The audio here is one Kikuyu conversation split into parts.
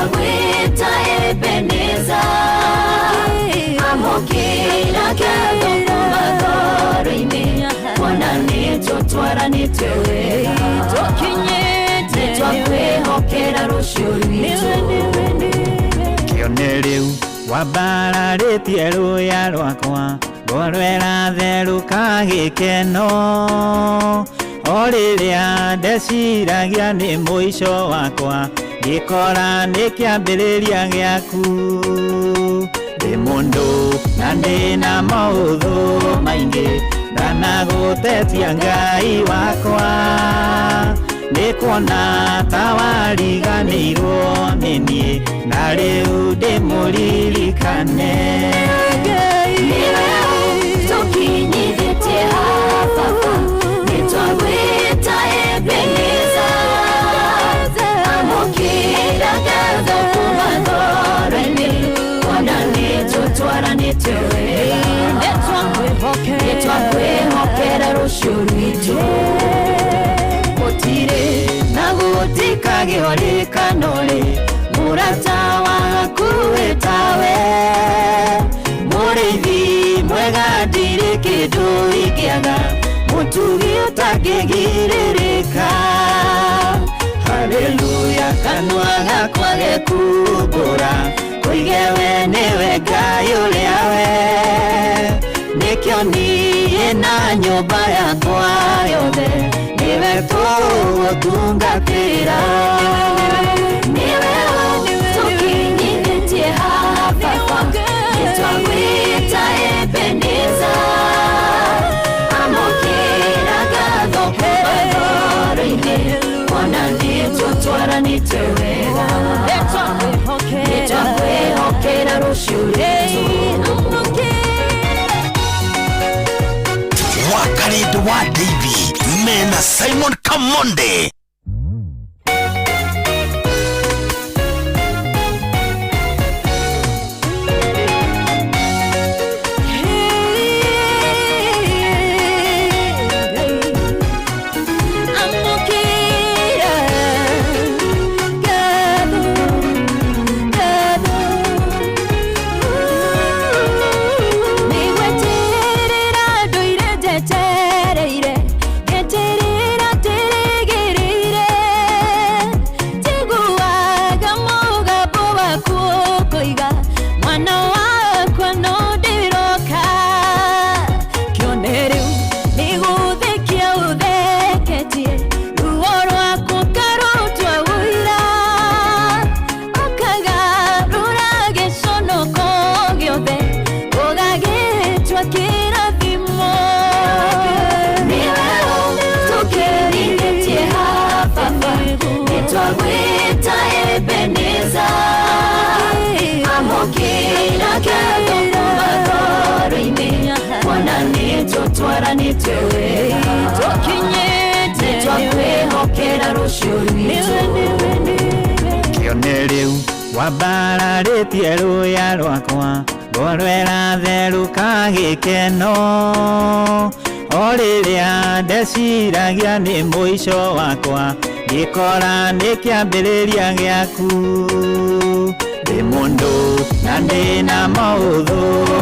Nĩtwagwĩta Ebeneza, amũkĩra ngatho kuma ngoro-inĩ, kuona nĩtũtwaranĩte wega, nĩtwakwĩhokera rũciũ rwitũ. Kĩone rĩu wambararĩtie rũya rwakwa, ngoro ĩratherũka gĩkeno, o rĩrĩa ndeciragia nĩ mũico wakwa, ngĩkora nĩ kĩambĩrĩria gĩaku. Ndĩ mũndũ na ndĩna maũthũ maingĩ, ndanagũtetia Ngai wakwa, nĩ kuona ta wariganĩirwo nĩ niĩ, na rĩu ndĩmũririkane. Nĩwe tũkinyithĩtie haha Baba, nĩtwagwĩta Ebeneza, amũkĩra ngatho kuma ngoro-inĩ, kuona nĩtũtwaranĩte wega, nĩtwakwĩhokera rũciũ rwitũ. Gũtirĩ na gũtikagĩo rĩkano-rĩ, mũrata waku wĩtawe, mũrĩithi mwega, ndirĩ kĩndũ ingĩaga, mũtugi ũtangĩgirĩrĩka. Haleluya, kanua gakwa gekumbũra koige we nĩwe Ngai ũrĩa we, nĩkĩo niĩ na nyũmba yakwa yothe nĩwe tũgũtungatĩra. Nĩwe tũkinyithĩtie haha Baba, nĩtwagwĩta Ebeneza, amũkĩra ngatho kuma ngoro-inĩ, kuona nĩtũtwaranĩte wega, nĩtwakwĩhokera rũciũ rwitũ. Wakarĩndũ wa Davy mena Simon Kamonde. Amũkĩra ngatho, ngatho. Nĩgweterera ndũire njetereire, ngeterera ndĩrĩgĩrĩire, njiguaga mũgambo waku ũkoiga, mwana wakwa no ndĩroka. Kĩone rĩu nĩgũthekia ũtheketie, ruo rwaku karutwa ũira, ũkagarũra gĩconoko gĩothe, ũgagĩtua kĩrathimo. Nĩwe tũkinyithĩtie haha Baba, nĩtwagwĩta Ebeneza, amũkĩra ngatho kuma ngoro-inĩ, kuona nĩtũtwaranĩte wega, nĩtwakwĩhokera rũciũ rwitũ. Kĩone rĩu wambararĩtie rũya rwakwa, ngoro ĩratherũka gĩkeno, o rĩrĩa ndeciragia nĩ mũico wakwa, ngĩkora nĩ kĩambĩrĩria gĩaku. Ndĩ mũndũ na ndĩna maũthũ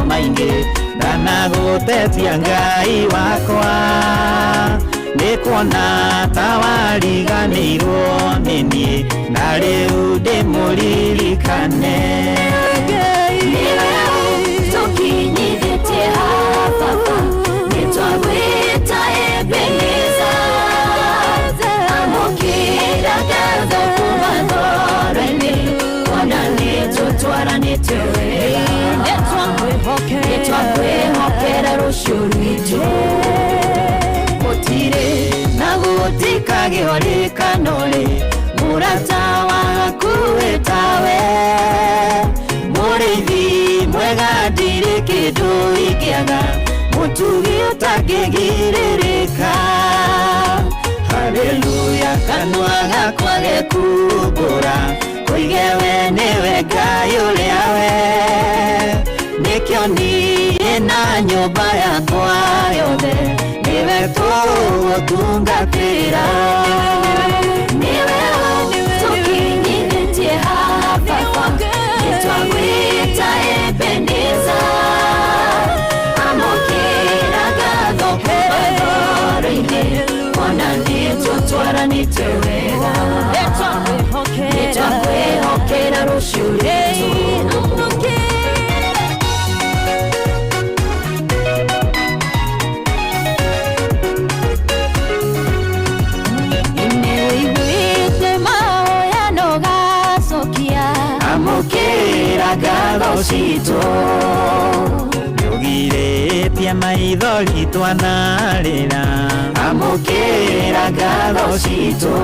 maingĩ, ndanagũtetia Ngai wakwa, nĩ kuona ta wariganĩirwo nĩ niĩ, na rĩu ndĩmũririkane. Nĩwe tũkinyithĩtie haha Baba, nĩtwagwĩta Ebeneza, amũkĩra ngatho kuma ngoro-inĩ, kuona nĩtũtwaranĩte wega, nĩtwakwĩhokera rũciũ rwitũ. Gũtirĩ na gũtikagĩo rĩkano-rĩ, mũrata waku wĩtawe, mũrĩithi mwega, ndirĩ kĩndũ ingĩaga, mũtugi ũtangĩgirĩrĩka. Haleluya, kanua gakwa gekumbũra koige we nĩwe Ngai ũrĩa we, nĩkĩo niĩ na nyũmba yakwa yothe nĩwe tũgũtungatĩra. Nĩwe tũkinyithĩtie haha Baba, Nĩtũtwaranĩte wega, nĩtwakwĩhokera rũciũ rwitũ. Nĩwĩiguĩte mahoya na ũgacokia. Amũkĩra ngatho citũ. Nĩũgirĩtie maithori twanarĩra. Amũkĩra ngatho citũ.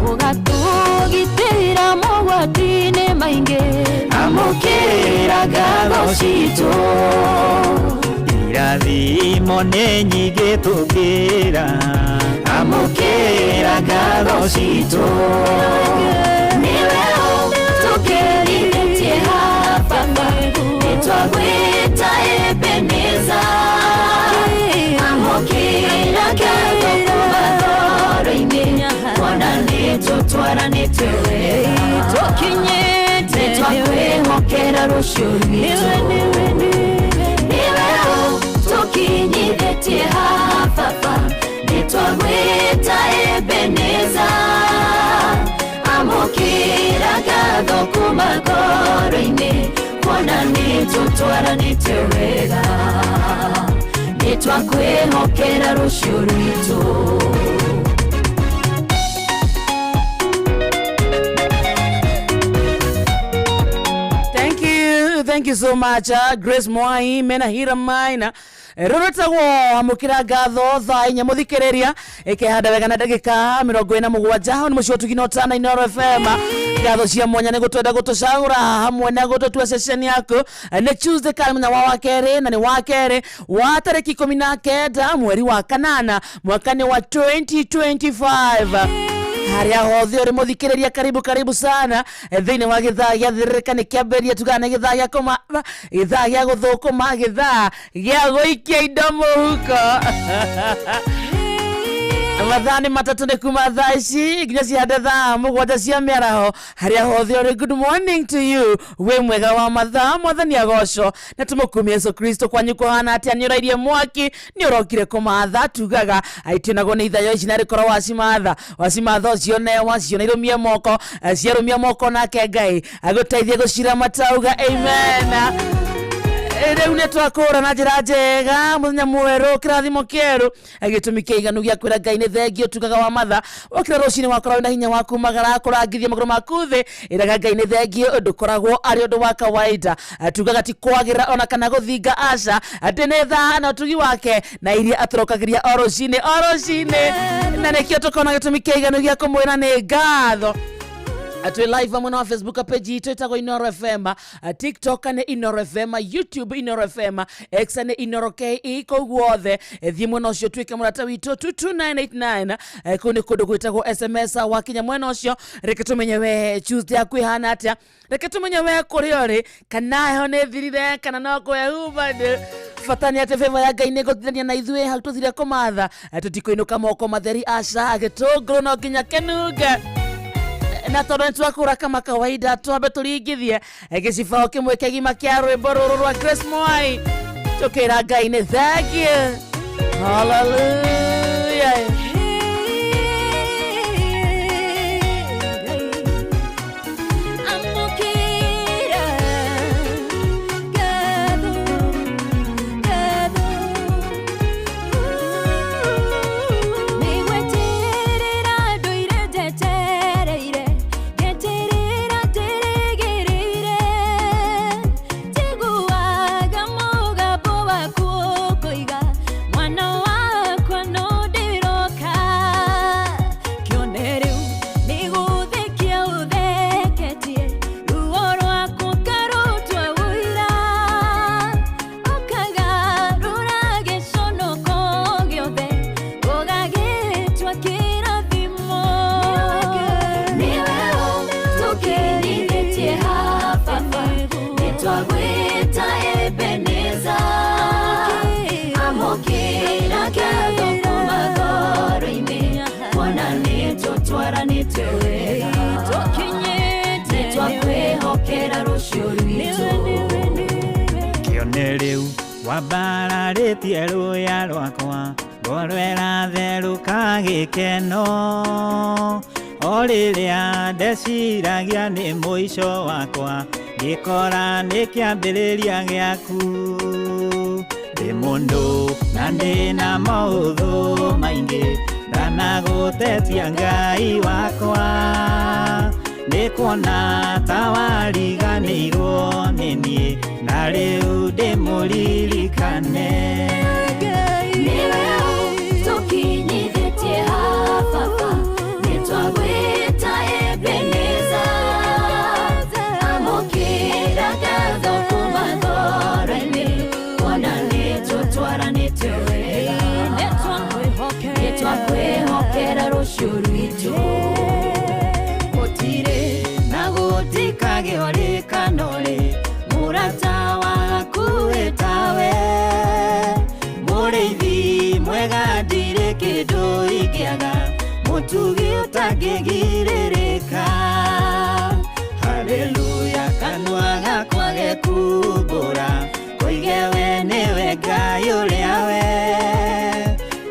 Ũgatũgitĩra mogwati-inĩ maingĩ. Amũkĩra ngatho citũ. Irathimo nĩ nyingĩ tũkĩra. Amũkĩra ngatho citũ. Nĩwe ũtũkĩrithĩtie haha Baba, nĩtwagwĩta Ebeneza. Amũkĩra ngatho kuma ngoro-inĩ, kuona nĩtũtwaranĩte wega, nĩtwakwĩhokera rũciũ rwitũ. Nĩwe ũtũkinyithĩtie haha Baba, nĩtwagwĩta Ebeneza. Amũkĩra ngatho kuma ngoro-inĩ, kuona nĩtũtwaranĩte wega, nĩtwakwĩhokera rũciũ rwitũ. Thank you, thank you so much, Grace Mwai mena Hira Maina. Rũrũtagwo amũkĩra ngatho thaa inya mũthikĩrĩria ĩkehanda wega na ndagĩka 47. Hau nĩ mũciĩ ũtugi na ũtana Inooro FM. Ngatho cia mwanya nĩ gũtwenda gũtũcagũra hamwe na gũtũtua ceceni yaku. Nĩ Tuesday kana mũthenya wa wakerĩ, na nĩ wakerĩ wa tarĩki 19 mweri wa kanana mwaka nĩ wa 2025. Harĩa hothe ũrĩ mũthikĩrĩria, karibu karibu sana thĩinĩ wa gĩthaa gĩa thĩrĩrĩka. Nĩ kĩambĩrĩria tugaga nĩ gĩthaa gĩa kũma, gĩthaa gĩa gũthũkũma, gĩthaa gĩa gũikia indo mũhuko. Mathaa nĩ matatũ nĩ kuma thaa ici nginya cihande thaa 7 cia mĩaraho. Harĩa hothe ũrĩ, good morning to you, wĩ mwega wa mathaa, mwathani agocwo na tũmũkumie Yesu Kristo. Kwanyu kũhana atĩa? Nĩ ũrairie mwaki, nĩ ũrokire kũmatha? Tugaga aitionagwo nĩ ithayo ici narĩ korwo wacimatha, wacimatha ũcione, waciona irũmie moko. Ciarũmia moko nake Ngai agũteithie gũcira matauga amen. Rĩu nĩ twakũra na njĩra njega mũthenya mwerũ, kĩrathimo kĩerũ, gĩtũmi kĩiganu gĩa kwĩra Ngai nĩ thengio. Tugaga wa matha wokĩra rũcinĩ wakorwo wĩna hinya wa kumagara kũrangithia magũrũ maku thĩ, ĩraga Ngai nĩ thengio. Ndũkoragwo arĩ ũndũ wa kawaida. Tugaga ti kwagĩra ona kana gũthinga, aca, atĩ nĩ thaa na ũtugi wake na iria atũrokagĩria o rũcinĩ o rũcinĩ, na nĩkĩo tũkona gĩtũmi kĩiganu gĩa kũmwĩra nĩ ngatho. Twĩ live mwena wa Facebook page itũ ĩtagwo Inoro FM, TikTok nĩ Inoro FM, YouTube Inoro FM, X nĩ Inoro KE. Kũu guothe thiĩ mwena ũcio tuĩke mũrata witũ. 22989, kũu nĩ kũndũ gwĩtagwo SMS. Wakinya mwena ũcio, reke tũmenye we Tuesday yaku ĩhana atĩa, reke tũmenye we kũrĩa ũrĩ, kana heho nĩ thirire kana no kwehu bado. Bata nĩ atĩ favor ya Ngai nĩ gũthirania na ithuĩ hau tũthire kũmatha. Tũtikũinũka moko matheri, aca, gĩtũngũrũ no nginya kĩnunge. Na tondũ nĩ twakũra kama kawaida, twambe tũringithie gĩcibao kĩmwe kĩgima kĩa rwĩmbo rũrũ rwa Grace Mwai, tũkĩra Ngai nĩ thank you, hallelujah. Amũkĩra ngatho, ngatho. Nĩgweterera ndũire njetereire, ngeterera ndĩrĩgĩrĩire, njiguaga mũgambo waku ũkoiga, mwana wakwa no ndĩroka. Kĩone rĩu nĩgũthekia ũtheketie, ruo rwaku karutwa ũira, ũkagarũra gĩconoko gĩothe, ũgagĩtua kĩrathimo. Nĩwe ũtũkinyithĩtie haha Baba, nĩtwagwĩta Ebeneza. Amũkĩra ngatho kuma ngoro-inĩ, kuona nĩtũtwaranĩte wega, nĩtwakwĩhokera rũciũ rwitũ. Kĩone rĩu wambararĩtie rũya rwakwa. Ngoro ĩratherũka gĩkeno o rĩrĩa ndeciragia nĩ mũico wakwa ngĩkora nĩ kĩambĩrĩria gĩaku ndĩ mũndũ na ndĩ na maũthũ maingĩ ndanagũtetia Ngai wakwa nĩ kuona ta wariganĩirwo nĩ niĩ na rĩu ndĩmũririkane. Nĩwe tũkinyithĩtie haha baba, nĩtwagwĩta Ebeneza. Amũkĩra ngatho kuma ngoro-inĩ, kuona nĩtũtwaranĩte wega. Nĩtwakwĩhokera rũciũ rwitũ. Gũtirĩ na gũtikagĩa rĩkano-rĩ mũrata waku ĩtawe mũrĩithi mwega ndirĩ kĩndũ ingĩaga mũtugi ũtangĩgirĩrĩka haleluya kanua gakwa gekumbũra koige we nĩwe Ngai ũrĩa we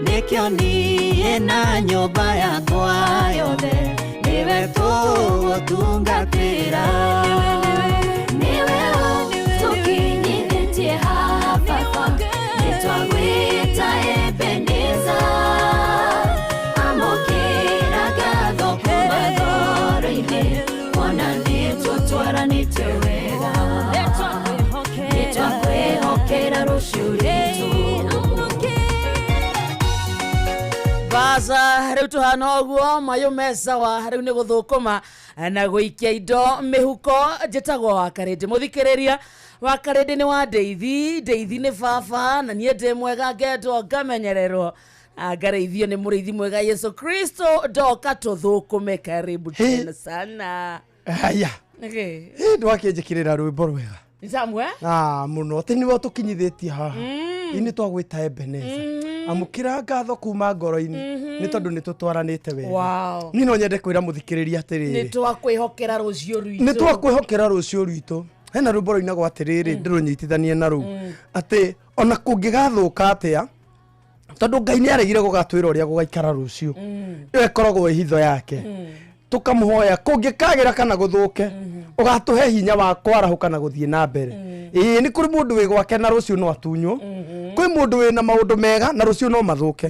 nĩkĩo niĩ na nyũmba yakwa yothe nĩwe tũgũtungatĩra. Nĩwe tũkinyithĩtie haha baba, nĩtwagwĩta Ebeneza. Amũkĩra ngatho kuma ngoro-inĩ, kuona nĩtũtwaranĩte wega. Nĩtwakwĩhokera rũciũ rwitũ. Baza rĩu tũhana ũguo mayũ me sawa rĩu nĩ gũthũkũma na gũikia indo mĩhuko. Njĩtagwo Wakarĩndĩ mũthikĩrĩria Wakarĩndĩ nĩ wa ndeithi ndeithi nĩ baba na niĩ ndĩ mwega ngendwo ngamenyererwo na ngarĩithio nĩ mũrĩithi mwega Yesu Kristo ndoka tũthũkũme. Karibu tena sana. Haya. Nĩkĩ? Ĩ ndwakĩnjĩkĩrĩra rwĩmbo rwega. Nĩ samwe. Ah, mũno atĩ nĩwe ũtũkinyithĩtie haha nĩ twagwĩta Ebeneza amũkĩra ngatho kuma ngoro-inĩ nĩ tondũ nĩ tũtwaranĩte wega. Niĩ no nyende kwĩra mũthikĩrĩria atĩrĩrĩ, nĩ twakwĩhokera rũciũ rwitũ. Nĩ twakwĩhokera rũciũ rwitũ. Hena rwĩmbo rũinagwo atĩrĩrĩ ndĩrũnyitithanie na rũu atĩ ona kũngĩgathũka atĩa tondũ Ngai nĩ aregire gũgatwĩra ũrĩa gũgaikara rũciũ ĩyo ĩkoragwo ĩ hitho yake tũkamũhoya kũngĩkagĩra kana gũthũke ũgatũhe hinya wa kwarahũka na gũthiĩ na mbere. Ĩĩ nĩ kũrĩ mũndũ wĩ gwake na rũciũ no atunywo kwĩ mũndũ wĩna maũndũ mega na rũciũ no mathũke.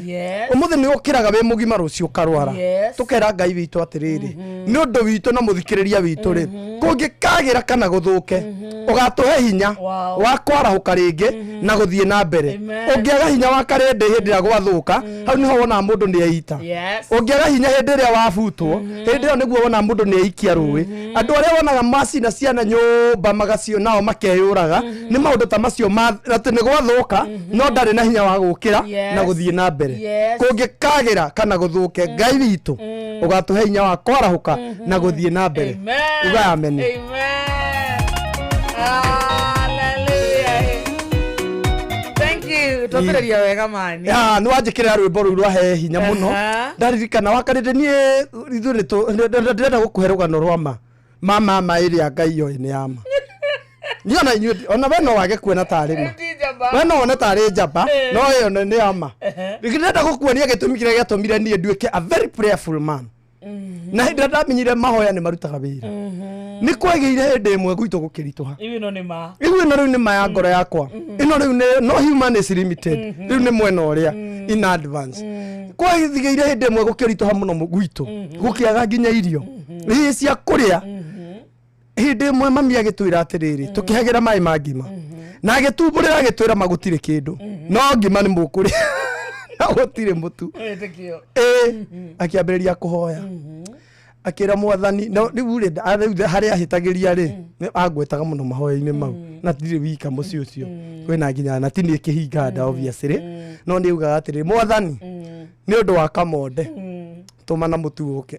Ũmũthĩ nĩ ũkĩraga wĩ mũgima rũciũ ũkarwara. Tũkera Ngai witũ atĩrĩrĩ nĩ ũndũ witũ na mũthikĩrĩria witũ rĩ kũngĩkagĩra kana gũthũke ũgatũhe hinya wa kwarahũka rĩngĩ na gũthiĩ na mbere. Ũngĩaga hinya wa karĩndĩ hĩndĩ ĩrĩa gwathũka hau nĩho wonaga mũndũ nĩ eita. Ũngĩaga hinya hĩndĩ ĩrĩa wabutwo hĩndĩ ĩyo nĩguo wonaga mũndũ nĩ eikia rũĩ. Andũ arĩa wonaga macina ciana nyũmba magacio nao makeyũraga nĩ maũndũ ta macio atĩ nĩ gwathũka no ndarĩ na hinya wa gũkĩra na gũthiĩ na mbere. Kũngĩkagĩra kana gũthũke Ngai witũ ũgatũhe hinya wa kwarahũka na gũthiĩ na mbere. Uga amen. Amen. Hallelujah. Thank you. Twambĩrĩria wega mani. Ya nĩ wanjĩkĩrĩra rwĩmbo rũu rwahe hinya mũno. Ndaririkana wakarĩte niĩ ithuĩ ndĩrenda gũkũhe rũgano rwa ma ma mama ĩrĩa Ngai yoĩ nĩ ya ma. Niĩ ona inyuĩ ona we no wage kuona tarĩ ma. We no wone tarĩ njamba no ĩyo nĩ ya ma. Ndĩrenda gũkuonia gĩtũmi kĩrĩa gĩatũmire niĩ nduĩke a very prayerful man. Na hĩndĩ ĩrĩa ndamenyire mahoya nĩ marutaga wĩra nĩ kwagĩire hĩndĩ ĩmwe gwitũ gũkĩritũha. Iu ĩno nĩ ma. Rĩu ĩno rĩu nĩ ma ya ngoro yakwa ĩno rĩu nĩ no human is limited rĩu nĩ mwena ũrĩa in advance kwagĩire hĩndĩ ĩmwe gũkĩritũha mũno gwitũ gũkĩaga nginya irio ĩ cia kũrĩa. Hĩndĩ ĩmwe mami agĩtwĩra atĩrĩrĩ tũkĩhagĩra maĩ ma ngima na agĩtumbũrĩra agĩtwĩra ma gũtirĩ kĩndũ no ngima nĩ mũkũrĩa na gũtirĩ mũtu. Wĩtĩkio. Ĩ akĩambĩrĩria kũhoya akĩra mwathani no rĩu rĩ rĩu harĩa ahĩtagĩria rĩ angwetaga mũno mahoya-inĩ mau na ndirĩ wika mũciĩ ũcio kwĩna nginya na ti niĩ kĩhinga nda obviously no nĩ augaga atĩrĩ mwathani nĩ ũndũ wa kamonde tũma na mũtu ũke.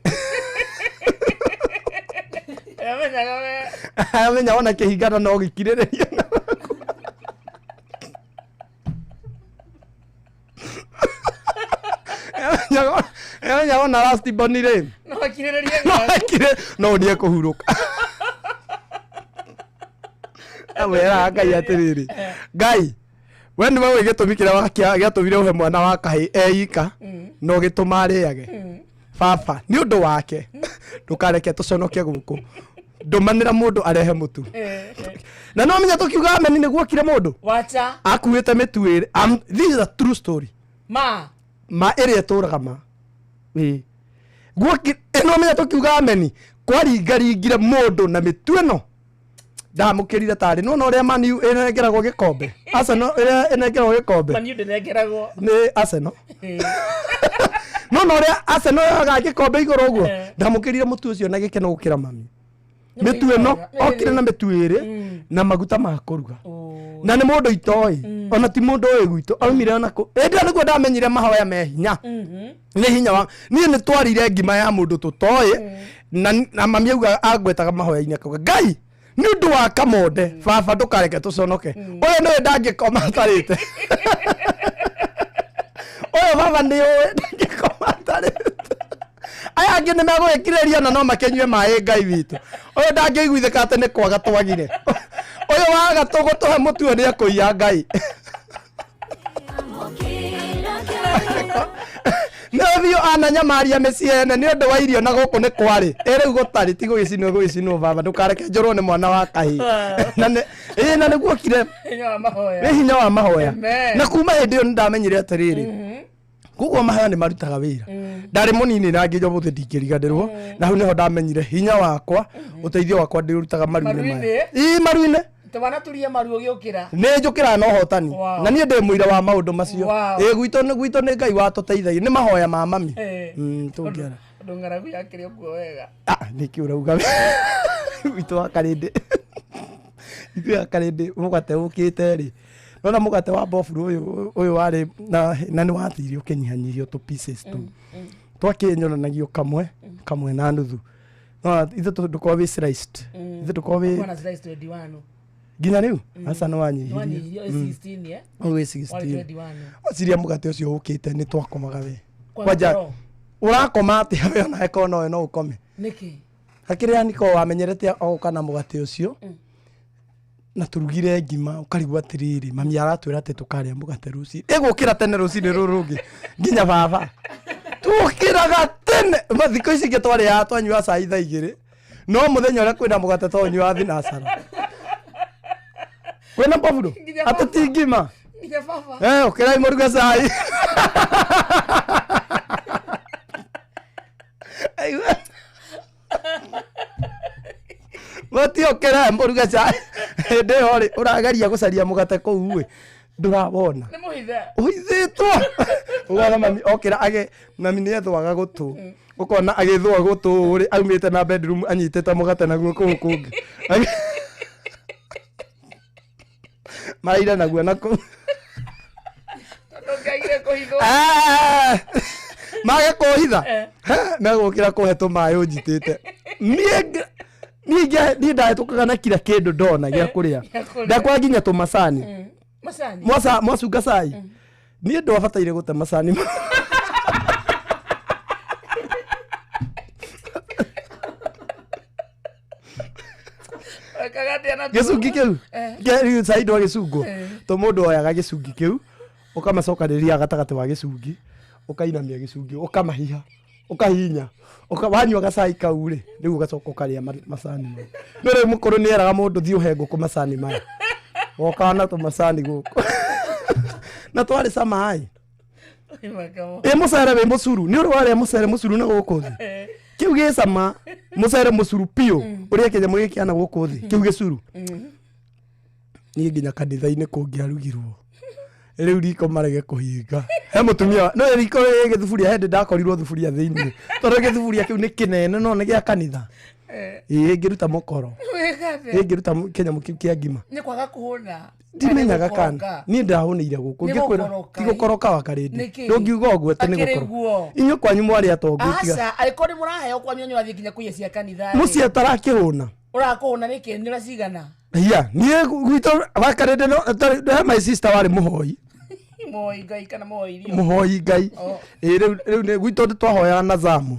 Amenyaga we. Amenya ona kĩhinga nda no gĩkirĩrĩrie. Amenya ona last born rĩ No akirĩrĩrie. No akire no nĩ ekũhurũka. Amwĩraga Ngai atĩrĩrĩ Ngai We nĩwe ũĩ gĩtũmi kĩrĩa gĩatũmire ũhe mwana wa kahĩ eika na ũgĩtũma arĩage. Baba, nĩ ũndũ wake ndũkareke tũconoke gũkũ. Ndũmanĩra mũndũ arehe mũtu. Na no menya tũkiuga ameni nĩguo okire mũndũ Wacha. akuĩte mĩtu ĩrĩ. This is a true story. Ma. Ma ĩrĩa ĩtũraga ma. Ĩĩ. Guoki ĩno menya tũkiuga ameni kwaringaringire mũndũ na mĩtu ĩno ndamũkĩrire tarĩ nona ũrĩa Man U ĩnengeragwo gĩkombe, Arsenal ĩrĩa ĩnengeragwo gĩkombe. Maniu ndĩnengeragwo. Nĩ Arsenal, nona ũrĩa Arsenal yoyaga gĩkombe igũrũ ũguo. Ndamũkĩrire mũtu ũcio na gĩkeno gũkĩra mami. Mĩtu ĩno okire na mĩtu ĩrĩ na maguta ma kũruga, na nĩ mũndũ itoĩ, ona ti mũndũ ũĩ gwitũ aumire ona kũ. Ĩndĩ ĩyo nĩguo ndamenyire mahoya me hinya, nĩ hinya wa niĩ nĩ twarire ngima ya mũndũ tũtoĩ, na mami auga angwetaga mahoya-inĩ akauga, "Ngai, nĩ ũndũ wa kamonde baba, ndũkareke tũconoke. Ũyũ nĩwe ndangĩkoma atarĩte. Ũyũ baba nĩ ũĩ ndangĩkoma atarĩte. Aya angĩ nĩ megũgĩkirĩria na no makĩnyue maĩ. Ngai witũ, ũyũ ndangĩiguithĩka atĩ nĩ kwaga twagire. Ũyũ waga tũgũtũhe mũtu ũyũ nĩ ekũiya Ngai." Nĩ biũ ananyamaria mĩciĩ ene nĩ ũndũ wa irio, na gũkũ nĩ kwarĩ ĩ rĩu gũtarĩ ti gũgĩcinwo gũgĩcinwo. Baba, ndũkareke njũrwo nĩ mwana wa kahĩĩ. Na nĩ ĩ na nĩguo okire. Hinya wa mahoya. Nĩ hinya wa mahoya. Amen. Na kuma hĩndĩ ĩyo nĩ ndamenyire atĩrĩrĩ, koguo mahoya nĩ marutaga wĩra. Ndarĩ mũnini na nginya ũmũthĩ ndingĩriganĩrwo, na hau nĩho ndamenyire hinya wakwa, ũteithio wakwa ndĩũrutaga maru-inĩ maya. Maru-inĩ? Ii, maru-inĩ. Twanaturia maru ũgĩũkĩra. Nĩ njũkĩraga na ũhotani. Na niĩ ndĩ mũira wa maũndũ macio. Ĩ gwitũ nĩ Ngai watũteithagia nĩ mahoya ma mami. Tũngĩara Ũndũ ng'aragu yakĩrĩ ũguo wega. Ah, nĩkĩ ũrauga witũ wa karĩndĩ, ithuĩ a karĩndĩ mũgate ũkĩte rĩ, nona mũgate wa mboburu ũyũ warĩ na nĩ wathire ũkĩnyihanyihio tũ pieces tu twakĩnyonanagio kamwe kamwe na nuthu. Nona ithuĩ ndũkorwo wĩ sliced, ithuĩ ndũkorwo wĩ Bwana slice 21. Nginya rĩu aca nĩ wanyihirie. Wanyihirio 16, eh? Ũyũ wĩ Warĩ 16. 21. Waciria mũgate ũcio ũkĩte nĩ twakomaga we. Kwa Kwanja gũkorwo. ũrakoma atĩa we ona eko nowe no ũkome? Nĩkĩ? Hakĩrĩa niko wamenyerete ogoka na mũgate ũcio na tũrugire ngima, ũkarigwo atĩrĩrĩ, mami aratwĩra atĩ tũkarĩa mũgate rũcinĩ, ĩgũkĩra tene rũcinĩ rũrũ rũngĩ. Nginya baba tũkĩraga tene. Mathikũ ici ingĩ twarĩaga twanyua cai thaa 2, no mũthenya ũrĩa kwĩna mũgate tonyua thinacara kwĩna mbaburo. Nginya Atĩ ti ngima. Nginya baba. Eh, ũkĩrai mũruge cai. Aigua. Mũtiũkĩre mũruge cai. Hĩndĩ ĩyo rĩ, ũrageria gũcaria mũgate kũu ĩ, ndũrawona. Nĩ mũhithe. Ũhithĩtwo. Ũgona mami okĩra age mami nĩ ethwaga gũtũ. Ũkona agĩthũa gũtũ rĩ, aumĩte na bedroom anyitĩte mũgate na guoko kũu kũngĩ. Maraira naguo na kũu. Tondũ ngĩagire kũhithwo. Ah! Mage kũhitha megũkĩra kũhe tũmaĩ ũnjitĩte. Niĩ ndahĩtũkaga na kira kĩndũ ndona gĩa kũrĩa. Gĩa kũrĩa. Ndakwa nginya tũmacani. Macani. Mwacunga cai, niĩ ndwabataire gũte macani. Wekaga atĩa na tuo? Gĩcungi kĩu. Rĩu cai ndwagĩcungwo to mũndũ oyaga gĩcungi kĩu, ũkamacokanĩrĩria gatagatĩ wa gĩcungi, ũkainamia gĩcungi, ũkamahiha, ũkahihinya, wanyua gacai kau rĩ, rĩu ũgacoka ũkarĩa macani mau. No rĩu mũkũrũ nĩ eraga mũndũ, "Thiĩ ũhe ngũkũ macani maya." Wokaga na tũmacani gũkũ na twarĩ cama ĩ. Ĩ mũcere wĩ mũcuru, nĩ ũrĩ warĩa mũcere mũcuru na gũkũ thĩ? Kĩu gĩ cama, mũcere mũcuru biũ ũrĩa kĩnyamũ gĩkĩana gũkũ thĩ kĩu gĩcuru. Niĩ nginya kanitha-inĩ kũngĩarugirwo rĩu riko marege kũhinga he mũtumia no riko rĩ gĩthuburia hĩndĩ ndakorirwo thuburia thĩinĩ, tondũ gĩthuburia kĩu nĩ kĩnene no nĩ gĩa kanitha. Ĩ ngĩruta mũkoro. Wĩka atĩa? Ĩ ngĩruta kĩnyamũ kĩu kĩa ngima. Nĩ kwaga kũhũna. Ndimenyaga Nĩ kana gũkoroka. niĩ ndahũnĩire gũkũ. Nĩ Ngĩkwĩra gũkoroka, ti gũkoroka wa karĩndĩ. Nĩkĩ? Ndũngiuga ũguo atĩ nĩ Akĩrĩ gũkoroka. guo. Inyuĩ kwanyu mwarĩ atongu tiga. Aca, angĩkorwo nĩ mũraheo kwanyu nĩ ũrathiĩ nginya kũiya cia kanitha rĩ. Mũciĩ atarakĩhũna. Ũrakũhũna nĩkĩ? Nĩ ũracigana? Iya, niĩ gwitũ wakarĩndĩ no he my sister warĩ mũhoi. Mũhoi Ngai kana mũhoi irio? Mũhoi Ngai. Oh. Ĩ rĩu nĩ gwitũ nĩ twahoyaga na zamu,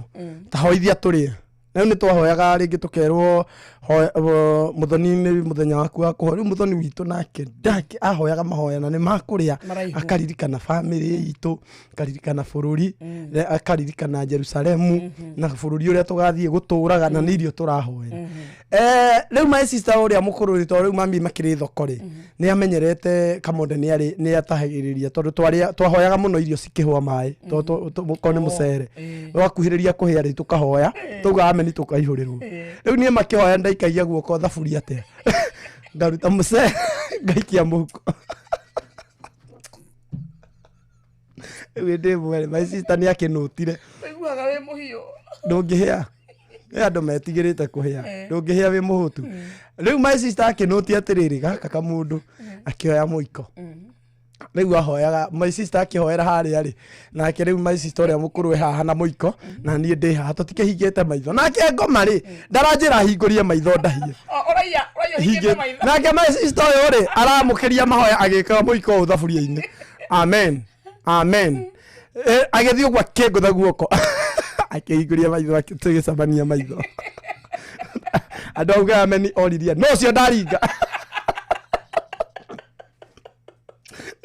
tahoithia tũrĩe. Rĩu nĩ twahoyaga rĩngĩ tũkerwo mũthoni nĩ mũthenya waku wa kũhoya. Rĩu mũthoni witũ nake ndake ahoyaga mahoya na nĩ makũrĩa. Maraihu. Akaririkana bamĩrĩ itũ, akaririkana bũrũri, akaririkana Jerusalemu na bũrũri ũrĩa tũgathiĩ gũtũraga na nĩ irio tũrahoera. Rĩu my sister ũrĩa mũkũrũ rĩ, tondũ rĩu mami makĩrĩ thoko rĩ, nĩ amenyerete kamonde nĩ arĩ nĩ atahagĩrĩria tondũ twahoyaga mũno irio cikĩhũa maĩ tondũ okorwo nĩ mũcere wakuhĩrĩria kũhĩa rĩ tũkahoya tauga ameni tũkaihũrĩrwo. Rĩu niĩ makĩhoya ndaikagia guoko thaburia atĩa ngaruta mũcere ngaikia mũhuko. Rĩu hĩndĩ ĩmwe rĩ, my sister nĩ akĩnũtire. Ũiguaga wĩ mũhiũ. Ndũngĩhĩa, he andũ metigĩrĩte kũhĩa, ndũngĩhĩa wĩ mũhũtu. Rĩu my sister akĩnũtia atĩrĩrĩ, gaka kamũndũ akĩoya mũiko. Rĩu ahoyaga my sister akĩhoera harĩa rĩ, nake rĩu my sister ũrĩa mũkũrũ e haha na mũiko na niĩ ndĩ haha tũtikĩhingĩte maitho, nake ngoma rĩ ndaranjĩra hingũrie maitho ndahie. Ũraiya ũraiya ũhingĩte maitho. Nake my sister ũyũ rĩ aramũkĩria mahoya agĩkĩra mũiko ũyũ thaburia-inĩ, amen amen. Agĩthiĩ ũguo akĩngũtha guoko akĩhingũria maitho tũgĩcemania maitho. Andũ auga ameni oririe no ũcio ndaringa,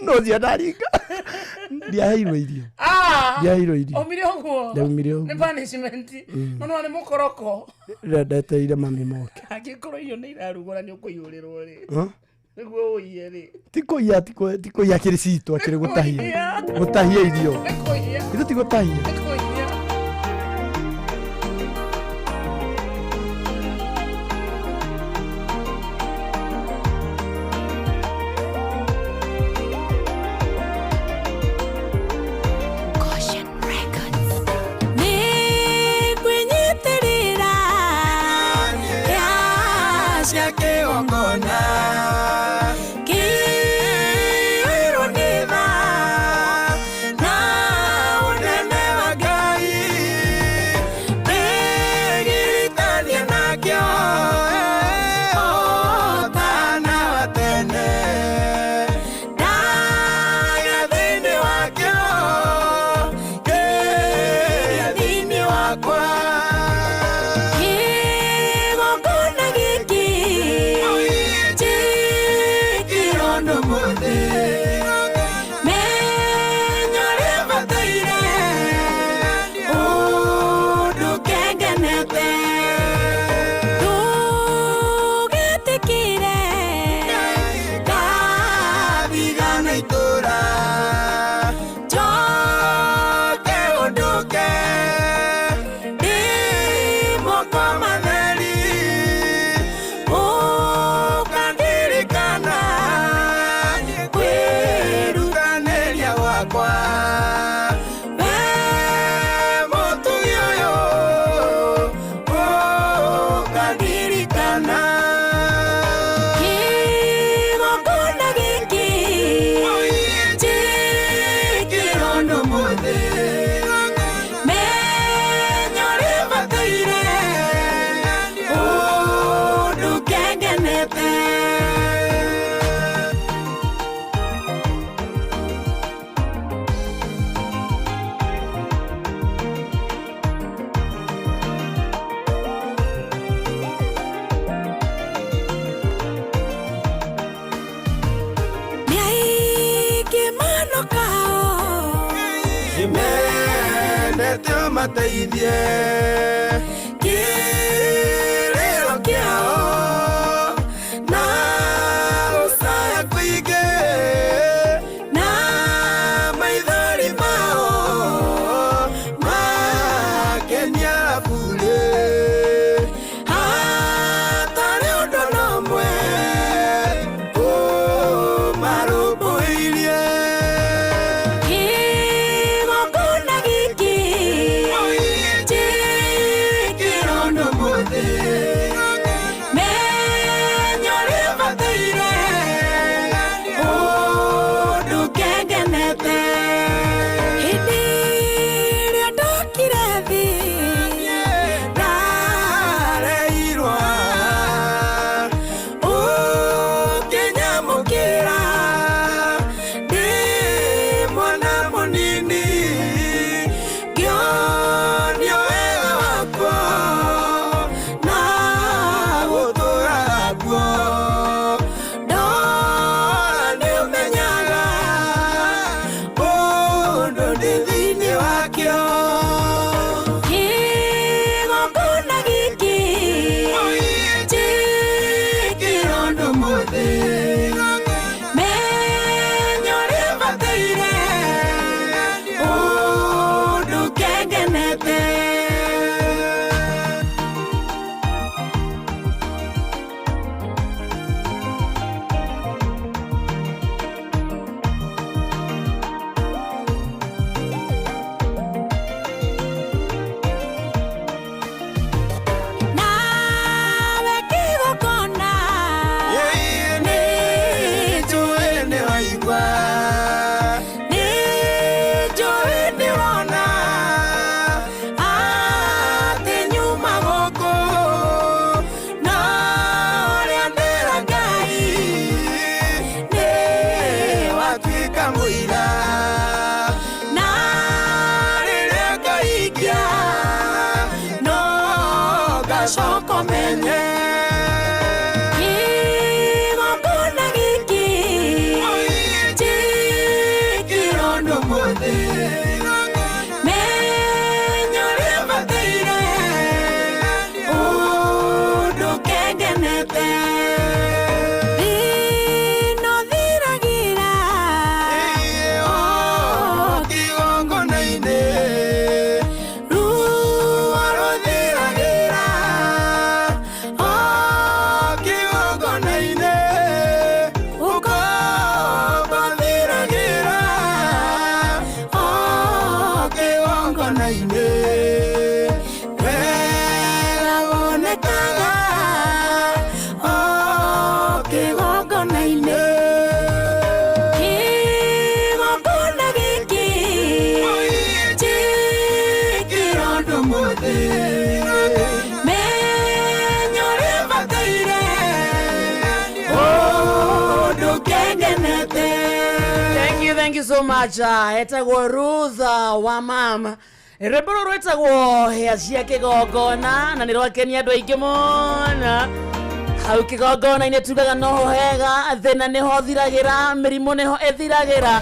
no ũcio ndaringa, ndiaheirwo irio. Ah! Ndiaheirwo irio. Aumire ũguo. Ndaumire ũguo. Nĩ punishment. No no nĩ mũkoroko. Rĩrĩa ndetereire mami moke. Angĩkorwo irio nĩ irarugwo na nĩ ũkũihũrĩrwo rĩ. Huh? Nĩguo ũiye rĩ. Ti kũiya, ti kũiya akĩrĩ citũ akĩrĩ gũtahia gũtahia irio. Nĩ kũiya. Ithu ti gũtahia. Nĩ kũiya. Nĩngwĩnyitĩrĩra cia kĩgongona kĩirwo nĩ tha na ũnene wa Ngai ndĩgiritania nakĩo ũtana wa tene ndagĩa thĩinĩ wakĩo kĩrĩa thĩinĩ wakwa. Kĩgongona gĩkĩ Njĩkĩrwo nĩ mũthĩ menya ũrĩa bataire ũndũ kengenete ndũgetĩkĩre Ngathigana itũra njoke ũndũke ndĩ moko matheri ũkandirikana kwĩrutanĩria gwakwa we mũtugi ũyũ ũkandirikana. Kĩgongona gĩkĩ Njĩkĩrwo nĩ mũthĩ menya ũrĩa bataire ũndũ kengenete. Nĩ aingĩ manokao Mendete ũmateithie kĩrĩro kĩao na gũcaya kũingĩ na maithori mao makenia burĩ hatarĩ ũndũ na ũmwe ũmarũmbũirie. Kĩgongona gĩkĩ njĩkĩrwo Ũgacoka ũmenye kĩgongona gĩkĩ njĩkĩrwo ũndũ mũthĩ menya ũrĩa bataire ũndũ kengenete thĩna ũthiragĩra kĩgongona-inĩ ruo rũthiragĩra o kĩgongona-inĩ ũkombo thiragĩra o kĩgongona-inĩ wega wonekaga o kĩgongona-inĩ kĩgongona gĩkĩ njĩkĩrwo ũndũ mũthĩ menya ũrĩa bataire ũndũ kengenete Thank you, thank you so much. Etagwo Ruth wa mama rwĩmbo rũrũ rwĩtagwo hĩa cia kĩgongona na nĩ rwakenia andũ aingĩ mũno hau kĩgongona-inĩ tugaga noho hega thĩna nĩho thiragĩra mĩrimũ nĩho ĩthiragĩra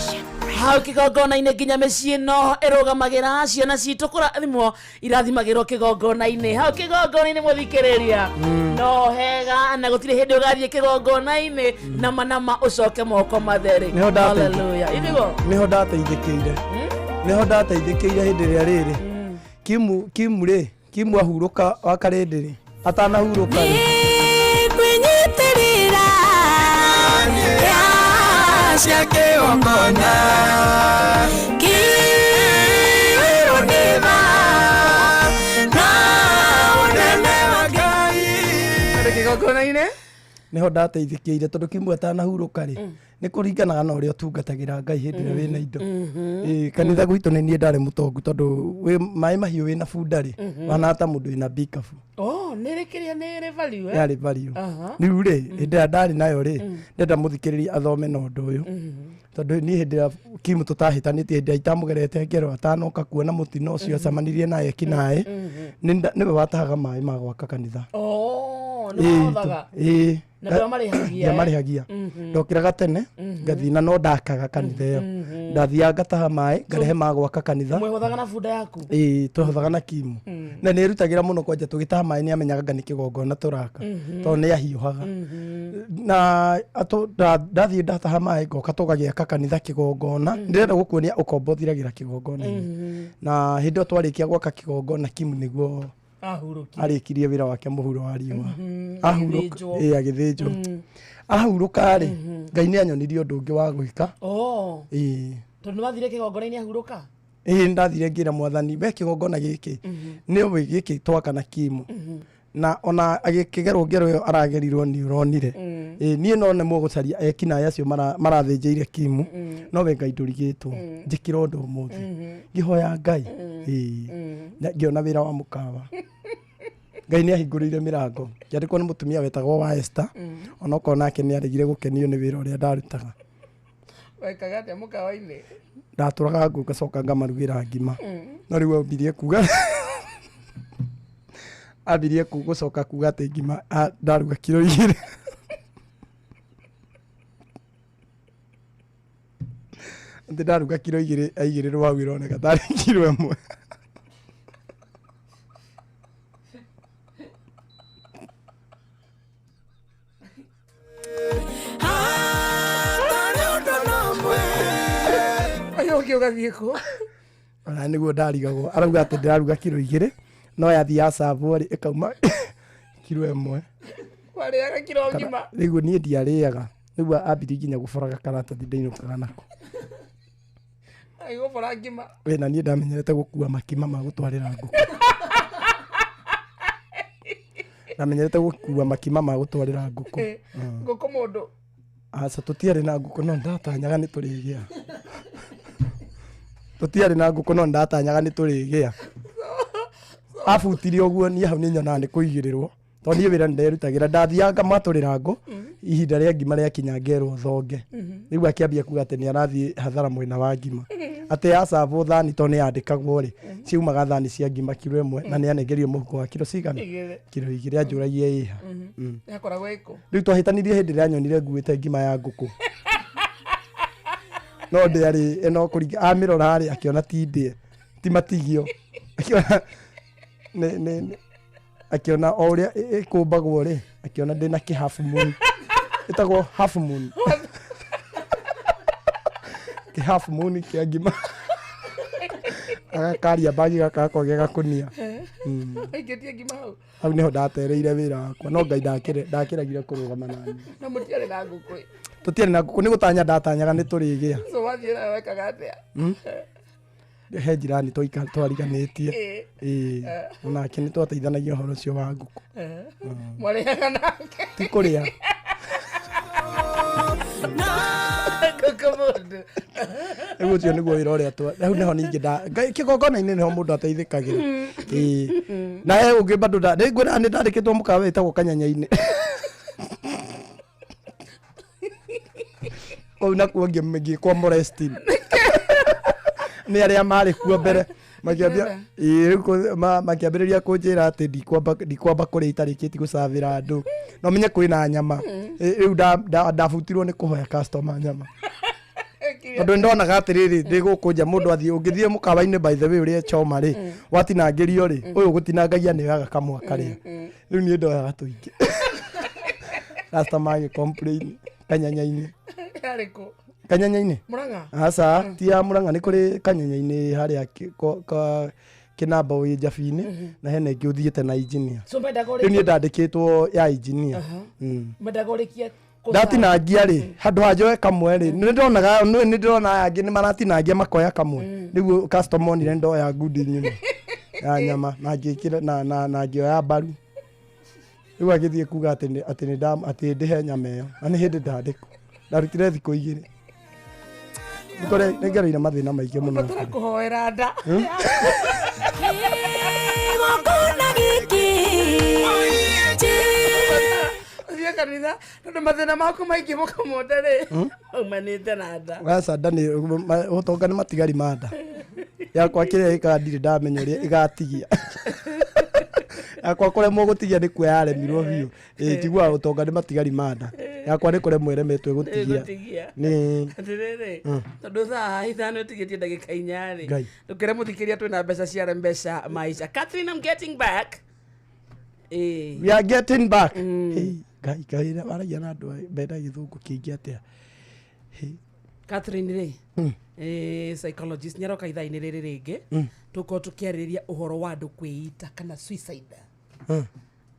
hau kĩgongona-inĩ nginya mĩciĩ noho ĩrũgamagĩra ciana citũ kũrathimwo irathimagĩrwo kĩgongona-inĩ hau kĩgongona-inĩ mũthikĩrĩria no hega na gũtirĩ hĩndĩ ũgathiĩ kĩgongona-inĩ nama nama ũcoke moko matheri Nĩho ndateithia. Hallelujah. Ithigo nĩho ndateithĩkĩire nĩho ndateithĩkĩire hĩndĩ ĩrĩa rĩrĩ kimu kimu rĩ kimu ahurũka wa karĩndĩ rĩ atanahurũka rĩ kwĩnyitĩrĩra cia kĩgongona kĩwĩrwo nĩ tha na ũnene wa Ngai kĩgongona-inĩ nĩho ndateithĩkĩire tondũ kimu atanahurũka rĩ nĩ kũringanaga na ũrĩa ũtungatagĩra ngai hĩndĩ ĩrĩa wĩna indo Ĩĩ, kanitha gwitũ nĩ niĩ ndarĩ mũtongu tondũ maĩ mahiũ wĩna bunda rĩ wana ta mũndũ wĩna bikabu oh nĩ rĩ kĩrĩa nĩ rĩ value eh? yarĩ value Aha. rĩu rĩ hĩndĩ ĩrĩa ndarĩ nayo rĩ ndenda mũthikĩrĩria athome na ũndũ ũyũ tondũ niĩ hĩndĩ ĩrĩa kimu tũtahĩtanĩtie hĩndĩ ĩrĩa itamũgerete ngero atanoka kuona mũtino ũcio acemanirie naye kinaĩ nĩwe watahaga maĩ ma gwaka kanitha oh nĩ Ĩĩ, mahothaga ĩĩ. Na ndĩamarĩhagia, eh? Ndiamarĩhagia ndokĩraga tene ngathiĩ na no ndakaga kanitha ĩyo ndathiaga ngataha maĩ ngarehe ma gwaka kanitha mwĩhothaga na bunda yaku ĩĩ twahothaga na kimu na nä ĩrutagĩra mũno kwanja tũgĩtaha maĩ nĩ amenyaga nga nĩ kĩgongona tũraka tondũ nĩ ahiũhaga na ndathiĩ ndataha maĩ ngoka tũgagĩaka kanitha kĩgongona ndĩrenda gũkuonia ũkombo ũthiragĩra kĩgongona-inĩ na hĩndĩ ĩyo twarĩkia gwaka kĩgongona kimu nĩguo ahurũki arĩkirie wĩra wake mũhuro wa riũa Agĩthĩnjwo. ĩĩ agĩthĩnjwo ahurũka rĩ ngai nĩ anyonirie ũndũ ũngĩ wa gwĩka oh ĩĩ tondũ nĩ wathire kĩgongona-inĩ ahurũka ĩĩ ndathire ngĩra mwathani we kĩgongona gĩkĩ nĩ ũĩ gĩkĩ twaka na kimu na ona agĩkĩgerwo ngero ĩyo aragerirwo nĩ ũronire ĩĩ niĩ no nemwo gũcaria ekinaĩ acio marathĩnjĩire kimu no we ngai ndũrigĩtwo njĩkĩra ũndũ ũmũthĩ ngĩhoya ngai ĩĩ Na ngĩona wĩra wa mũkawa ngai nĩ ahingũrĩire mĩrango ngĩandĩkwo nĩ mũtumia wetagwo wa Esther onokorwo nake nĩ aregire gũkenio nĩ wĩra ũrĩa ndarutaga wekaga atĩa mũkawa-inĩ ndatũraga ngũ ngacoka ngamarugĩra ngima no rĩu ambirie kuga ambirie gũcoka kuga atĩ ngima ndaruga kiro 2 atĩ ndaruga kiro 2 aigĩrĩrwo hau ĩroneka tarĩ kiro 1 hatarĩ ũndũ na ũmwe ũyũ ũngĩ ũgathiĩ kũ ona nĩguo ndarigagwo arauga atĩ ndĩraruga kiro 2 no yathiĩ yacabwo rĩ ĩkauma kiro 1 warĩaga kiro ngima rĩu niĩ ndiarĩaga rĩu ambirie nginya gũboraga karatathi ndainũkaga nako agĩgũbora ngima we na niĩ ndamenyerete gũkua makima ma gũtwarĩra ngũkũ ndamenyerete gũkua makima ma gũtwarĩra ngũkũ ngũkũ mũndũ aca tũtiarĩ na ngũkũ no ndatanyaga nĩ tũrĩgĩa tũtiarĩ na ngũkũ no ndatanyaga nĩ tũrĩgĩa abutirie ũguo niĩ hau nĩ nyonaga nĩ kũigĩrĩrwo tondũ niĩ wĩra nĩnderutagĩra ndathiaga ngamatũrĩra ngũ ihinda rĩa ngima rĩakinya ngerwo thonge rĩu akĩambia kuga atĩ nĩ arathiĩ hathara mwena wa ngima Atĩ yacabwo thani tondũ nĩ yandĩkagwo rĩ, ciaumaga thani cia ngima kiro 1 na nĩ anengerio mũhuko wa kiro cigana? Igĩrĩ. Kiro 2 anjũragia ĩha. Yakoragwo ĩkũ? Rĩu twahĩtanirie hĩndĩ ĩrĩa nyonire nguĩte ngima ya ngũkũ. No ndĩarĩ ĩno kũringa amĩrora rĩ akĩona ti ndĩe, ti matigio. Akĩona nĩ akĩona o ũrĩa ĩkũmbagwo rĩ, akĩona ndĩna kĩ half moon. Ĩtagwo half moon. Kĩ half moon kĩa ngima. Agakaria mbagi gaka gakwa ge gakũnia. Waikĩtie ngima hau? Hau nĩho ndatereire wĩra wakwa, no Ngai ndakĩragire kũrũgama naniĩ. Na mũtiarĩ na ngũkũ? Tũtiarĩ na ngũkũ, nĩ gũtanya ndatanyaga nĩ tũrĩgĩa. So wathiĩ nayo wekaga atĩa? He jirani twariganĩtie. Ĩĩ, onake nĩ twateithanagia ũhoro ũcio wa ngũkũ. Mwarĩaga nake? Ti kũrĩa. Ngũkũ mũndũ. Rĩu ũcio nĩguo wĩra ũrĩa twa hau nĩho ningĩ Ngai kĩgongona-inĩ nĩho mũndũ ateithĩkagĩra. Ĩĩ. Na he ũngĩ bado nĩ ngwĩra nĩ ndandĩkĩtwo mũkawa wĩtagwo Kanyanya-inĩ. Kũu nakuo ngĩkwo molesting. Nĩ arĩa marĩ kuo mbere. Makĩambia, ĩĩ, rĩu makĩambĩrĩria kũnjĩra atĩ ndikwamba kũrĩa itarĩkĩtie gũcabĩra andũ. No menye kwĩna nyama. Rĩu ndabutirwo nĩ kũhoya customer nyama. Tondũ nĩndonaga atĩrĩrĩ, ndĩ gũkũ nja mũndũ athiĩ, ũngĩthiĩ mũkawa-inĩ by the way ũrĩe choma rĩ, watinangĩrio rĩ, ũyũ ũgũtinangagia nĩ oyaga kamwe akarĩa. Rĩu niĩ ndoyaga tũingĩ. Customer agĩ complain Kanyanya-inĩ. Yarĩ kũ? Kanyanya-inĩ? Mũrang'a? Aca, ti ya Mũrang'a, nĩ kũrĩ Kanyanya-inĩ harĩa kĩnamba wĩ Njabi-inĩ, na hena ĩngĩ ũthiĩte na engineer. So mendaga Rĩu niĩ ũrĩkie? ndandĩkĩtwo ya engineer. Mendaga ũrĩkie kũcaba? Ndatinangia rĩ, handũ ha njoe kamwe rĩ, nĩ ndonaga, nĩ ndĩrona aya angĩ nĩ maratinangia makoya kamwe. Nĩguo customer onire ndoya ngundi ng'ima ya nyama na ngĩkĩra na ngĩoya mbaru. Rĩu agĩthiĩ kuga atĩ nĩ, atĩ nĩ nda, atĩ ndĩhe nyama ĩyo. Na nĩ hĩndĩ ndandĩkwo. Ndarutire thikũ 2. Nĩkore, nĩngereire mathĩna maingĩ mũno. Ũbatara kũhoera nda. Igongona gĩkĩ. Ũthiĩ kanitha, tondũ mathĩna maku maingĩ mũkamũnda rĩ, maumanĩte na nda. Aca, nda nĩ, ũtonga nĩ matigari ma nda. Yakwa kĩrĩa ĩkaga ndirĩ ndamenya ũrĩa ĩgatigia. Yakwa kũremwo gũtigia nĩ kuo yaremirwo biũ. Ĩĩ, njiguaga ũtonga nĩ matigari ma nda. Yakwa nĩ kũremwo ĩremetwo ĩgũtigia. Ĩgũtigia. Nĩ. Atĩrĩrĩ, tondũ thaa 5 ĩtigĩtie ndagĩka 4 rĩ, Ngai. ndũkĩre mũthikĩria twĩna mbeca cia mbeca maica. Catherine, I'm getting back. Ĩĩ. We are getting back. Hey, Ngai, Ngai, waragia na andũ menda gĩthũngũ kĩingĩ atĩa? Hey. Catherine rĩ, psychologist nĩaroka ithaa-inĩ rĩrĩ rĩngĩ. Tũkorwo tũkĩarĩrĩria ũhoro wa andũ kwĩita kana suicide.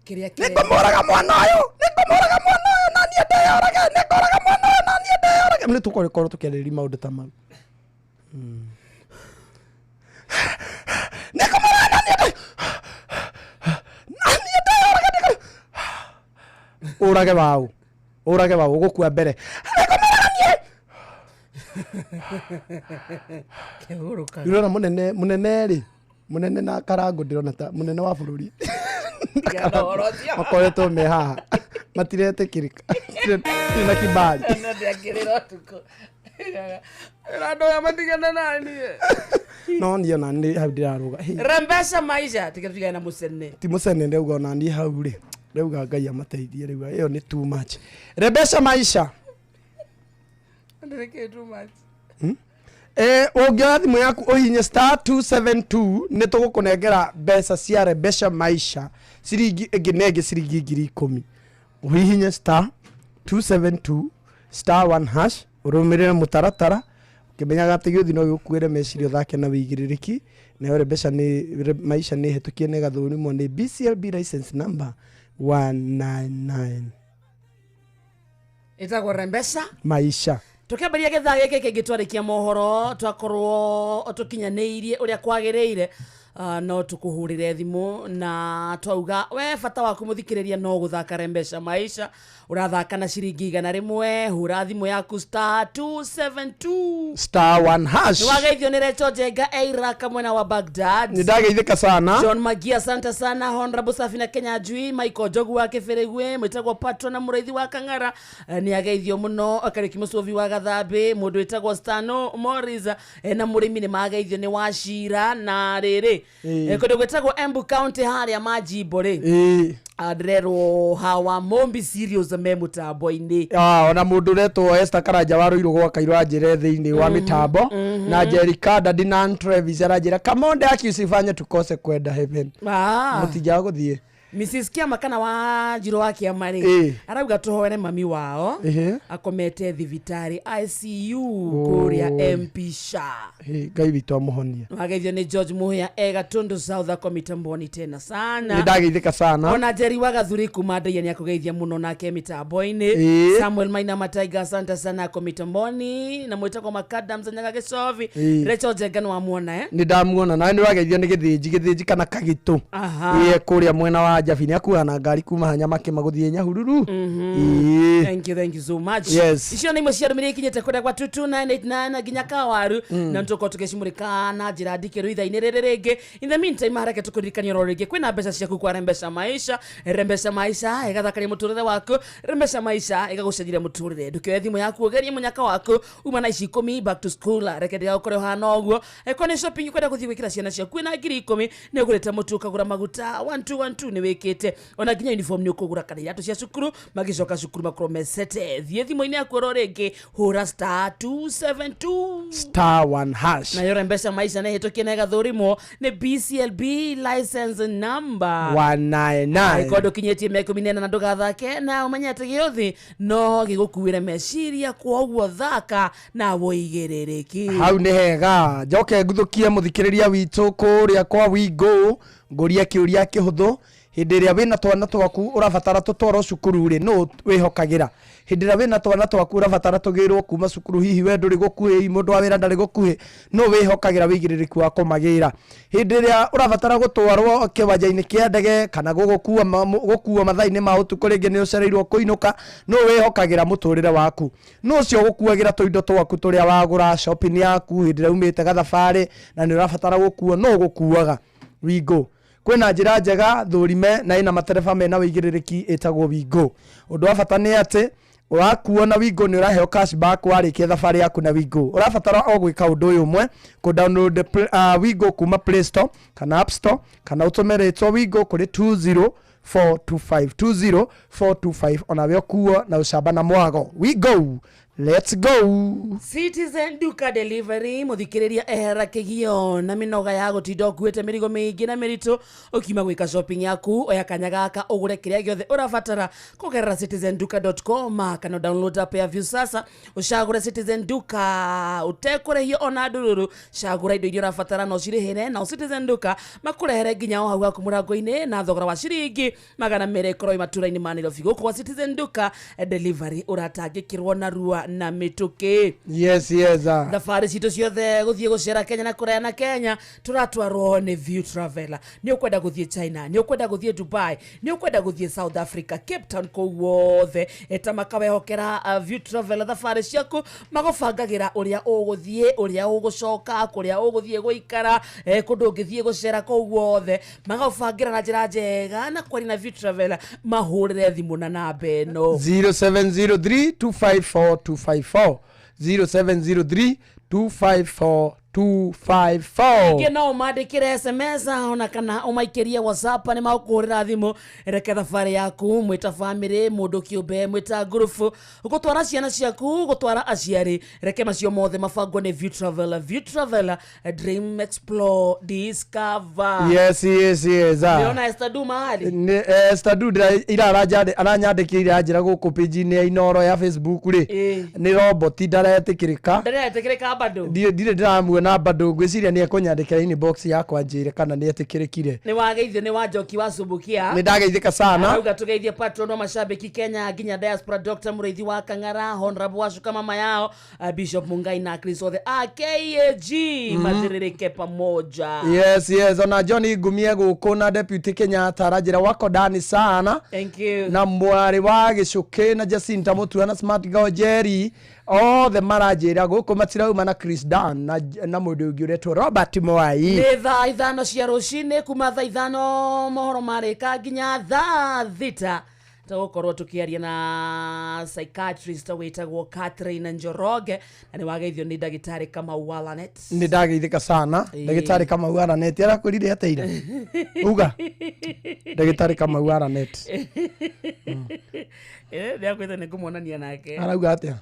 Kĩrĩa kĩrĩa Nĩngũmũraga mwana ũyũ, nĩngũmũraga mwana ũyũ na niĩ ndeyũrage, nĩngũraga mwana ũyũ na niĩ ndeyũrage. Nĩ tũkorwo tũkĩarĩrĩria maũndũ ta mau. Nĩngũmũraga na niĩ na niĩ ndeyũrage, nĩngũ- Ũrage waũ, ũrage waũ, ũgũkua mbere. Nĩngũmũraga niĩ. Kĩhurũka. Ndĩrona mũnene, mũnene rĩ, mũnene na Karangũ ndĩrona ta mũnene wa bũrũri. Tigana na ũhoro ũcio. Makoretwo me haha. Matiretĩkĩrĩka. Matirĩ na kibali. No ndĩangĩrĩra ũtukũ. Andũ aya matigana na niĩ. No niĩ ona niĩ hau ndĩrarũga. Hey. Rembesha maisha, tiga tutigane na mũcene. Ti mũcene ndauga ona niĩ hau rĩ. Ndauga Ngai amateithie rĩu ĩyo nĩ too much. Rembesha maisha. Ndĩrĩ too much. Ũngĩoya thimũ yaku ũhihinye star 272 nĩ tũgũkũnengera mbeca cia Rembesha maisha ciringi ĩngĩ na ĩngĩ ciringi ngiri ikũmi. Ũhihinye star 272 star 1 hash ũrũmĩrĩre mũtaratara ũkĩmenyaga atĩ gĩũthi no gĩgũkuĩre meciria ũthake na wĩigĩrĩrĩki. Nayo Rembesha nĩ maisha nĩ ĩhetũkie na ĩgathũrimwo nĩ BCLB license number 199. Ĩtagwo Rembesha Maisha. Tũkĩambĩrĩria gĩthaa gĩkĩ kĩngĩ twarĩkia mohoro twakorwo tũkinyanĩirie ũrĩa kwagĩrĩire. No tũkũhũrĩre thimũ na twauga we bata waku mũthikĩrĩria no gũthaka Rembesha Maisha. Ũrathaka na ciringi 100, hũra thimũ yaku star 272 star 1 hash. Nĩwageithio nĩ Recho Njenga Eiraka mwena wa Baghdad. Nĩ ndageithĩka sana. John Magia, asante sana. Honorable Safina Kenya Njui, Michael Njogu wa Kĩbĩrĩgwe, mwĩtagwo Patron na mũrĩithi wa Kang'ara, nĩ ageithio mũno. Kariũki Mũcũvi wa Gathambĩ, mũndũ wĩtagwo Stano Morris, na mũrĩmi nĩ mageithio nĩ Wacira. Na rĩrĩ, kũndũ gwĩtagwo Embu County harĩa Majimbo rĩ, ndĩrerwo hawa Mombi Serious me mũtambo-inĩ. Ah, ona mũndũ ũretwo Esther Karanja wa Rũirũ gwa Kairũ anjĩre thĩinĩ wa mĩtambo, na Jerika Daddy Nan Travis aranjĩra Kamonde akiusifanye tukose kwenda heaven. Mũtinjaga gũthiĩ. Mrs Kiama kana wa Njiro wa Kiama rĩ, arauga tũhoere mami wao, akomete thibitarĩ ICU kũrĩa MP Shah. Ngai witũ amũhonie. Wageithio nĩ George Muhia e Gatundu South, akomite mboni tena sana. Nĩ ndageithĩka sana. Ona Njeri wa Gathuri kuma Ndaia nĩ akũgeithia mũno nake mĩtambo-inĩ. Samuel Maina Mataiga, asante sana, akomite mboni na mwĩtagwo Makadam Zanyaga Gĩcovi. Rachel Njenga nĩ wamuona, eh? Nĩ ndamuona. Nawe nĩ wageithio nĩ Gĩthĩnji kana Kagitũ. Ĩĩ, kũrĩa mwena wa Njabi nĩ akuaga na ngari kuma Hanyamakĩma gũthiĩ Nyahururu. Thank you, thank you so much. Icio nĩ imwe cia ndũmĩrĩri ikinyĩte kũrĩa gwa 22989 nginya kawaru, na nĩtũkorwo tũgĩcimũrĩka na njĩra ndikĩru ithaa-inĩ rĩrĩ rĩngĩ. In the meantime, hareke tũkũririkania oro rĩngĩ kwĩna mbeca ciaku kwa Rembesha Maisha. Rembesha Maisha ĩgathakaria mũtũrĩre waku. Rembesha Maisha ĩgagũcenjeria mũtũrĩre. Ndũkĩoye thimũ yaku ũgerie mũnyaka waku uma na ici 10 back to school. Reke ndĩgagũkore ũhana ũguo. Eko nĩ shopping ũkwenda gũthiĩ gwĩkĩra ciana ciaku na 10,000, nĩ ũgũrĩte mũtu ũkagũra maguta 1212 nĩ wĩkĩte, ona nginya uniform nĩ ũkũgũra kana iratũ cia cukuru, magĩcoka cukuru makorwo mesete. Thiĩ thimũ-inĩ yaku oro rĩngĩ, hũra star 272 star 1 hash. Nayo Rembesha Maisha nĩ hĩtũkie na ĩgathũrimwo nĩ BCLB license number 199. Angĩkorwo ndũkinyĩtie mĩaka 18 na ndũgathake na ũmenye atĩ gĩũthĩ no gĩgũkuĩre meciria, kwoguo thaka na wũigĩrĩrĩki. Hau nĩ hega. Njoke nguthũkie mũthikĩrĩria witũ kũrĩa kwa Wingo, ngũrie kĩũria kĩhũthũ. Hĩndĩ ĩrĩa wĩna twana twaku ũrabatara tũtwarwo cukuru rĩ, nũ wĩhokagĩra? Hĩndĩ ĩrĩa wĩna twana twaku ũrabatara tũgĩrwo kuma cukuru, hihi we ndũrĩ gũkuhĩ, hihi mũndũ wa wĩra ndarĩ gũkuhĩ, nũ wĩhokagĩra wĩigĩrĩrĩki wa kũmagĩra? Hĩndĩ ĩrĩa ũrabatara gũtwarwo kĩwanja-inĩ kĩa ndege kana gũkuo mathaa-inĩ ma ũtukũ, rĩngĩ nĩ ũcereirwo kũinũka, nũ wĩhokagĩra mũtũrĩre waku? Nũ ũcio ũgũkuagĩra tũindo twaku tũrĩa wagũra shopping yaku hĩndĩ ĩrĩa umĩte gathabarĩ na nĩ ũrabatara gũkuo, nũ ũgũkuaga? Wingo. Kwĩna njĩra njega thũrime na ĩna matereba mena wĩigĩrĩrĩki ĩtagwo Wingo. Ũndũ wa bata nĩ atĩ wakuo na Wingo nĩ ũraheo cashback warĩkia thabarĩ yaku na Wingo. Ũrabatara o gwĩka ũndũ ũyũ ũmwe, kũ download Wingo kuma Play Store kana App Store, kana ũtũme rĩtwa Wingo kũrĩ 20425, 20425, onawe ũkuo na ũcamba na mwago. Wingo, let's go. Citizen Duka Delivery, mũthikĩrĩria, ehera kĩgio na mĩnoga ya gũtinda ũkuĩte mĩrigo mĩingĩ na mĩritũ ũkiuma gwĩka shopping yaku. Oya kanya gaka ũgũre kĩrĩa gĩothe ũrabatara kũgerera citizenduka.com kana download app ya Viusasa, ũcagũre Citizen Duka ũtekũrĩhio ona ndururu. Cagũra indo iria ũrabatara na ũcirĩhĩre, nao Citizen Duka makũrehere nginya o hau haku mũrango-inĩ na thogora wa ciringi 200. Ĩkorwo ĩ matũra-inĩ ma Nairobi. Gũkũ gwa Citizen Duka Delivery ũratangĩkĩrwo narua na mĩtũkĩ. Yes. Thabarĩ citũ ciothe gũthiĩ gũcera Kenya na kũraya na Kenya tũratwarwo nĩ View Traveler. Nĩ ũkwenda gũthiĩ China, nĩ ũkwenda gũthiĩ Dubai, nĩ ũkwenda gũthiĩ South Africa, Cape Town, kũu wothe eta makawehokera View Traveler thabarĩ ciaku. Magũbangagĩra ũrĩa ũgũthiĩ, ũrĩa ũgũcoka, kũrĩa ũgũthiĩ gũikara, kũndũ ũngĩthiĩ gũcera, kũu wothe magagũbangĩra na njĩra njega. Na kwaria na View Traveler, mahũrĩre thimũ na namba ĩno: 0703 254 254, 0703 254 254. Ingĩ no ũmandĩkĩre SMS ona kana ũmaikĩrie WhatsApp, nĩ magũkũhũrĩra thimũ. Reke thabarĩ yaku mwĩta bamĩrĩ, mũndũ kĩũmbe, mwĩta ngurubu, gũtwara ciana ciaku, gũtwara aciari, reke macio mothe mabangwo nĩ View Traveler. View Traveler, dream, explore, discover. Yes. Nĩona Esther Du mahali. Nĩ Esther Du ira aranyandĩkĩire anjĩra gũkũ page-inĩ ya Inoro ya Facebook rĩ, nĩ robot ndaretĩkĩrĩka. Ndaretĩkĩrĩka bado. Ndirĩ ndĩramuona. Na bado ngwĩciria nĩ ekũnyandĩkĩra inbox yakwa njĩre kana nĩ etĩkĩrĩkire. Nĩ wageithio nĩ Wanjoki wa Subukia. Nĩ ndageithĩka sana. Arauga tugeithie patron wa mashabiki Kenya nginya diaspora, Dr. Mũrĩithi wa Kang'ara, Honorable Wacuka mama yao, Bishop Mungai na Chris othe a KAG mathiririke pamoja. Yes, ona John Ngumie gũkũ na Deputy Kenyatta aranjĩra wako ndani sana. Thank you. Na mwarĩ wa Gĩcũkĩ na Jacinta Mutua na Smart Girl Jerry othe maranjĩra gũkũ matirauma na Chris Dan na mũndũ ũngĩ ũretwo Robert Mwai. Nĩ thaa 5 cia rũcinĩ, kuma thaa 5 mohoro marĩka nginya thaa 6 tũgũkorwo tũkĩaria na psychiatrist wĩtagwo Catherine Njoroge, na nĩ wageithio nĩ ndagĩtarĩ Kamau wa Lanet. Nĩ ndageithĩka sana. Ndagĩtarĩ Kamau Aranet arakwĩrire atĩa ira? Uga ndagĩtarĩ Kamau Aranet. Nĩakwĩte nĩ ngũmuonania nake. Arauga atĩa?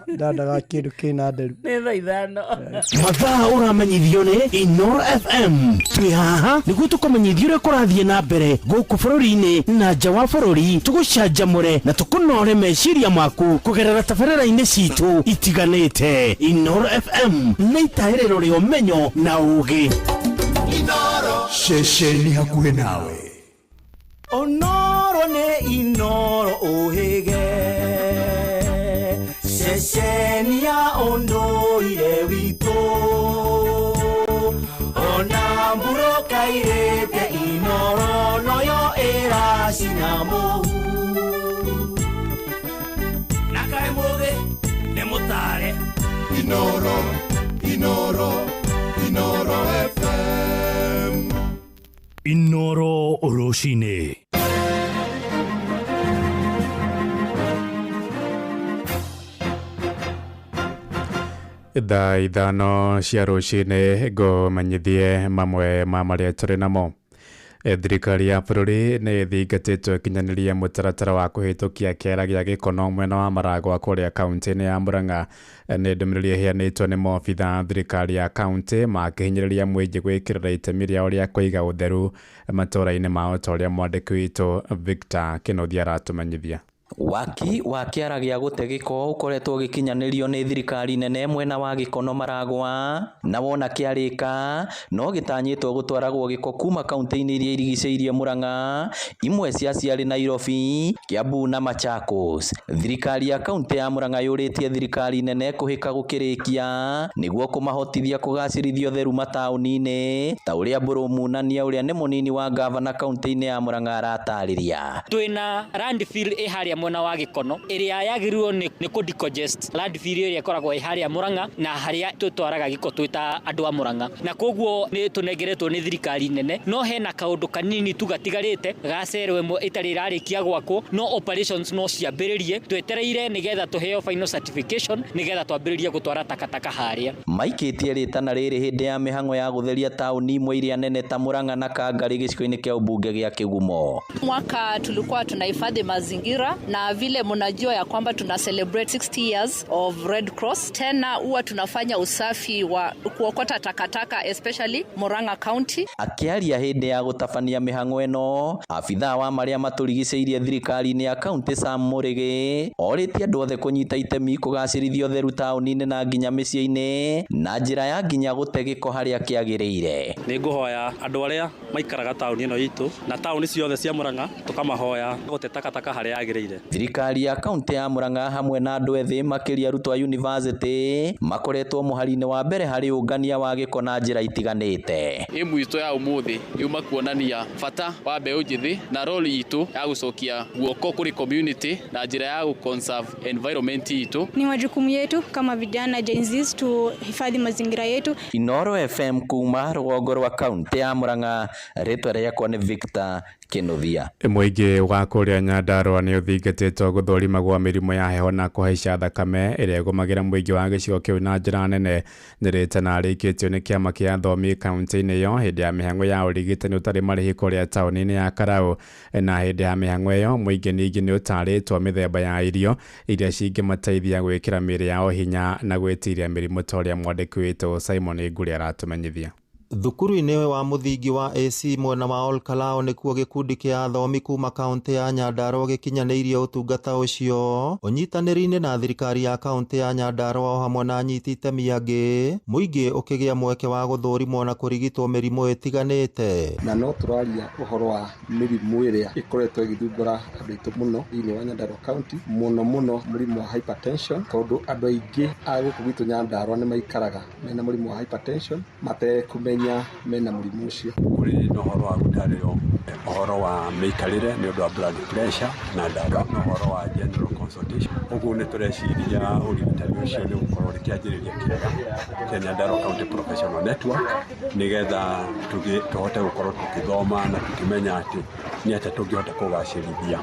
Ndandaga kĩndũ kĩna nderu. Nĩ thaa 5. Mathaa ũramenyithio nĩ Inoro FM. Twĩ haha nĩguo tũkũmenyithia ũrĩa kũrathiĩ na mbere gũkũ bũrũri-inĩ na nja wa bũrũri, tũgũcanjamũre na tũkũnore meciria maku kũgerera tabarĩra-inĩ citũ itiganĩte. Inoro FM nĩ itaĩrĩro rĩa ũmenyo na ũgĩ. Ceceni hakuhĩ nawe. Onoro nĩ Inoro ũhĩge, ceceni ya ũndũire witũ, ona mburũka irĩte Inoro noyo ĩracina mũhu. Na kaĩ mũgĩ nĩ mũtare. Inoro, Inoro, Inoro FM. Inoro rũcinĩ. Thaa 5 cia rũcinĩ ngũmenyithie mamwe ma marĩa tũrĩ namo. Thirikari ya bũrũri nĩ ĩthingatĩtwo ĩkinyanĩrie mũtaratara wa kũhĩtũkia kĩara gĩa gĩkono mwena wa Maragwa kũrĩa kaunti-inĩ ya Murang'a. Nĩ ndũmĩrĩri ĩheanĩtwo nĩ maobitha a thirikari ya kaunti makĩhinyĩrĩria mũingĩ gwĩkĩrĩra itemi rĩao rĩa kũiga ũtheru matũũra-inĩ mao, ta ũrĩa mwandĩki witũ Victor Kĩnuthia aratũmenyithia. Waki wa kĩara gĩa gũte gĩko ũkoretwo ũgĩkinyanĩrio nĩ thirikari nene mwena wa Gĩkono Maragwa, na wona kĩarĩka no gĩtanyĩtwo gũtwaragwo gĩko kuma kaunti-inĩ iria irigicĩirie Murang'a, imwe cia ciarĩ Nairobi, Kiambu na Machakos. Thirikari ya kaunti ya Murang'a yũrĩtie thirikari nene kũhĩka gũkĩrĩkia nĩguo kũmahotithia kũgacĩrithia ũtheru mataũni-inĩ, ta ũrĩa Mbũrũ Munania ũrĩa nĩ mũnini wa ngavana kaunti-inĩ ya Murang'a aratarĩria. Twĩna landfill ĩ harĩa mwena wa Gĩkono ĩrĩa yagĩrĩirwo nĩ kũ decongest landfill ĩrĩa ĩkoragwo ĩ harĩa Murang'a na harĩa tũtwaraga gĩko twĩ ta andũ a Murang'a, na koguo nĩ tũnengeretwo nĩ thirikari nene, no hena kaũndũ kanini tu gatigarĩte ga cero ĩmwe ĩtarĩ ĩrarĩkia gwakwo, no operations no ciambĩrĩrie, twetereire nĩgetha tũheo final certification nĩgetha twambĩrĩrie gũtwara takataka harĩa. Maikĩtie rĩtana rĩrĩ hĩndĩ ya mĩhang'o ya gũtheria taũni imwe iria nene ta Murang'a na Kangarĩ gĩcigo-inĩ kĩa ũmbunge gĩa Kĩgumo. Mwaka tulikuwa tunahifadhi mazingira, na vile mnajua ya kwamba tuna celebrate 60 years of Red Cross. Tena huwa tunafanya usafi wa kuokota takataka especially Murang'a County. Akĩaria hĩndĩ ya gũtabania mĩhang'o ĩno, abithaa wa marĩa matũrigicĩirie thirikari-inĩ ya kaunti Sam Mũrĩgĩ orĩtie andũ othe kũnyita itemi kũgacĩrithia ũtheru taũni-inĩ na nginya mĩciĩ-inĩ na njĩra ya nginya gũte gĩko harĩa kĩagĩrĩire. Nĩ ngũhoya andũ arĩa maikaraga taũni ĩno itũ na taũni ciothe cia Murang'a tũkamahoya gũte takataka harĩa yagĩrĩire. Thirikari ya kaunti ya Murang'a hamwe na andũ ethĩ makĩria arutwo a university makoretwo mũhari-inĩ wa mbere harĩ ũngania wa gĩko na njĩra itiganĩte. Ĩmu itũ ya ũmũthĩ yuma kuonania bata wa mbeũ njĩthĩ na role itũ ya gũcokia guoko kũrĩ community na njĩra ya gũ-conserve environment itũ. Ni majukumu yetu kama vijana Gen Zs tuhifadhi mazingira yetu. Inoro FM kuma rũgongo rwa kaunti ya Murang'a, rĩtwa rĩakwa nĩ Victor Kĩnuthia. Mũingĩ wa kũrĩa Nyandarũa nĩ ũthingatĩtwo gũthũrimagwo mĩrimũ ya heho na kũhaica thakame ĩrĩa ĩgũmagĩra mũingĩ wa gĩcigo kĩu na njĩra nene. Nĩ rĩtana rĩikĩtio nĩ kĩama kĩa athomi kaunti-inĩ ĩyo hĩndĩ ya mĩhang'o ya ũrigitani ũtarĩ marĩhi kũrĩa taũni-inĩ ya Karau. Na hĩndĩ ya mĩhang'o ĩyo mũingĩ ningĩ nĩ ũtarĩtwo mĩthemba ya irio iria cingĩmateithia gwĩkĩra mĩĩrĩ yao hinya na gwĩtiria mĩrimũ ta ũrĩa mwandĩki witũ Simon Ngũrĩ aratũmenyithia. Thukuru-inĩ wa mũthingi wa AC mwena wa Olkalou nĩkuo gĩkundi kĩa athomi kuma kaũntĩ ya Nyandarua gĩkinyanĩirie ũtungata ũcio ũnyitanĩri-inĩ na thirikari ya kaũntĩ ya Nyandarua o hamwe na anyiti itemi angĩ, mũingĩ ũkĩgĩa mweke wa gũthũrimwo na kũrigitwo mĩrimũ ĩtiganĩte. Na no tũraria ũhoro wa mĩrimũ ĩrĩa ĩkoretwo ĩgĩthumbũra andũ aitũ mũno thĩinĩ wa Nyandarua County, mũno mũno mũrimũ wa hypertension, tondũ andũ aingĩ a gũkũ gwitũ Nyandarua nĩ maikaraga mena mũrimũ wa hypertension matekũmenya mena mũrimũ ũcio. Kũrĩ na ũhoro wa gũtarĩrio ũhoro wa mĩikarĩre nĩ ũndũ wa blood pressure na ndawa na ũhoro wa general consultation. Ũguo nĩ tũreciria ũrigitani ũcio nĩ ũgũkorwo ũrĩ kĩanjĩrĩria kĩega kĩa Nyandarua County Professional Network, nĩgetha tũhote gũkorwo tũkĩthoma na tũkĩmenya atĩ nĩ atĩa tũngĩhota kũgacĩrithia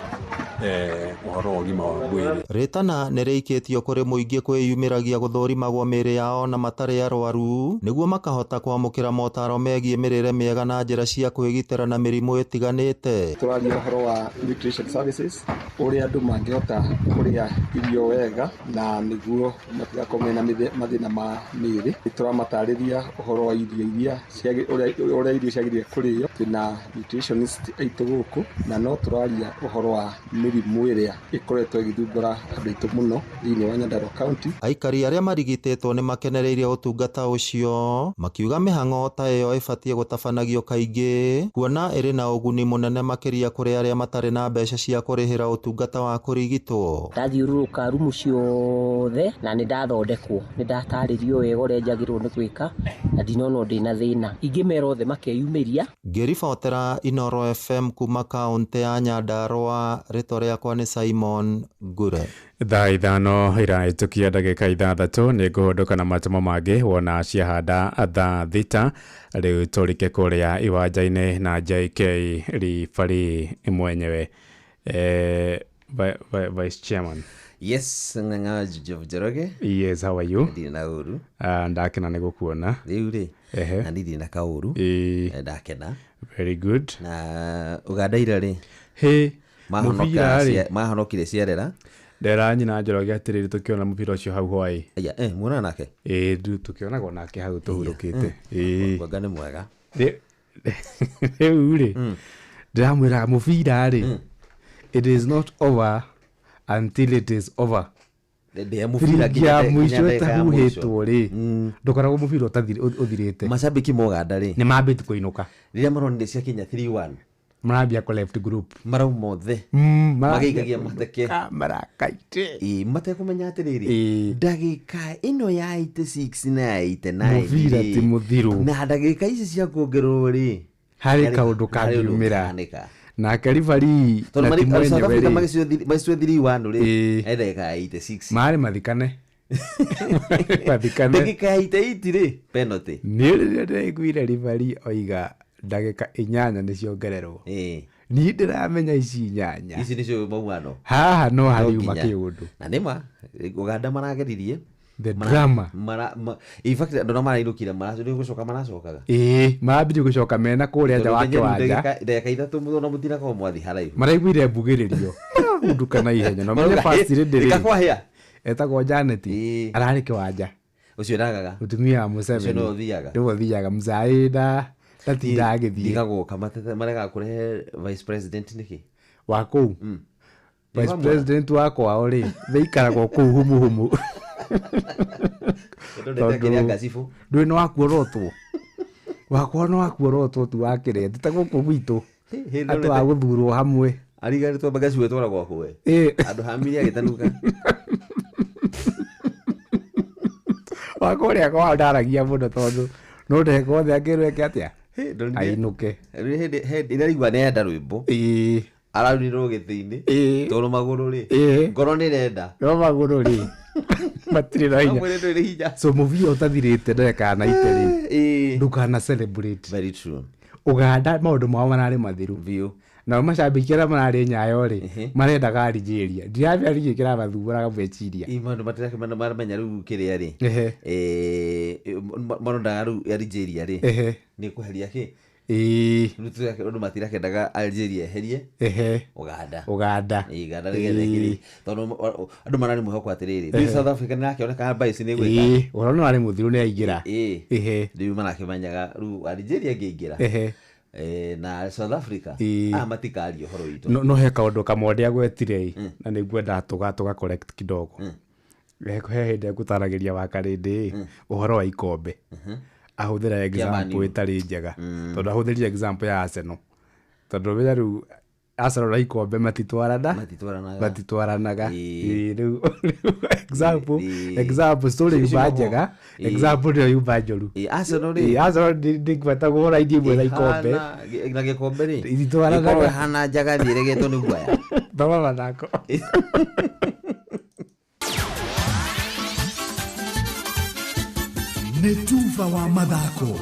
ũhoro wa ũgima wa mwĩrĩ. Rĩtana nĩ rĩikĩtio kũrĩ mũingĩ kwĩyumĩragia gũthũrimagwo mĩĩrĩ yao na matarĩ arwaru nĩguo makahota kwamũkĩra motaro megiĩ mĩrĩre mĩega na njĩra cia kwĩgitĩra na mĩrimũ ĩtiganĩte. Tũraria ũhoro wa nutrition services, ũrĩa andũ mangĩhota kũrĩa irio wega na nĩguo matigakorwo mena mathĩna ma mĩĩrĩ. Tũramatarĩria ũhoro wa irio iria ũrĩa irio ciagĩrĩire kũrĩo. Twĩna nutritionist aitũ gũkũ, na no tũraria ũhoro wa mĩrimũ ĩrĩa ĩkoretwo ĩgĩthumbũra andũ aitũ mũno thĩinĩ wa Nyandarua County. Aikari arĩa marigitĩtwo nĩ makenereire ũtungata ũcio, makiuga mĩhang'o ta ĩyo ĩbatiĩ gũtabanagio kaingĩ kuona ĩrĩ na ũguni mũnene makĩria kũrĩ arĩa matarĩ na mbeca cia kũrĩhĩra ũtungata wa kũrigitwo. Ndathiũrũrũka rumu ciothe na nĩ ndathondekwo, nĩ ndatarĩrio wega ũrĩa njagĩrĩirwo nĩ gwĩka na ndinonwo ndĩna thĩna. Ingĩmera othe makeyumĩria. Ngĩribotera Inooro FM kuma kaũntĩ ya Nyandarua, rĩtwa rĩakwa nĩ Simon Ngure. Thaa 5 irahĩtũkia ndagĩka 6 nĩ ngũhũndũka na matũmo mangĩ wona ciahanda thaa 6. Rĩu tũrike kũrĩa iwanja-inĩ na JK Ribari mwenyewe. Vice Chairman. Yes, Ng'ang'a Njoroge. Yes, how are you? Ndirĩ na ũru. Ndakena nĩ gũkuona. Rĩu rĩ, na ndirĩ na kaũru. Ndakena. Very good. Na Uganda ira rĩ. Hĩ. Mahonokire ciarera. Ndera nyina Njoroge atĩrĩrĩ tũkĩona mũbira ũcio hau hwaĩ. Aya, muona nake? Ĩĩ, tũkĩonagwo nake hau tũhurũkĩte. Ĩĩ. Mwanga nĩ mwega. Rĩu rĩ, ndĩramwĩraga mũbira rĩ, it is not over until it is over. Mũbira ya mũico ĩtahuhĩtwo rĩ, ndũkoragwo mũbira ũthirĩte. Macambĩki ma Uganda rĩ, nĩ mambĩtie kũinũka. Rĩrĩa maronire cia Kenya 3-1, marambia kũ left group, marauma othe magĩikagia mateke marakaite, matekũmenya atĩrĩrĩ ndagĩka ĩno ya 86 na ya 89 mũbira ti mũthiru, na ndagĩka ici cia kuongererwo rĩ, harĩ kaũndũ kangiumĩra. Nake ribari na timu yenyewe rĩ, magĩcio 3-1 rĩ, ndagĩka ya 86 marĩ mathikane mathikane ndagĩka ya 88 rĩ, penalty. Nĩ rĩrĩa ndĩraiguire ribari oiga ndagĩka 8 nĩ ciongererwo. Niĩ ndĩramenya ici 8 ici nĩcio maumano haha no hariuma kĩũndũ. Na nĩma Uganda marageririe the drama in fact andũ marainũkire gũcoka maracokaga. Ĩĩ, marambirie gũcoka mena kũrĩa nja wa kĩwanja ndagĩka 3 mũthona mũtinakorwo mwathi haraihu, maraiguire mbugĩrĩrio marahũndũka na ihenya. No menye first lady rĩ, ĩkakwahĩa etagwo Janet, ararĩ kĩwanja ũcio ndagaga mũtumia wa Museveni ũcio nĩwe ũthiaga, nĩwe ũthiaga mzaĩ na ndatinda agĩthiĩ. Ndigagoka maregaga kũrehe vice president nĩkĩ wa kũu vice president wa kwao rĩ, theikaragwo kũu humuhumu ndũĩ nĩ wakuorotwo wakwa nĩ wakuorotwo tu wakĩrĩa ti ta gũkũ gwitũ atĩ wa gũthurwo hamwe ariganĩtwo mbagaci wetwaragwo kũwe andũ hamiri agĩtanuka wakwa ũrĩa kwao ndaragia mũno tondũ no ndeka othe angĩrwo eke atĩa ainũke. Ĩrarigua nĩenda rwĩmbo ararurirwo gĩtĩ-inĩ tondũ magũrũ rĩ, ngoro nĩrenda no magũrũ rĩ matirĩ na hinya. So mũbira ũtathirĩte ndagĩka 90 rĩ, ndũkana celebrate. Very true. Uganda maũndũ mao mararĩ mathiru biũ, nao macambĩki arĩa mararĩ Nyayo rĩ, marendaga Algeria. Ndiramenya nĩkĩ kĩramathumbũraga meciria. Maũndũ matiramenya rĩu kĩrĩa rĩ, marondaga rĩu Algeria rĩ nĩ kweheria kĩ Rĩu andũ matirakendaga Algeria eherie Uganda. Uganda. Ĩĩ, Uganda nĩgetha ĩkĩrĩ tondũ andũ mararĩ mwĩhoko atĩrĩrĩ, rĩu South Africa nĩrakĩoneka mbaĩ ici nĩ gwĩka. Ũhoro nĩ warĩ mũthiru nĩ aingĩra. Rĩu marakĩmenyaga rĩu Algeria ĩngĩingĩra na South Africa aya matikaria ũhoro witũ. No he kaũndũ kamwe ndĩagwetire ĩ, na nĩ ngwenda tũga correct kidogo. He hĩndĩ ekũtaragĩria wakarĩndĩ ĩ, ũhoro wa ikombe ahũthĩra example U. ĩtarĩ njega, tondũ ahũthĩrire example ya Arsenal, tondũ wĩra rĩu Arsenal na ikombe matitwarana Matitwaranaga. Matitwaranaga. Ĩĩ, rĩu example story Icio yuma no- njega, Ĩĩ. example nĩyo yuma njũru. Ĩĩ, Arsenal rĩ. Ĩĩ, Arsenal ndĩngĩbata kũhũra indo imwe na ikombe. Ĩhana- na gĩkombe rĩ Ititwaranaga. ĩkorwo ĩhana njagathi ĩregetwo nĩ guaya. Thoma mathako. Nĩ tuba wa mathako.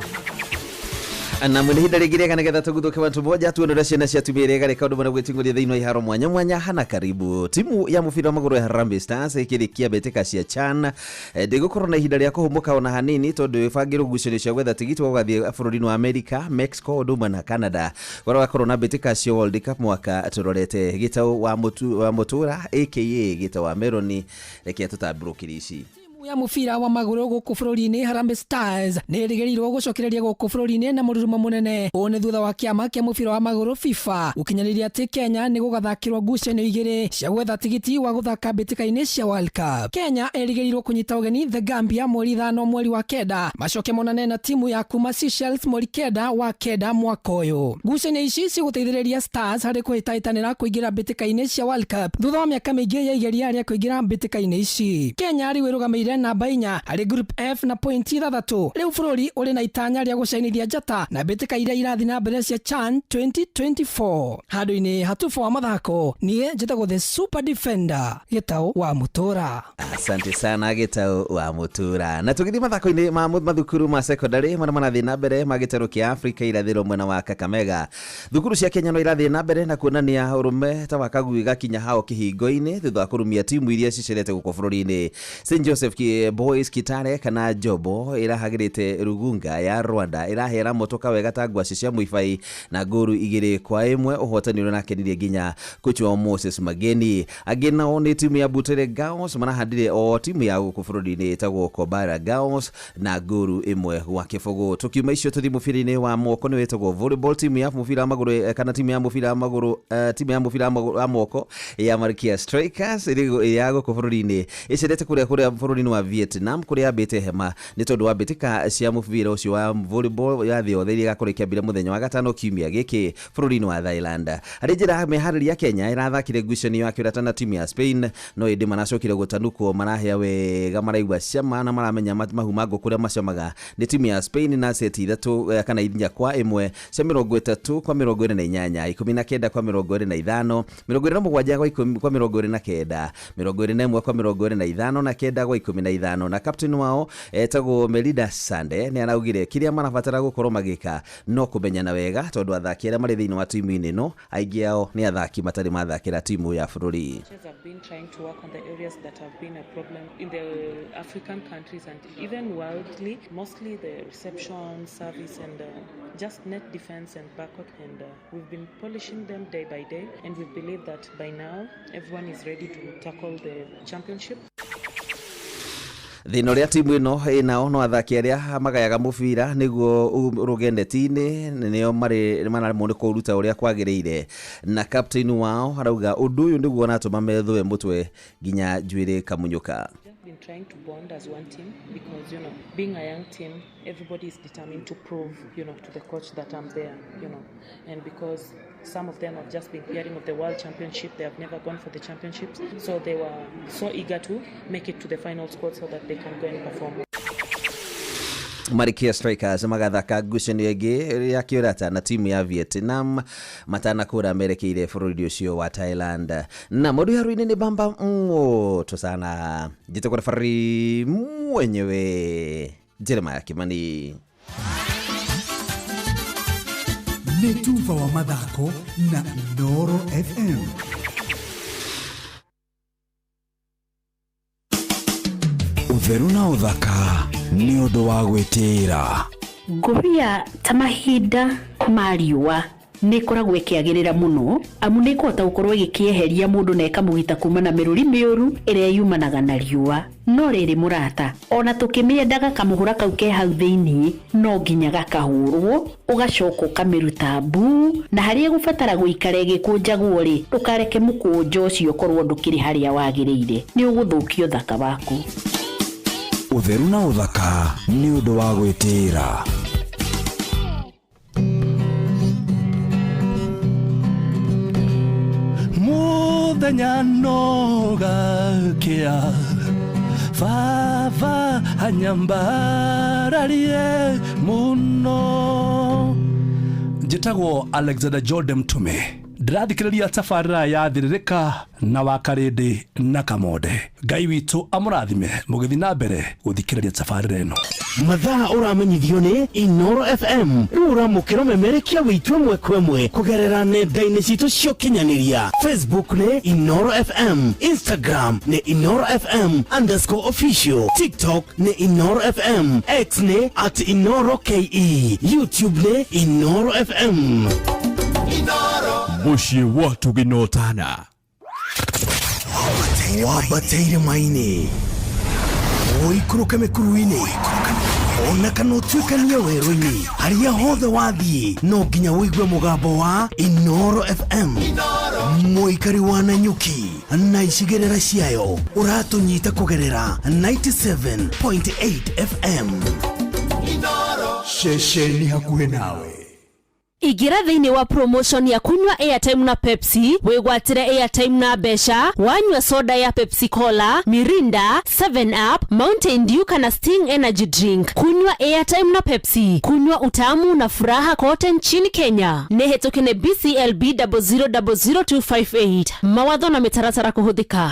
Na mwene ihinda rĩngĩ rĩega nĩgetha tũguthũke watu moja tuone ũrĩa ciana cia tumia iria igarĩka ũndũ mwena gwĩting'ũria thĩinĩ wa iharo mwanya mwanya. Hana karibu timu ya mũbira wa magũrũ ya Harambee Stars ĩkĩrĩkia mbĩtĩka cia CHAN. Ndĩgũkorwo na ihinda rĩa kũhũmũka ona hanini tondũ ĩbangĩrwo ngucanio cia gwetha tigiti wa gũgathiĩ bũrũri-inĩ wa America, Mexico ũndũ ũmwe na Canada kũrĩa gũgakorwo na mbĩtĩka cia World Cup mwaka tũrorete. Gĩtaũ wa mũtũra aka Gĩtaũ wa Meroni, reke tũtambũrũkĩrie ici. Timu ya mũbira wa magũrũ gũkũ bũrũri-inĩ Harambee Stars nĩ ĩrĩgĩrĩirwo gũcokereria gũkũ bũrũri-inĩ na mũrurumo mũnene. Ũũ nĩ thutha wa kĩama kĩa mũbira wa magũrũ FIFA gũkinyanĩria atĩ Kenya nĩ gũgathakĩrwo ngucanio igĩrĩ cia gwetha tigiti wa gũthaka mbĩtĩka-inĩ cia World Cup. Kenya ĩrĩgĩrĩirwo kũnyita ũgeni The Gambia mweri 5 mweri wa 9, macoke monane na timu ya kuma Seychelles mweri 9 wa 9 mwaka ũyũ. Ngucanio ici cigũteithĩrĩria Stars harĩ kũhĩtahĩtanĩra kũingĩra mbĩtĩka-inĩ cia World Cup thutha wa mĩaka mĩingĩ ya igeria rĩa kũingĩra mbĩtĩka-inĩ ici. Kenya rĩu ĩrũgamĩire namba 4 harĩ Group F na pointi 6. Rĩu bũrũri ũrĩ na itanya rĩa gũcainithia njata na mbĩtĩka iria irathiĩ na mbere cia CHAN 2024. Handũ-inĩ hatubu wa mathako, niĩ njĩtagwo the Super Defender Gĩtaũ wa Mũtũra. Asante sana Gĩtaũ wa Mũtura. Na tũgĩthiĩ mathako-inĩ ma mathukuru ma secondary marĩa marathiĩ na mbere ma gĩtarũ kĩa Afrika irathĩro mwena wa Kakamega. Thukuru cia Kenya no irathiĩ na mbere na kuonania ũrũme ta wa kagui gakinya hao kĩhingo-inĩ thutha wa kũrumia timu iria cicerete gũkũ bũrũri-inĩ. St Joseph Boys Kitale kana Jobo ĩrahagĩrĩte Rugunga ya Rwanda ĩrahera motoka wega ta ngwacĩ cia mũibai na ngũru 2-1, ũhotani ũrĩa ũrakenirie nginya kocha wa Moses Mageni. Angĩ nao nĩ timu ya Butere Girls marahandire o timu ya gũkũ bũrũri-inĩ ĩtagwo Kobara Girls na ngũru 1-0. Tũkiuma icio tũthiĩ mũbira-inĩ wa moko nĩ wĩtagwo volleyball. Timu ya mũbira wa magũrũ kana timu ya mũbira wa magũrũ timu ya mũbira wa moko ya Malkia Strikers ĩrĩ ya gũkũ bũrũri-inĩ ĩcerete kũrĩa kũrĩa bũrũri-inĩ wa Vietnam kũrĩa yambĩte hema nĩ tondũ wa mbĩtĩka cia mũbira ũcio wa volleyball ya thĩ yothe iria igakorwo ikĩambĩrĩria mũthenya wa gatano kiumia gĩkĩ bũrũri-inĩ wa Thailand. Harĩ njĩra mĩharĩria ya Kenya ĩrathakire ngucanio ya kĩũrata na timu ya Spain no ĩndĩ maracokire gũtanukwo marahĩa wega maraigua cama na maramenya mahu ma ngũkũ ũrĩa macamaga nĩ timu ya Spain na seti 3 kana 4-1 cia 30 kwa 48, 19 kwa 25, 27 kwa 29, 21 kwa 25 na 9 kwa 15. Na captain wao etagwo Melida Sande nĩ araugire kĩrĩa marabatara gũkorwo magĩka no kũmenyana wega tondũ athaki arĩa marĩ thĩinĩ wa timu-inĩ ĩno aingĩ ao nĩ athaki matarĩ mathakĩra timu ya bũrũri. Coaches have been trying to work on the areas that have been a problem in the African countries and even worldly, mostly the reception, service and just net defense and backcourt, and we've been polishing them day by day, and we believe that by now everyone is ready to tackle the championship. Thĩna ũrĩa timu ĩno ĩnao no athaki arĩa magayaga mũbira nĩguo ũrũge neti-inĩ nĩo marĩ mararemwo nĩ kũũruta ũrĩa kwagĩrĩire, na captain wao arauga ũndũ ũyũ nĩguo ũratũma methũe mũtwe nginya njuĩrĩ kamunyũka. Been trying to bond as one team because, you know, being a young team, everybody is determined to prove, you know, to the coach that I'm there, you know, and because some of them have just been hearing of the World Championship, they have never gone for the championships, so they were so eager to make it to the final squad so that they can go and perform. Malkia Strikers magathaka ngucanio ĩngĩ ya kĩũrata na timu ya Vietnam matanakũra merekeire bũrũri ũcio wa Thailand. Na mũndũ haru-inĩ nĩ bamba moto sana, njĩtagwo referee mwenyewe Jeremiah Kimani. Nĩ tuba wa mathako na Inooro FM. Ũtheru na ũthaka nĩ ũndũ wa gwĩtĩĩra. Ngũbia ta mahinda ma riũa nĩ ĩkoragwo ĩkĩagĩrĩra mũno, amu nĩ ĩkũhota gũkorwo ĩgĩkĩeheria mũndũ na ĩkamũgita kuma na mĩrũri mĩũru ĩrĩa yumanaga na riũa. No rĩrĩ mũrata, ona tũkĩmĩendaga kamũhũra kau ke hau thĩiniĩ no nginya gakahũrwo, ũgacoka ũkamĩruta mbuu, na harĩa ĩgũbatara gũikara ĩgĩkũnjagwo rĩ, ndũkareke mũkũnjo ũcio ũkorwo ndũkĩrĩ harĩa wagĩrĩire, nĩ ũgũthũkia ũthaka waku. Ũtheru na ũthaka nĩ ũndũ wa gwĩtĩĩra. Muthenya no gakia baba anyambararie muno. Njĩtagwo Alexander Jordan Mtume, ndĩrathikĩrĩria tabarĩra ya Thĩrĩrĩka na Wakarĩndĩ na Kamonde. Ngai witũ amũrathime mũgĩthiĩ na mbere gũthikĩrĩria tabarĩra ĩno. Mathaa ũramenyithio nĩ Inoro FM. Rĩu ũramũkĩra ũmemerekia witũ ĩmwe kwa ĩmwe kũgerera nenda-inĩ citũ cia ũkinyanĩria. Facebook nĩ Inoro FM, Instagram nĩ Inoro FM underscore official, TikTok nĩ Inoro FM, X nĩ at Inoro KE, YouTube nĩ Inoro FM. Mũciĩ wa tũgĩnotana. Wambateire maini, ũikũrũke mĩkuru-inĩ, ona kana ũtuĩkanie werũ-inĩ, harĩa hothe wathiĩ no nginya ũigue mũgambo wa Inoro FM. Mũikari wa Nanyuki na icigĩrĩra ciayo ũratũnyita kũgerera 97.8 FM. Ceceni hakuhĩ nawe. Ingĩra thĩinĩ wa promotion ya kunywa airtime na Pepsi, wĩgwatĩre airtime na mbeca, wanyua soda ya Pepsi Cola, Mirinda, 7 Up, Mountain Dew kana Sting Energy Drink. Kunywa airtime na Pepsi, kunywa utamu na furaha kote nchini Kenya. Nĩ hĩtũke nĩ BCLB 0000258. Mawatho na mĩtaratara kũhũthĩka.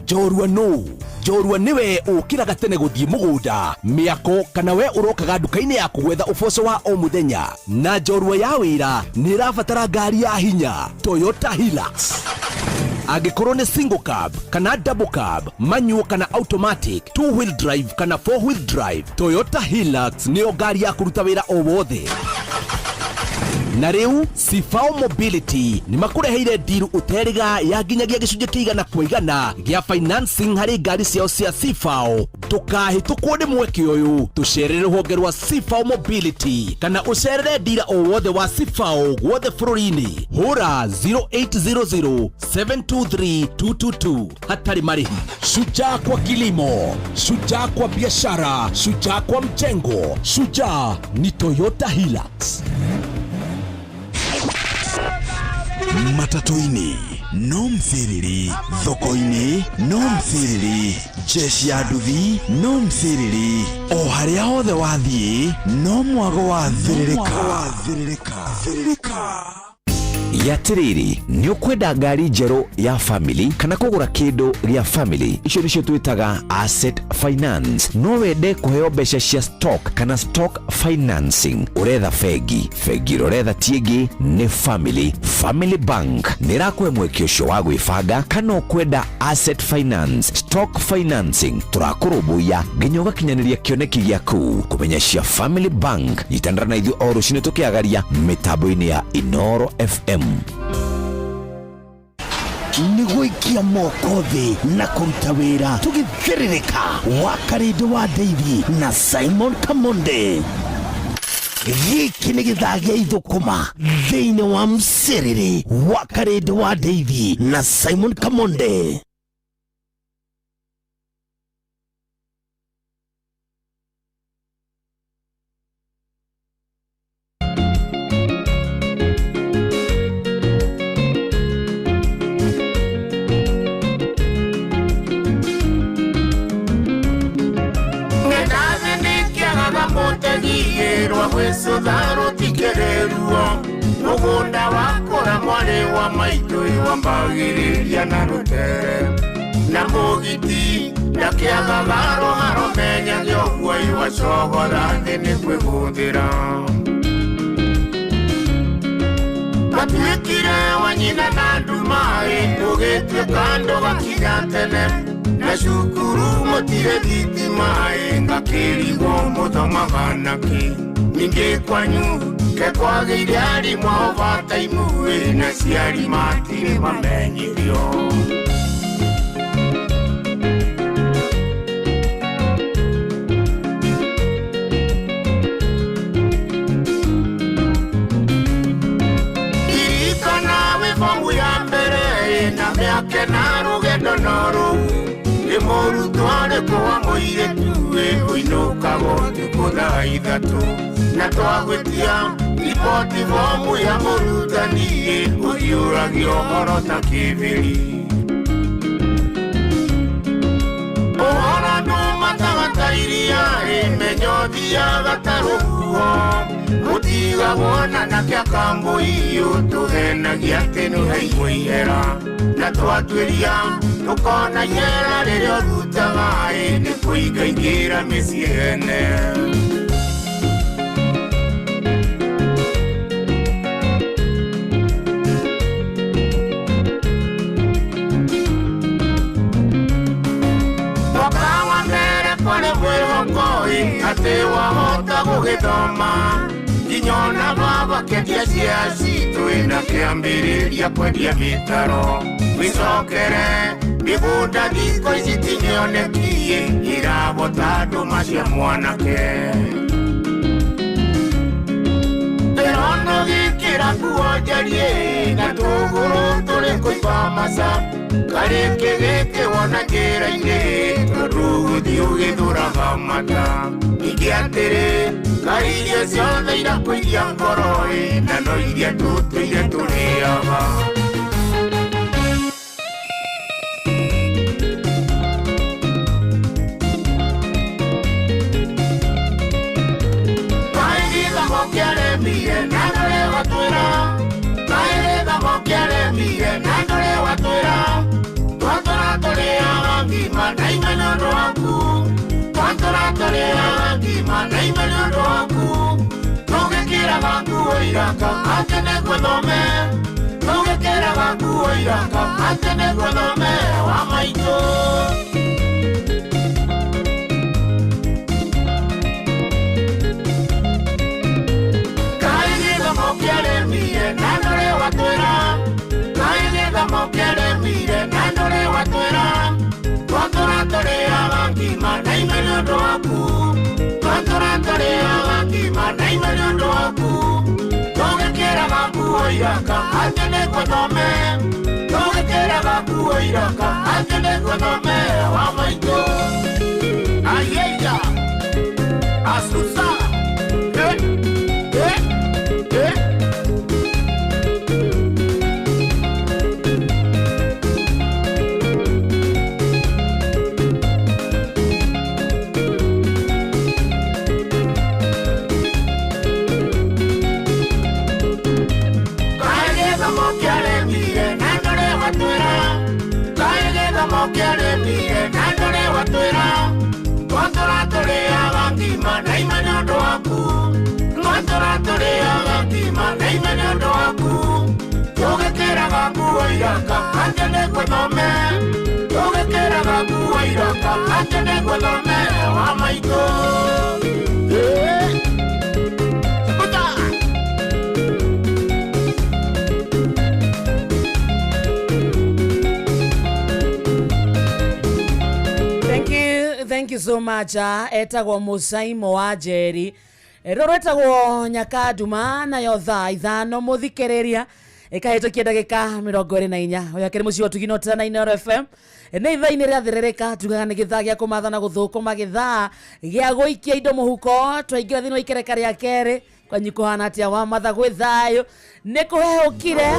Njorua nũ? Njorua nĩwe ũkĩraga tene gũthiĩ mũgũnda, mĩako, kana we ũrokaga nduka-inĩ yaku gwetha ũboco wa o mũthenya. Na njorua ya wĩra nĩ ĩrabatara ngari ya hinya, Toyota Hilux. Angĩkorwo nĩ single cab kana double cab, manual kana automatic, two wheel drive kana four wheel drive, Toyota Hilux nĩyo ngari ya kũruta wĩra o wothe. Na rĩu Sifao Mobility nĩ makũreheire ndiru ũterĩga ya nginyagia gĩcunjĩ kĩa 100% gĩa financing harĩ ngari ciao cia Sifao. Ndũkahĩtũkwo nĩ mweke ũyũ, tũcerere rũhonge rwa Sifao Mobility kana ũcerere ndira o wothe wa Sifao guothe bũrũri-inĩ. Hũra 0800 723 222 hatarĩ marĩhi. Shujaa kwa kilimo, shujaa kwa biashara, shujaa kwa mjengo, shujaa ni Toyota Hilux. Matatũ-inĩ no mthiriri, thoko-inĩ no mthiriri, jeshi ya nduthi no mthiriri, o harĩa hothe wathiĩ no mwago wa thĩrĩrĩka. Yatĩrĩrĩ, nĩ ũkwenda ngari njerũ ya family kana kũgũra kĩndũ gĩa family, icio nĩcio twĩtaga asset finance. No wende kũheo mbeca cia stock kana stock financing. Ũretha bengi, bengi ĩrĩa ũretha ti ĩngĩ nĩ Family. Family Bank nĩ ĩrakũhe mweke ũcio wa gwĩbanga, kana ũkwenda asset finance, stock financing, tũrakũrũmbũiya nginya ũgakinyanĩria kĩoneki gĩaku. Kũmenya cia Family Bank, nyitanĩra na ithuĩ o rũcinĩ tũkĩagaria mĩtambo-inĩ ya Inoro FM. Nĩ gũikia moko thĩ na kũruta wĩra tũgĩthĩrĩrĩka. Wakarĩndĩ wa Ndeithi na Simon Kamonde. Gĩkĩ nĩ gĩthaa gĩa ithũkũma thĩinĩ wa mcĩrĩrĩ. Wakarĩndĩ wa Ndeithi na Simon Kamonde. Mũtegiyĩrwa gwĩcũtha rũtikĩrĩruo, mũgũnda wakũra mwarĩ wa maitũ iwambagĩrĩria na rũtere, na mũgiti ndakĩagaga rũharo menyage ũguo iwacogotha thĩ nĩ kwĩgũthĩra. Watuĩkire wa nyina na ndumaĩ, ũgĩtuĩka ndũgakinya tene, Na cukuru mũtirĩ thitima ĩ ngakĩrigwo mũthomaga nakĩ. Ningĩ kwanyu ke kwagĩire arimũ a overtime ĩ na ciari matirĩ mamenyithio. Ririkana wĩ bomu ya mbere na mĩaka na rũgendo no rũu. Nĩ mũrutwo arĩkũ wa mũirĩtu ĩ ũinũkaga ũtukũ thaa 3. Na twagwĩtia riboti bomu ya mũrutani ĩ ũhiũragia ũhoro ta kĩbĩri. Ũhoro ndũmataga ta iria ĩ menyo ũthiaga ta rũhuho. Mũtigagwo na nakĩa kambũi ũtũhenagia atĩ nĩũheirwo ihera. Na twatuĩria tũkona ihera rĩrĩa ũrutaga ĩ nĩ kũingaingĩra mĩciĩ ene. Mwaka wa mbere kwarĩ mwĩhoko ĩ atĩ wahota gũgĩthoma. Nginya ona baba kĩendia cia citũ ĩ na kĩambĩrĩria kwendia mĩtaro. Wĩcokere mĩgũnda thikũ ici ti mĩoneki ĩ irabota ndũma cia mwanake. Ndĩrona ũgĩkĩra nguo njariĩ na tũgũrũ tũrĩ kũimba maca. Karĩkĩ gĩkĩ wona njĩra-inĩ tondũ ũgũthiĩ ũgĩthũraga mata. Ningĩ atĩrĩ kaĩ irio ciothe irakũiria ngoro ĩ na no iria tũtũire tũrĩaga. Kaĩ gĩthomo kĩaremire na ndũrĩ watwĩra. Kaĩ gĩthomo kĩaremire na ndũrĩ watwĩra. Twatũra tũrĩaga ngima na ime nĩ ũndũ waku. Twatũra tũrĩaga ngima na ime nĩ ũndũ waku. Tũgĩkĩraga nguo iraka atĩ nĩguo thome. Tũgĩkĩraga nguo iraka atĩ nĩguo thome wa maitũ. Kaĩ gĩthomo kĩaremire na ndũrĩ watwĩra. Kaĩ gĩthomo kĩaremire na ndũrĩ watwĩra. Twatũra tũrĩaga ngima na ime nĩ ũndũ waku. Twatũra tũrĩaga ngima na ime nĩ ũndũ waku. Tũgĩkĩraga nguo iraka atĩ nĩguo thome. Tũgĩkĩraga nguo iraka atĩ nĩguo thome wa maitũ. Ayeya asusa eh eh eh. Kaĩ gĩthomo kĩaremire na ndũrĩ watwĩra. Kaĩ gĩthomo kĩaremire na ndũrĩ watwĩra. Twatũra tũrĩaga ngima na ime nĩ ũndũ waku. Twatũra tũrĩaga ngima na ime nĩ ũndũ waku. Tũgĩkĩraga nguo iraka atĩ nĩguo thome. Tũgĩkĩraga nguo iraka atĩ nĩguo thome wa maitũ. Buta. Thank you, thank you so much. Etagwo Musaimo wa Njeri. Rũrũ rwĩtagwo Nyakanduma nayo thaa 5 mũthikĩrĩria ĩkahĩtũkia ndagĩka 24. Ũyũ akĩrĩ mũciĩ wa Ũtugi na Ũtana Inooro FM. Nĩ ithaa-inĩ rĩa thĩrĩrĩka tugaga nĩ gĩthaa gĩa kũmatha na gũthũkũma, gĩthaa gĩa gũikia indo mũhuko. Twaingĩra thĩinĩ wa ikereka rĩa kerĩ. Kwanyu kũhana atĩa wa matha gwĩ thayũ? Nĩ kũhehũkire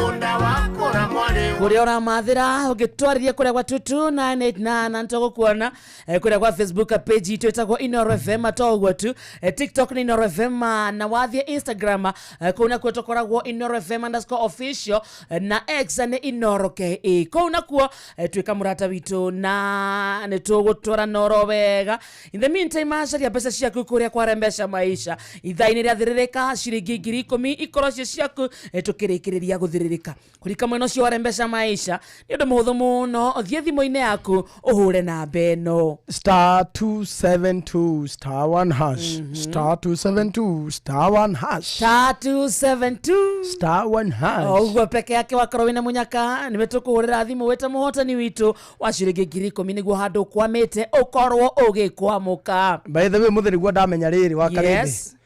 kũrĩa ũramathĩra ũngĩtwarĩria kũrĩa gwa 22989 na nĩtũgũkuona kũrĩa gwa Facebook page itũ ĩtagwo Inooro FM to ũguo tu. TikTok nĩ Inooro FM na wathiĩ Instagram kũu nakuo tũkoragwo Inooro FM underscore official na X nĩ Inooro KE. Kũu nakuo tuĩka mũrata witũ na nĩtũgũtwara noro wega. In the meantime caria mbeca ciaku kũrĩa kwarembesha maisha. Ithaa-inĩ rĩa thĩrĩrĩka ciringi 10,000 ikorwo cio ciaku tũkĩrĩkĩrĩria gũthĩrĩrĩka. Kũrika mwena ũcio warembesha maisha nĩ ũndũ mũhũthũ mũno thiĩ thimũ-inĩ yaku ũhũre namba ĩno. Star 272 star 1 hash, star 272 star 1 hash. Star 272 star 1 hash. O ũguo peke yake wakorwo wĩna mũnyaka nĩwe tũkũhũrĩra thimũ wĩta mũhotani witũ wa ciringi 10,000 nĩguo handũ ũkwamĩte ũkorwo ũgĩkwamũka. By the way, mũthĩ nĩguo ndamenya rĩrĩ wa karĩndĩ. Yes.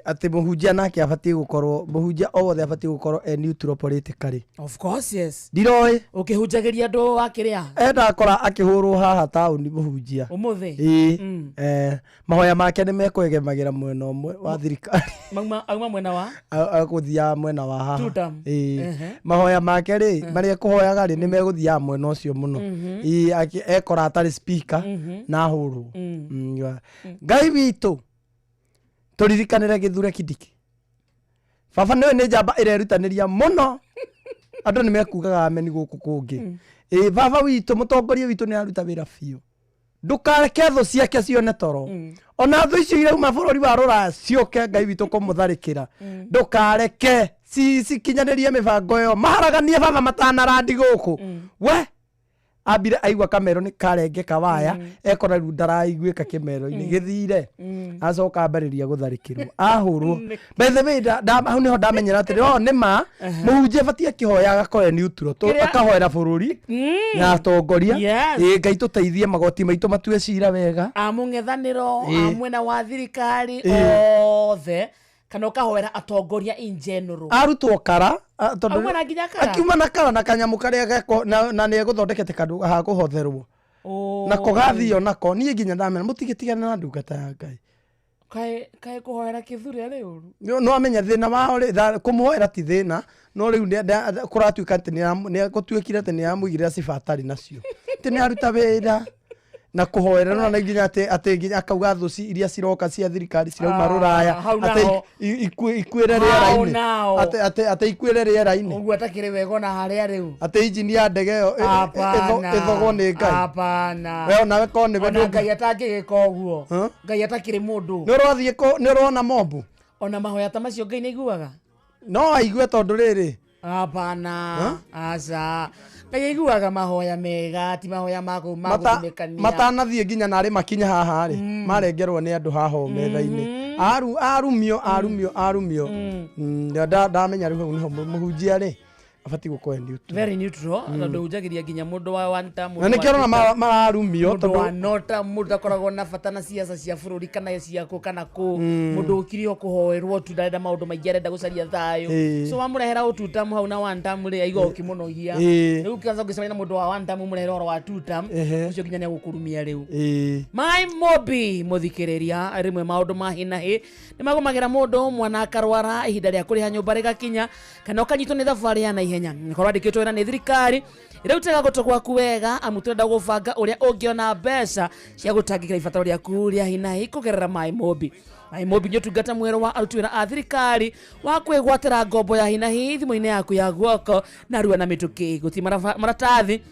Atĩ mũhunjia nake abatiĩ gũkorwo, mũhunjia o wothe abatiĩ gũkorwo e neutral politically. Of course, yes. Ndiroĩ. Ũkĩhunjagĩria andũ wakĩrĩa. Endakora akĩhũrwo haha taũni mũhunjia. Ũmũthĩ? Ĩĩ. Mahoya make nĩ mekwegemagĩra mwena ũmwe wa thirikari. Mauma auma mwena wa Agũthiaga mwena wa haha. Tutam. Ĩĩ. Ehe. Mahoya make rĩ, marĩa ekũhoyaga rĩ, nĩ megũthiaga mwena ũcio mũno. Ĩĩ, ekora atarĩ speaker na ahũrwo. Ngai witũ tũririkanĩre Gĩthure Kindiki. Baba nĩwe nĩ njamba ĩrerutanĩria mũno, andũ nĩ mekugaga ameni gũkũ kũngĩ. Ĩĩ, baba witũ, mũtongoria witũ nĩ aruta wĩra biũ, ndũkareke thũ ciake cione toro, ona thũ icio irauma bũrũri wa rũraya ciũke Ngai witũ kũmũtharĩkĩra, ndũkareke cikinyanĩrie mĩbango ĩyo, maharaganie baba matanarandi gũkũ. We ambire aigua kamero nĩ karengeka waya, ekora rĩu ndaraiguĩka kĩmero-inĩ gĩthire, acoka ambĩrĩria gũtharĩkĩrwo, ahũrwo. By the way, hau nĩho ndamenyera atĩrĩ, o nĩ ma mũhunjia abatiĩ akĩhoya agakorwo e neutral, akahoera bũrũri na atongoria. Yes. Ĩĩ, Ngai tũteithie, magoti maitũ matue cira wega. A mũng'ethanĩro, a mwena wa thirikari, othe, kana ũkahoera atongoria in general. Arutwo kara tondũ Auma na nginya kara? Akiuma na kara na kanyamũ karĩa geko na nĩ egũthondekete kandũ ha kũhotherwo Oh. nako gathio nako. Niĩ nginya ndamera mũtigĩtigane na ndungata ya Ngai. Kaĩ kũhoera Kĩthure arĩ ũru? No amenya thĩna wao rĩ, kũmũhoera ti thĩna, no rĩu kũratuĩka atĩ gũtuĩkire atĩ nĩaramũigĩrĩra ciba atarĩ nacio, atĩ nĩaruta wĩra na kũhoera no na nginya atĩ nginya akauga thũ iria ciroka cia thirikari cirauma Ah, rũraya hau atĩ naho. ikuĩre Hau rĩera-inĩ. nao. Atĩ ikuĩre rĩera-inĩ. Ũguo atakĩrĩ wega ona harĩa rĩu. Atĩ injini ya ndege ĩyo Hapana. ĩthogwo nĩ Ngai. Hapana. We onawe korwo nĩwe Ona Ngai atangĩgĩka ũguo. Huh? Ngai atakĩrĩ mũndũ. Nĩ ũrathiĩ nĩ ũrona mombu. Ona mahoya ta macio Ngai nĩaiguaga? No aigue tondũ rĩrĩ. Hapana. Aca. Ngai aiguaga mahoya mega, ti mahoya ma gũthimĩkania. Matanathiĩ nginya narĩ makinya haha rĩ, marengerwo nĩ andũ haha o metha-inĩ, arumio arumio arumio. Ndamenya rĩu hau nĩho mũhunjia rĩ abatiĩ gũkorwo e neutral. Very neutral, tondũ hunjagĩria nginya mũndũ wa one term, mũndũ Na nĩkĩo wa ũrona two term, mararumio mũndũ tondũ wa nota, mũndũ ndakoragwo na bata na ciaca cia bũrũri kana cia kũ kana kũ, mũndũ ũkiri o kũhoerwo tu, ndarenda maũndũ maingĩ, arenda gũcaria thayũ. So wamũrehera ũ two term hau na one term rĩ, aigua ũkĩmũnogia. Rĩu kwanza ũngĩcemania na mũndũ wa one term ũmũrehere ũhoro wa two term, ũcio nginya nĩegũkũrumia rĩu. Mai Mobi mũthikĩrĩria, rĩmwe maũndũ ma hi na hi nĩ magũmagĩra mũndũ, mwana akarwara, ihinda rĩa kũrĩha nyũmba rĩgakinya, kana ũkanyitwo nĩ thabarĩ ya naihenya. Korwo andĩkĩtwo wĩra nĩ thirikari rĩu, tega gũtũ gwaku wega, amu tũrenda gũbanga ũrĩa ũngĩona mbeca cia gũtangĩkĩra ibataro rĩaku rĩa hi na hi kũgerera Mai Mobi. Mai Mobi nĩ ũtungata mwerũ wa aruti wĩra a thirikari wa kwĩgwatĩra ngombo ya hi na hi thimũ-inĩ yaku ya guoko narua na mĩtũkĩ. Gũtirĩ maratathi,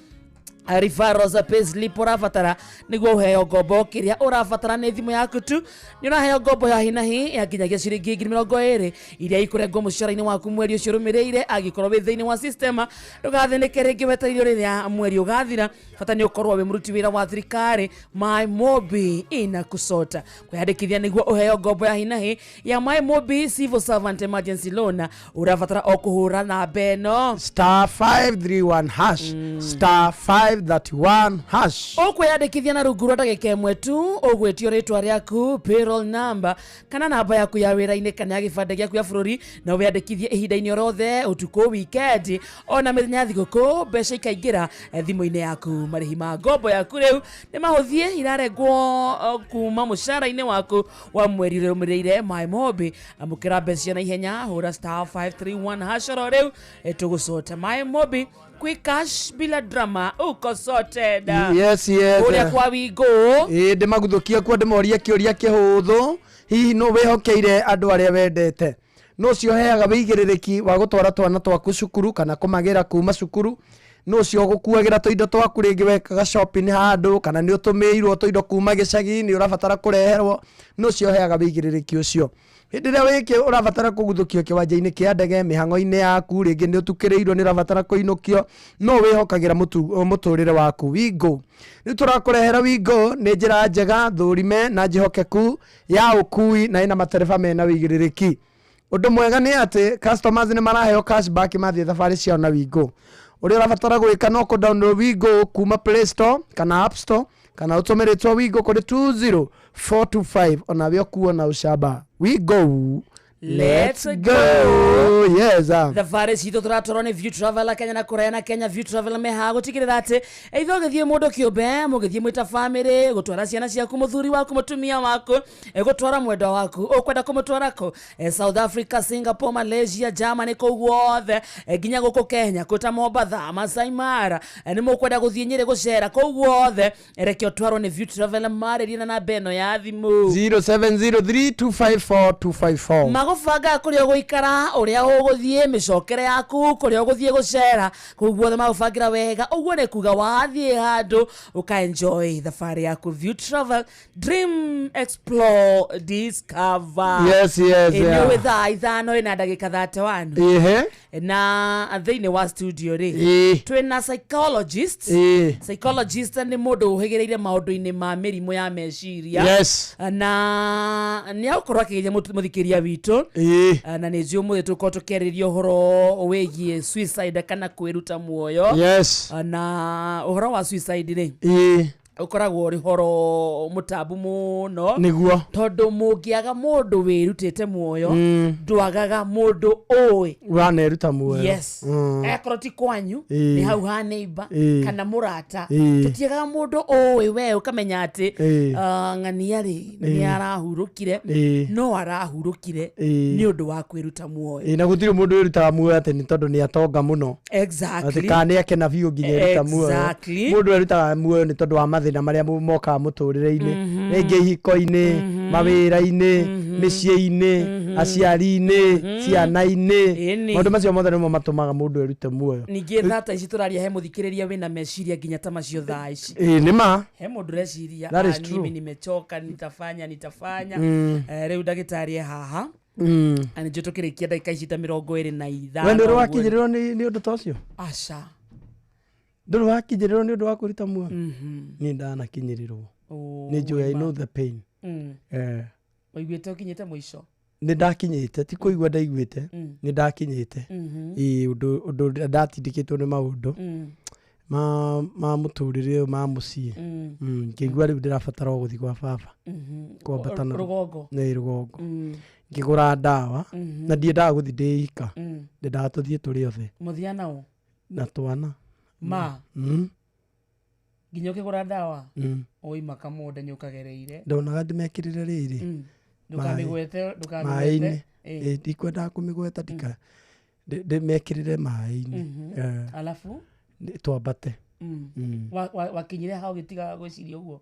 referrals, payslip ũrabatara nĩguo ũheo ngombo. Kĩrĩa ũrabatara nĩ thimũ yaku tu, nĩ ũraheo ngombo ya hi na hi ya nginyagia ciringi 20,000 iria ikũrengwo mũcara-inĩ waku mweri ũcio ũrũmĩrĩire angĩkorwo wĩ thĩinĩ wa system. Ndũgathĩnĩke rĩngĩ wetereire rĩrĩa mweri ũgathira, bata nĩ ũkorwo wĩ mũruti wĩra wa thirikari. My Mobi inakusota. Kwĩyandĩkithia nĩguo ũheo ngombo ya hi na hi ya My Mobi Civil Servant Emergency Loan, ũrabatara o kũhũra namba ĩno: Star 531 hash, star 531 hash. Ũkwĩyandĩkithia na rungu rwa ndagĩka ĩmwe tu. Ũgwĩtio rĩtwa rĩaku, payroll number kana namba yaku ya wĩra-inĩ kana ya gĩbandĩ gĩaku ya bũrũri, na wĩyandĩkithie ihinda-inĩ o rothe, ũtukũ, weekend, ona mĩthenya ya thigũkũ, mbeca ikaingĩra thimũ-inĩ yaku. Marĩhi ma ngombo yaku rĩu nĩ mahũthie, irarengwo kuma mũcara-inĩ waku wa mweri ũrĩa ũrũmĩrĩire. My Mobi, amũkĩra mbeca cia naihenya, hũra star 531 hash oro rĩu. Tũgũcota My Mobi, quick cash bila drama, uko sorted. Yes. Ũrĩa kwa wingũ. Ĩĩ, ndĩmaguthũkie kuo, ndĩmorie kĩũria kĩhũthũ. Hihi nũ wĩhokeire andũ arĩa wendete? Nũ ũcio ũheaga wĩigĩrĩrĩki wa gũtwara twana twaku cukuru kana kũmagĩra kuma cukuru? Nũ ũcio ũgũkuagĩra tũindo twaku rĩngĩ wekaga shopping handũ, kana nĩ ũtũmĩirwo tũindo kuma gĩcagi nĩ ũrabatara kũreherwo? Nũ ũcio ũheaga wĩigĩrĩrĩki ũcio? Hĩndĩ ĩrĩa wĩkĩ ũrabatara kũguthũkio kĩwanja-inĩ kĩa ndege, mĩhang'o-inĩ yaku, rĩngĩ nĩ ũtukĩrĩirwo, nĩ ũrabatara kũinũkio, no wĩhokagĩra mũtũrĩre waku Wingo. Rĩu tũrakũrehera Wingo nĩ njĩra njega, thũrime na njĩhokeku ya ũkui na ĩna matereba mena wĩigĩrĩrĩki. Ũndũ mwega nĩ atĩ customers nĩ maraheo cashback mathiĩ thabarĩ ciao na Wingo. Ũrĩa ũrabatara gwĩka no kũ download Wingo kuma Play Store kana App Store, kana ũtũme rĩtwa Wingo kũrĩ 20425, onawe ũkuo na ũcamba. Wingo, let's go. Yes. Thabarĩ citũ tũratwarwo nĩ View Traveler Kenya na kũraya na Kenya. View Traveler mehaga gũtigĩrĩra atĩ either ũgĩthiĩ mũndũ kĩũmbe, mũgĩthiĩ mwĩ ta famĩlĩ, gũtwara ciana ciaku, mũthuri waku, mũtumia waku, gũtwara mwendwa waku, ũkwenda kũmũtwara kũ? South Africa, Singapore, Malaysia, Germany, kũu guothe, nginya gũkũ Kenya, kũta Mombatha, Masai Mara, nĩ mũkwenda gũthiĩ Nyĩrĩ gũcera, kũu guothe, reke ũtwarwo nĩ View Traveler. Marĩrie na namba ĩno ya thimũ: 0703254254. Magũbanga kũrĩa ũgũikara, ũrĩa ũgũthiĩ, mĩcokere yaku, kũrĩa ũgũthiĩ gũcera, kũu guothe magũbangĩra wega. Ũguo nĩ kuga wathiĩ handũ ũka enjoy thabarĩ yaku. View Travel, dream, explore, discover. Yes. Ĩ, nĩ ũĩ thaa 5 ĩna ndagĩka 31. Na thĩinĩ wa studio rĩ, twĩna psychologist. Psychologist nĩ mũndũ ũhĩgĩrĩire maũndũ-inĩ ma mĩrimũ ya meciria. Na nĩ agũkorwo akĩgeria mũthikĩria witũ. Na nĩ njũĩ ũmũthĩ tũkorwo tũkĩarĩrĩria ũhoro wĩgiĩ suicide kana kwĩruta muoyo. Na ũhoro wa suicide rĩ, ũkoragwo ũrĩ ũhoro mũtambu mũno. Tondũ mũngĩaga mũndũ wĩrutĩte muoyo, ndwagaga mũndũ ũĩ waneruta muoyo. Yes. Akorwo ti kwanyu, nĩ hau ha neighbor kana mũrata. Tũtiagaga mũndũ ũĩ we ũkamenya atĩ ng'ania rĩ, nĩ arahurũkire, no arahurũkire nĩ ũndũ wa kwĩruta muoyo. Ĩĩ, na gũtirĩ mũndũ wĩrutaga muoyo atĩ nĩ tondũ nĩ atonga mũno, atĩ kana nĩ akena biũ nginya eruta muoyo. Mũndũ erutaga muoyo nĩ tondũ wa mathĩna marĩa mokaga mũtũrĩre-inĩ, rĩngĩ ihiko-inĩ, mawĩra-inĩ, mĩciĩ-inĩ, aciari-inĩ, ciana-inĩ. Maũndũ macio mothe nĩmo matũmaga mũndũ erute muoyo. Ningĩ thaa ta ici tũraria, he mũthikĩrĩria wĩna meciria nginya ta macio thaa ici. Ĩĩ, nĩ ma. He mũndũ ũreciria, That is "Ah, true. mimi nimechoka, nitafanya nitafanya." Rĩu ndagĩtarĩ e haha. Na nĩnjũĩ tũkĩrĩkia ndagĩka ici ta 25 We ndũrĩ ũguo. wakinyĩrĩrwo nĩ ũndũ ta ũcio? Aca. Ndũrĩ wakinyĩrĩrwo nĩ ũndũ wa kwĩruta muoyo? Niĩ ndanakinyĩrĩrwo. Nĩ njũĩ, I know the pain. Waiguĩte ũkinyĩte mũico? Nĩ ndakinyĩte, ti kũigua ndaiguĩte, nĩ ndakinyĩte. Ĩĩ, ũndũ ndatindĩkĩtwo nĩ maũndũ ma mũtũrĩre ũyũ, ma mũciĩ. Ngĩigua rĩu ndĩrabatara o gũthiĩ kwa baba, kwambata na Rũgongo. Nĩ rũgongo. Ngĩgũra ndawa, na ndiendaga gũthiĩ ndĩ ika, ndendaga tũthiĩ tũrĩ othe. Mũthia nao? Na twana. Ma? Nginya ũkĩgũra ndawa? Mm. Ũima kamũnda nĩ ũkagereire. Ndonaga ndĩmekĩrĩre rĩrĩ Ndũkamĩgwete, ndũkamĩgwete. Maĩ-inĩ. Ĩ, ndikwendaga kũmĩgweta, ndika ndĩmekĩrĩre maĩ-inĩ. Alafu Twambate. Wakinyire hau ũgĩtiga gwĩciria ũguo?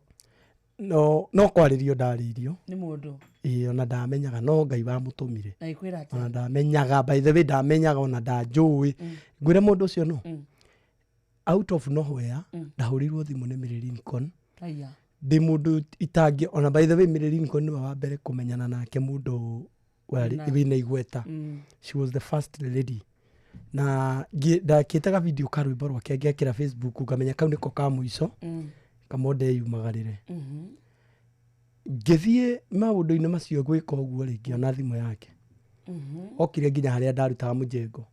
No kwarĩrio ndarĩirio. Nĩ mũndũ? Ĩĩ, ona ndamenyaga no Ngai wamũtũmire. Na ĩkwĩra atĩa? Ona ndamenyaga, by the way, ndamenyaga ona ndanjũĩ. Ngwĩre mũndũ ũcio no out of nowhere ndahũrĩirwo thimũ nĩ Mary Lincoln. Aya. Ndĩ mũndũ itangĩ ona, by the way, Mary Lincoln nĩwe wa mbere kũmenyana nake, mũndũ wĩna igweta. She was the first lady, na ndakĩte ga video ka rwĩmbo rwake, ngekĩra Facebook, ngamenya kau nĩko ka mũico kamonde yumagarĩre. Ngĩthiĩ maũndũ-inĩ macio gwĩka ũguo rĩ, ngĩona thimũ yake. Okire nginya harĩa ndarutaga mũjengo.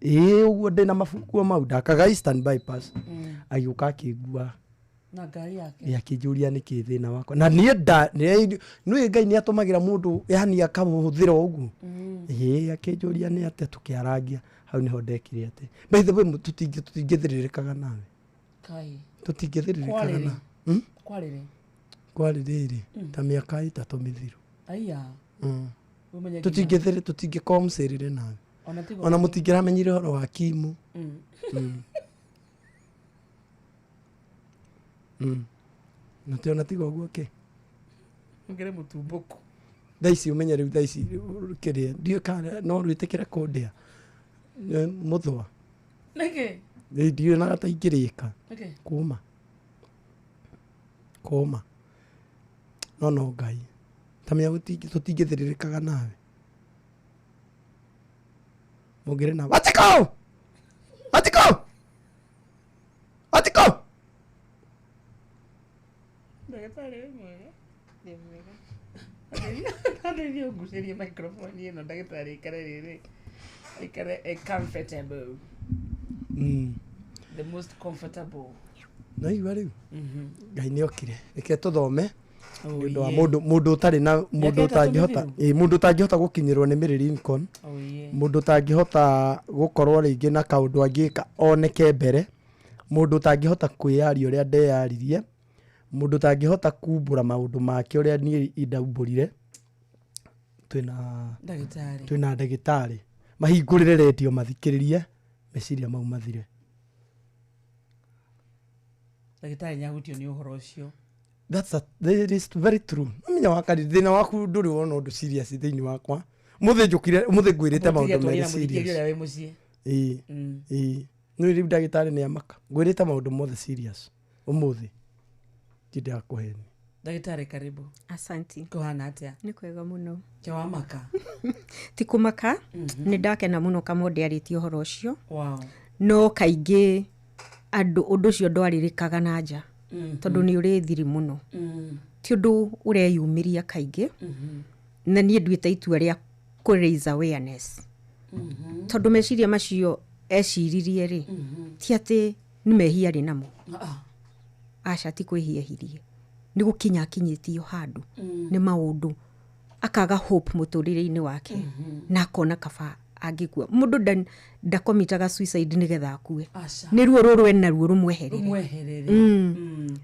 Ĩĩ, ũguo ndĩna mabuku mau, ndakaga Eastern Bypass. Agĩũka akĩngua. Na ngari yake? Ĩ, akĩnjũria nĩkĩ thĩna wakwa, na niĩ nda nĩũĩ Ngai nĩ atũmagĩra mũndũ, yani akamũhũthĩra ũguo. Ĩĩ, akĩnjũria nĩ atĩa, tũkĩarangia. Hau nĩho ndekire atĩ, by the way, tũtingĩthĩrĩrĩkaga nawe. Kai. Tũtingĩthĩrĩrĩkaga Kwarĩrĩ? na Kwarĩrĩ? Kwarĩ rĩrĩ, ta mĩaka 3 mĩthiru. Aya. Ũmenye nginya- Tũtingĩthĩrĩ, tũtingĩkorwo mũcĩrĩre nawe. Ona tigo. Ona mũtingĩramenyire ũhoro wa kimu. Na tiona tiga ũguo kĩ. Ngere mũtumbũku. Thaa ici ũmenye rĩu, thaa ici kĩrĩa ndiũĩ kana no rwĩtĩkĩre kũndĩa. Mũthũa. Nĩkĩ? Ndiũnaga ta ingĩrĩka. Nĩkĩ? Kũma kũma, no Ngai. Tamenya tũtingĩthĩrĩrĩkaga nawe. Mũngĩrĩ na Watiko! Watiko! Watiko! Ndagĩtarĩ wĩ mwega? Ndĩ mwega. Ndeithia ũngucĩrie microphone ĩno ndagĩtarĩ ikare rĩrĩ. Ikare comfortable. The most comfortable. Naigua rĩu? Ngai nĩ okire. Reke tũthome. Oh, Nĩ ũndũ wa yeah. mũndũ mũndũ ũtarĩ na mũndũ Mĩaka ĩtatũ ũtangĩhota mĩthiru. ĩĩ, mũndũ ũtangĩhota gũkinyĩrwo nĩ Mary Lincoln. Oh, yeah. Mũndũ ũtangĩhota gũkorwo rĩngĩ na kaũndũ angĩka oneke mbere. Mũndũ ũtangĩhota kwĩyaria ũrĩa ndeyaririe. Mũndũ ũtangĩhota kumbũra maũndũ make ũrĩa niĩ indaumbũrire. Twĩna Ndagĩtarĩ. Twĩna ndagĩtarĩ. Mahingũrĩre redio mathikĩrĩrie meciria mau mathire. Ndagĩtarĩ nĩahutio nĩ ũhoro ũcio. That is very true. Menya wakari thĩna waku ndũrĩ wona ũndũ serious thĩinĩ wakwa. Mũthĩ njũkire mũthĩ ngwĩrĩte maũndũ Twaria merĩ na mũthikĩrĩria serious. ũrĩa wĩ mũciĩ. Ĩĩ. Ĩĩ. Nĩ rĩu ndagĩtarĩ nĩ amaka. Ngwĩrĩte maũndũ mothe serious ũmũthĩ. Ndindaga kũheni. Ndagĩtarĩ karibu. Asanti. Kũhana atĩa? Nĩ kwega mũno. Ke wamaka? Ti kũmaka, nĩ ndakena mũno Kamonde arĩtie ũhoro ũcio. Wow. No kaingĩ andũ ũndũ ũcio ndwarĩrĩkaga na nja tondũ nĩ ũrĩ thiri mũno. Ti ũndũ ũreyumĩria kaingĩ. Na niĩ nduĩte itua rĩa kũ raise awareness. Tondũ meciria macio eciririe rĩ, ti atĩ nĩ mehia arĩ namo. Aca ti kwĩhia ehirie. Nĩ gũkinya akinyĩtio handũ nĩ maũndũ akaga hope mũtũrĩre-inĩ wake na akona kaba angĩkua. Mũndũ ndakomitaga suicide nĩgetha akue. Aca. Nĩ ruo rũrũ ena ruo rũmweherere. Rũmweherere.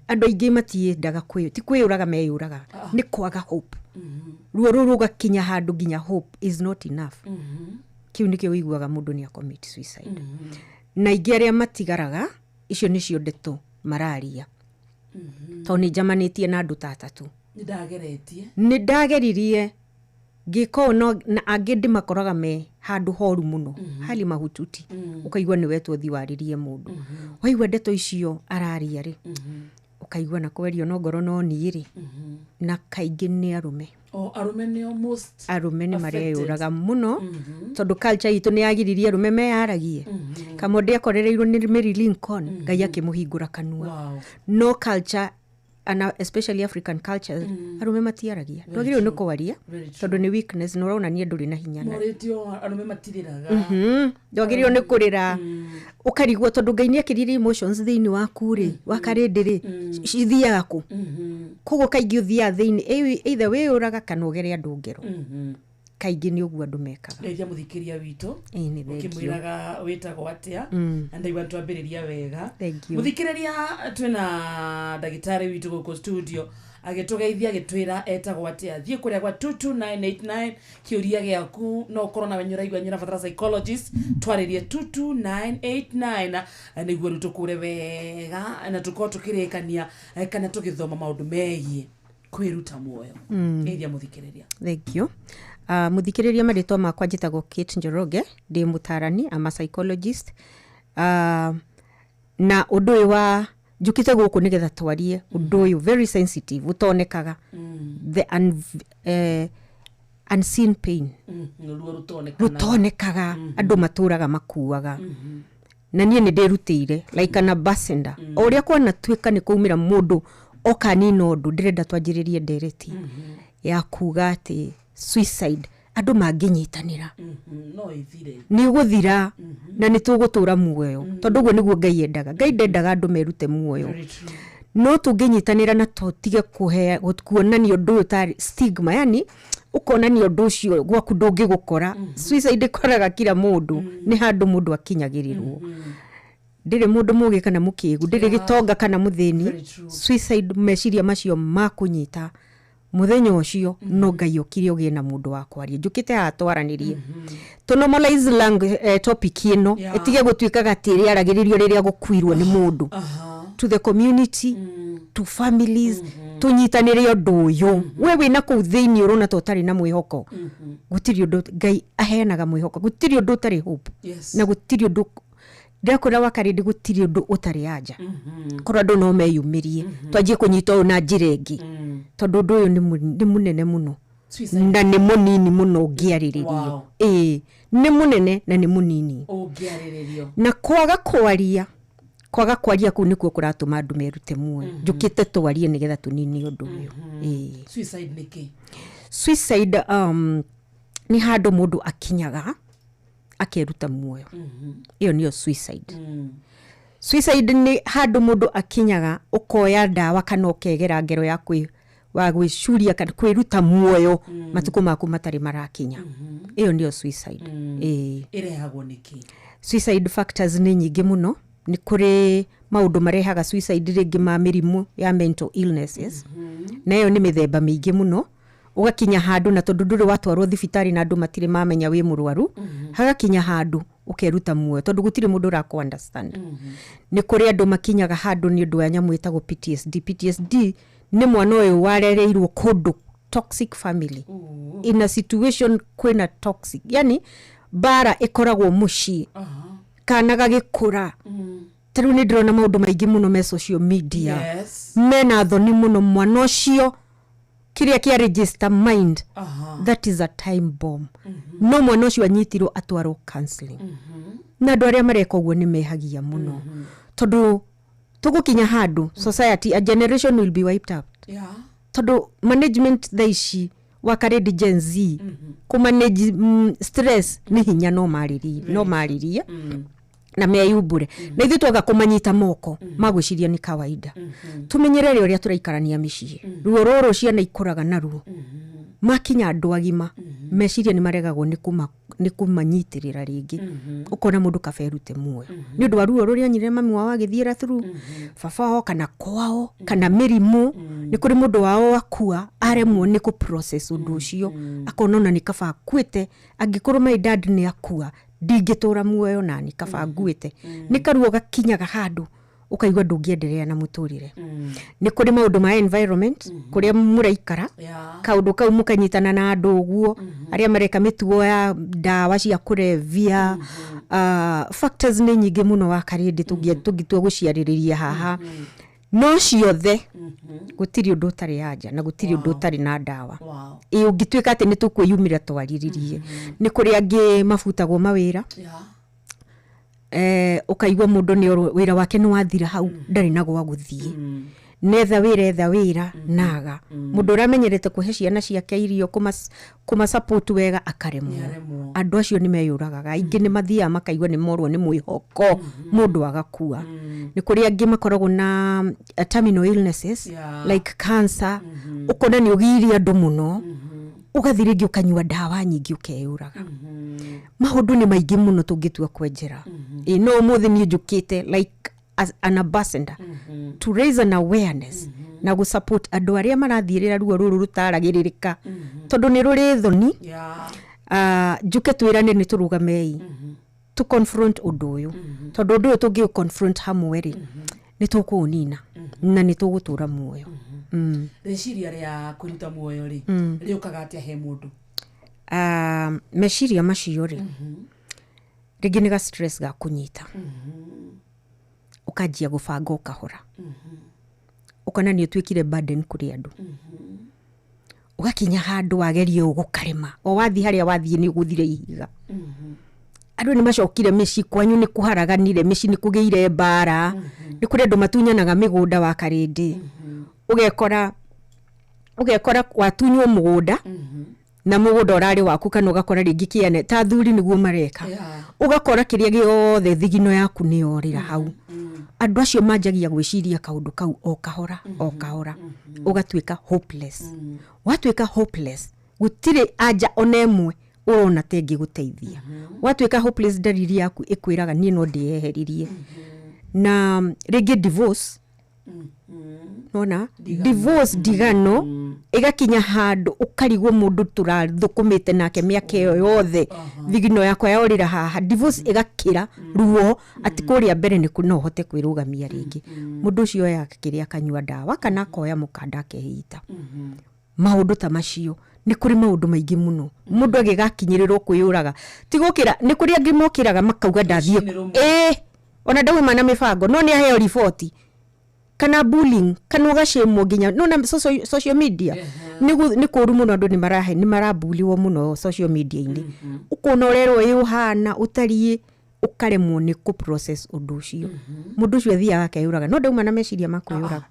Andũ aingĩ matiendaga kwĩ ti kwĩyũraga meyũraga, nĩ kwaga hope. Ruo rũrũ rũgakinya handũ nginya hope is not enough. Kĩu nĩkĩo ũiguaga mũndũ nĩ acommit suicide. Na aingĩ arĩa matigaraga icio nĩcio ndeto mararia. Tondũ nĩ njamanĩtie na andũ ta atatũ. Nĩ ndageretie. Nĩ ndageririe ngĩka ũũ no na angĩ ndĩmakoraga me handũ horu mũno, hali mahututi. Ũkaigua nĩ wetwo ũthiĩ warĩrie mũndũ. Waigua ndeto icio araria rĩ, ũkaigua na kwerio no ngoro no niĩ rĩ, na kaingĩ nĩ arũme. O arũme nĩo most Arũme nĩ affected. mareyũraga mũno tondũ culture itũ nĩ yagiririe arũme meyaragie. Kamonde akorereirwo nĩ Mary Lincoln, Ngai akĩmũhingũra kanua. Wow. No culture ana especially African culture arũme matiaragia. Ndwagĩrĩirwo nĩ kwaria Very true. tondũ nĩ weakness na ũronania ndũrĩ na hinya na Morĩtio arũme matirĩraga. Ndwagĩrĩirwo nĩ kũrĩra ũkarigwo tondũ Ngai nĩ ekĩrire emotions thĩinĩ waku rĩ, wakarĩndĩ rĩ, cithiaga kũ? Koguo kaingĩ ũthiaga thĩinĩ either wĩyũraga kana ũgere andũ ngero. Kaingĩ nĩ ũguo andũ mekaga. Ngeithia mũthikĩria witũ. Ĩĩ, nĩ thank you. Ũkĩmwĩraga wĩtagwo atĩa. Na ndaigua nĩtwambĩrĩria wega. Thank you. Mũthikĩrĩria twĩna ndagĩtarĩ witũ gũkũ studio agĩtũgeithia agĩtwĩra etagwo atĩa. Thiĩ kũrĩa gwa 22989 kĩũria gĩaku no ũkorwo nawe nĩ ũraigua nĩ ũrabatara psychologist twarĩrie 22989 nĩguo rĩu tũkũre wega na tũkorwo tũkĩrĩkania kana tũgĩthoma maũndũ megiĩ kwĩruta muoyo. Geithia mũthikĩrĩria. Thank you. Mũthikĩrĩria marĩtwa makwa njĩtagwo Kate Njoroge, ndĩ mũtarani, I'm a psychologist. Na ũndũ ũyũ wa njũkĩte gũkũ nĩgetha twarie ũndũ ũyũ very sensitive ũtonekaga. The unseen pain. Ruo rũtonekanaga. Rũtonekaga andũ matũraga makuaga. Na niĩ nĩ ndĩrutĩire like an ambassador. O ũrĩa kwanatuĩka nĩ kwaumĩra mũndũ oka nina ũndũ ndĩrenda twanjĩrĩrie ndereti ya kuga atĩ suicide andũ mangĩnyitanĩra No ĩthire. nĩ ũgũthira na nĩ tũgũtũra muoyo tondũ ũguo nĩguo Ngai endaga. Ngai ndendaga andũ merute muoyo. Very true. No tũngĩnyitanĩra na tũtige kuonania ũndũ ũyũ tarĩ stigma, yani ũkonania ũndũ ũcio gwaku ndũngĩgũkora. Suicide ĩkoraga kila mũndũ, nĩ handũ mũndũ akinyagĩrĩrwo. Ndĩrĩ mũndũ mũgĩ kana mũkĩgu, ndĩrĩ gĩtonga kana mũthĩni. Suicide meciria macio makũnyita mũthenya ũcio no Ngai okire ũgĩe na mũndũ wa kwaria. Njũkĩte haha twaranĩrie. Tũ normalize topic ĩno ĩtige gũtuĩkaga atĩ ĩrĩaragĩrĩrio rĩrĩa gũkuirwo nĩ mũndũ. To the community, to families, tũnyitanĩre ũndũ ũyũ. We wĩna kũu thĩinĩ ũrona ta ũtarĩ na mwĩhoko. Gũtirĩ ũndũ Ngai aheanaga mwĩhoko. Gũtirĩ ũndũ ũtarĩ hope. Na gũtirĩ ũndũ ndĩrakwĩra wakarĩndĩ gũtirĩ ũndũ ũtarĩ anja. Korwo andũ no meyumĩrie. Twanjie kũnyita ũyũ na njĩra ĩngĩ. Tondũ ũndũ ũyũ nĩ mũnene mũno. Suicide. Na nĩ mũnini mũno ũngĩarĩrĩrio. Ĩĩ, nĩ mũnene na nĩ mũnini ũngĩarĩrĩrio. Na kwaga kwaria, kwaga kwaria kũu nĩkuo kũratũma andũ merute muoyo. Njũkĩte twarie nĩgetha tũnine ũndũ ũyũ. Ĩĩ. Suicide nĩ kĩ? Suicide nĩ handũ mũndũ akinyaga akeruta muoyo. Ĩyo nĩyo suicide. Suicide nĩ handũ mũndũ akinyaga ũkoya ndawa kana ũkegera ngero ya kwĩ wa gwĩcuria kana kwĩruta muoyo matukũ maku matarĩ marakinya. Ĩyo nĩyo suicide. Ĩĩ. Ĩrehagwo nĩ kĩ? Suicide factors nĩ nyingĩ mũno. Nĩ kũrĩ maũndũ marehaga suicide, rĩngĩ ma mĩrimũ ya mental illnesses, na ĩyo nĩ mĩthemba mĩingĩ mũno. Ũgakinya handũ, na tondũ ndũrĩ watwarwo thibitarĩ na andũ matirĩ mamenya wĩ mũrwaru, hagakinya handũ ũkeruta muoyo tondũ gũtirĩ mũndũ ũrakũ understand. Nĩ kũrĩ andũ makinyaga handũ nĩ ũndũ wa nyamũ ĩtagwo PTSD. PTSD nĩ mwana ũyũ warereirwo kũndũ toxic family, in a situation kwĩna toxic, yani mbara ĩkoragwo mũciĩ, kana gagĩkũra. Ta rĩu nĩ ndĩrona maũndũ maingĩ mũno me social media mena thoni mũno. Mwana ũcio kĩrĩa kĩa register mind, that is a time bomb. No mwana ũcio anyitirwo atwarwo counseling, na andũ arĩa mareka ũguo nĩ mehagia mũno, tondũ tũgũkinya handũ society, a generation will be wiped out, tondũ management thaa ici wakarĩndi Gen Z kũmanage stress nĩ hinya. No marĩrie, no marĩrie na meyumbũre, na ithuĩ twaga kũmanyita moko magwĩciria nĩ kawaida. Tũmenyerere ũrĩa tũraikarania mĩciĩ. Ruo rũrũ ciana ikũraga naruo, makinya andũ agima meciria nĩ maregagwo nĩ kũmanyitĩrĩra rĩngĩ. Ũkona mũndũ kaba erute muoyo nĩ ũndũ wa ruo rũrĩa anyire mami wao agĩthiĩra through, baba wao kana kwao kana mĩrimũ. Nĩ kũrĩ mũndũ wao akua, aremwo nĩ kũ process ũndũ ũcio, akona ona nĩ kaba akuĩte. Angĩkorwo my dad nĩ akua, ndingĩtũra muoyo nani, kaba nguĩte. Nĩ karuo gakinyaga handũ ũkaigua ndũngĩenderea na mũtũrĩre. Nĩ kũrĩ maũndũ ma environment, kũrĩa mũraikara, kaũndũ kau mũkanyitana na andũ ũguo arĩa mareka mĩtugo ya ndawa cia kũrebia. Factors nĩ nyingĩ mũno wa karĩndĩ tũngĩtua gũciarĩrĩria haha, no ciothe gũtirĩ ũndũ ũtarĩ anja na gũtirĩ ũndũ ũtarĩ na ndawa. Ĩ ũngĩtuĩka atĩ nĩ tũkwĩyumĩra twarĩrĩrie. Nĩ kũrĩ angĩ mabutagwo mawĩra, ũkaigua mũndũ nĩ wĩra wake nĩ wathira hau, ndarĩ na gwa gũthiĩ, netha wĩra, etha wĩra naga. Mũndũ ũramenyerete kũhe ciana ciake irio, kũma support wega, akaremwo. Andũ acio nĩ meyũragaga. Aingĩ nĩ mathiaga makaigua nĩ morwo nĩ mwĩhoko, mũndũ agakua. Nĩ kũrĩ angĩ makoragwo na terminal illnesses like cancer. Ũkona nĩ ũgirie andũ mũno, ũgathiĩ rĩngĩ ũkanyua ndawa nyingĩ, ũkeyũraga. Maũndũ nĩ maingĩ mũno tũngĩtua kwenjera. Ĩ no ũmũthĩ niĩ njũkĩte like as an ambassador to raise an awareness na gũ support andũ arĩa marathiĩrĩra ruo rũrũ rũtaragĩrĩrĩka, tondũ nĩ rũrĩ thoni. Njũke twĩrane nĩ tũrũgamei to confront ũndũ ũyũ, tondũ ũndũ ũyũ tũngĩ confront hamwe rĩ, nĩ tũkũũnina na nĩ tũgũtũra muoyo. Rĩciria rĩa kwĩruta muoyo rĩ, rĩũkaga atĩa he mũndũ? Meciria macio rĩ, rĩngĩ nĩ ga stress ga kũnyita, ũkanjia gũbanga ũkahora, ũkona nĩ ũtuĩkire burden kũrĩ andũ. Ũgakinya handũ wageria ũũ gũkarema, o wathiĩ harĩa wathiĩ nĩ ũgũthire ihiga. Andũ nĩ macokire mĩciĩ kwanyu, nĩ kũharaganire mĩciĩ, nĩ kũgĩire mbara, nĩ kũrĩ andũ matunyanaga mĩgũnda wa karĩndĩ. Ũgekora watunywo mũgũnda na mũgũnda ũrarĩ waku, kana ũgakora rĩngĩ kĩene ta athuri nĩguo mareka, ũgakora kĩrĩa gĩothe thigino yaku nĩ yorĩra hau. Andũ acio manjagia gwĩciria kaũndũ kau o kahora o kahora, ũgatuĩka hopeless. Watuĩka hopeless, gũtirĩ anja ona ĩmwe ũrona ta ĩngĩgũteithia. Watuĩka hopeless, ndariri yaku ĩkwĩraga niĩ no ndĩyeheririe. Na rĩngĩ divorce, nona divorce, ndigano ĩgakinya handũ ũkarigwo mũndũ tũrathũkũmĩte nake mĩaka ĩyo yothe, thigino yakwa yorĩra haha. Divorce ĩgakĩra ruo atĩ kũrĩa mbere nĩ no ũhote kwĩrũgamia rĩngĩ. Mũndũ ũcio oyaga kĩrĩa, akanyua ndawa kana akoya mũkanda akehita. Maũndũ ta macio, nĩ kũrĩ maũndũ maingĩ mũno mũndũ agĩgakinyĩrĩrwo kwĩyũraga. Ti gũkĩra, nĩ kũrĩ angĩ mokĩraga makauga ndathiĩ ĩĩ, ona ndauma na mĩbango, no nĩ aheo riboti. Kana bullying, kana ũgacĩmwo nginya nona social media. Nĩ kũru mũno, andũ nĩ marahe, nĩ marabuliwo mũno social media-inĩ. Ũkona ũrerwo ĩ ũhana ũtariĩ, ũkaremwo nĩ kũ process ũndũ ũcio. Mũndũ ũcio athiaga akeyũraga, no ndauma na meciria ma kwĩyũraga.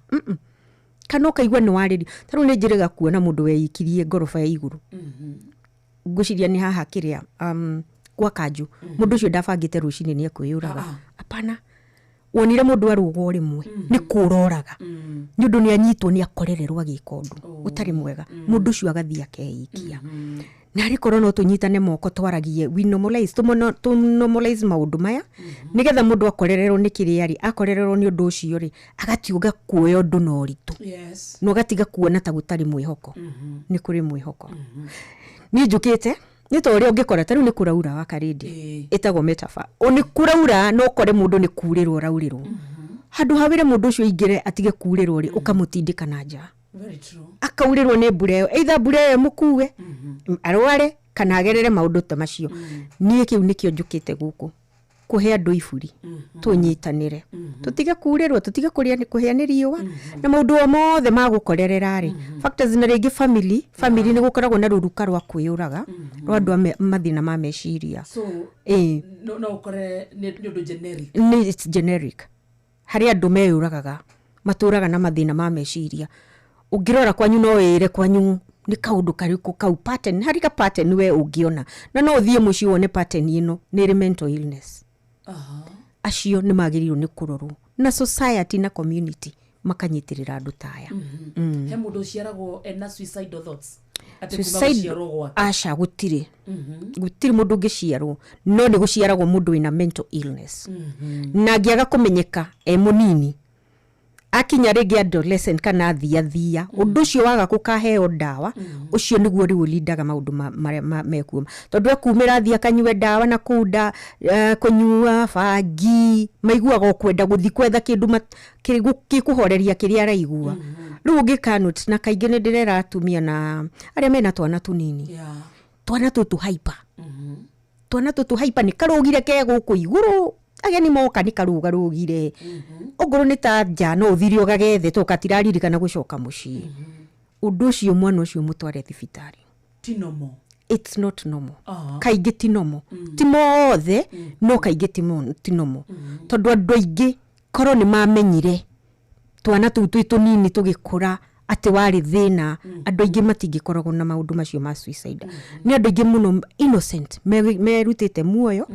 Kana ũkaigua nĩ warĩria. Ta rĩu nĩ njĩrĩga kuona mũndũ weikirie ngoroba ya igũrũ, ngwĩciria nĩ haha kĩrĩa gwa Kanjũ. Mũndũ ũcio ndabangĩte rũcinĩ nĩ ekwĩyũraga, hapana. Wonire mũndũ arũga o rĩmwe nĩ kũroraga, nĩ ũndũ nĩ anyitwo, nĩ akorererwo agĩka ũndũ ũtarĩ mwega. Mũndũ ũcio agathiĩ akeikia. Na arĩ korwo no tũnyitane moko, twaragie, we normalize, tũ normalize maũndũ maya, nĩgetha mũndũ akorererwo nĩ kĩrĩa rĩ, akorererwo nĩ ũndũ ũcio rĩ, agatiga kuoya ũndũ na ũritũ na ũgatiga kuona ta gũtarĩ mwĩhoko. Nĩ kũrĩ mwĩhoko. Niĩ njũkĩte nĩ ta ũrĩa ũngĩkora, ta rĩu nĩ kũraura wa karĩndĩ, ĩtagwo metaphor. O nĩ kũraura, no ũkore mũndũ nĩ kurĩrwo ũraurĩrwo. Handũ ha wĩre mũndũ ũcio aingĩre atige kurĩrwo rĩ, ũkamũtindĩka na nja. Very true. Akaurĩrwo nĩ mbura ĩyo, either mbura ĩyo ĩmũkue, arware, kana agerere maũndũ ta macio. Niĩ kĩu nĩkĩo njũkĩte gũkũ kũhe andũ iburi, tũnyitanĩre, tũtige kurĩrwo, tũtige kũrĩa kũhĩa nĩ riũa na maũndũ o mothe ma gũkorerera rĩ, factors. Na rĩngĩ family nĩ gũkoragwo na rũruka rwa kwĩyũraga rwa andũ a mathĩna ma meciria. So no ũkore nĩ ũndũ generic. Nĩ, it's generic. Harĩ andũ meyũragaga matũraga na mathĩna ma meciria. Ũngĩrora kwanyu, no wĩre kwanyu nĩ kaũndũ karĩkũ kau, pattern, harĩ ka pattern we ũngĩona, na no ũthiĩ mũciĩ wone pattern ĩno nĩ ĩrĩ mental illness. Acio nĩ magĩrĩirwo nĩ kũrorwo na society na community makanyitĩrĩra andũ ta aya. He mũndũ ũciaragwo ena suicidal thoughts, atĩ kuma Suicide- gũciarwo gwake? Aca, gũtirĩ mũndũ ũngĩciarwo, no nĩ gũciaragwo mũndũ wĩna mental illness, na angĩaga kũmenyeka e mũnini, akinya rĩngĩ adolescent kana athiathia, ũndũ ũcio waga gũkaheo ndawa, ũcio nĩguo rĩu ũlindaga maũndũ marĩa mekuo, tondũ ekumĩra athiĩ akanyue ndawa na kũu nda kũnyua bangi, maiguaga o kwenda gũthiĩ kwetha kĩndũ gĩkũhoreria kĩrĩa araigua rĩu. Ũngĩka na kaingĩ nĩ ndĩrera atumia na arĩa mena twana tũnini, twana tũtũ hyper, twana tũtũ hyper, nĩ karũgire ke gũkũ igũrũ, ageni moka nĩ karũgarũgire, ongorwo nĩ ta nja no ũthire ũgagethe to katiraririkana gũcoka mũciĩ. Ũndũ ũcio, mwana ũcio mũtware thibitarĩ. Ti normal. It's not normal. Kaingĩ ti normal, ti mothe, no kaingĩ ti normal, tondũ andũ aingĩ korwo nĩ mamenyire twana tũu twĩ tũnini tũgĩkũra atĩ warĩ thĩna, andũ aingĩ matingĩkoragwo na maũndũ macio ma suicide. Nĩ andũ aingĩ mũno innocent merutĩte muoyo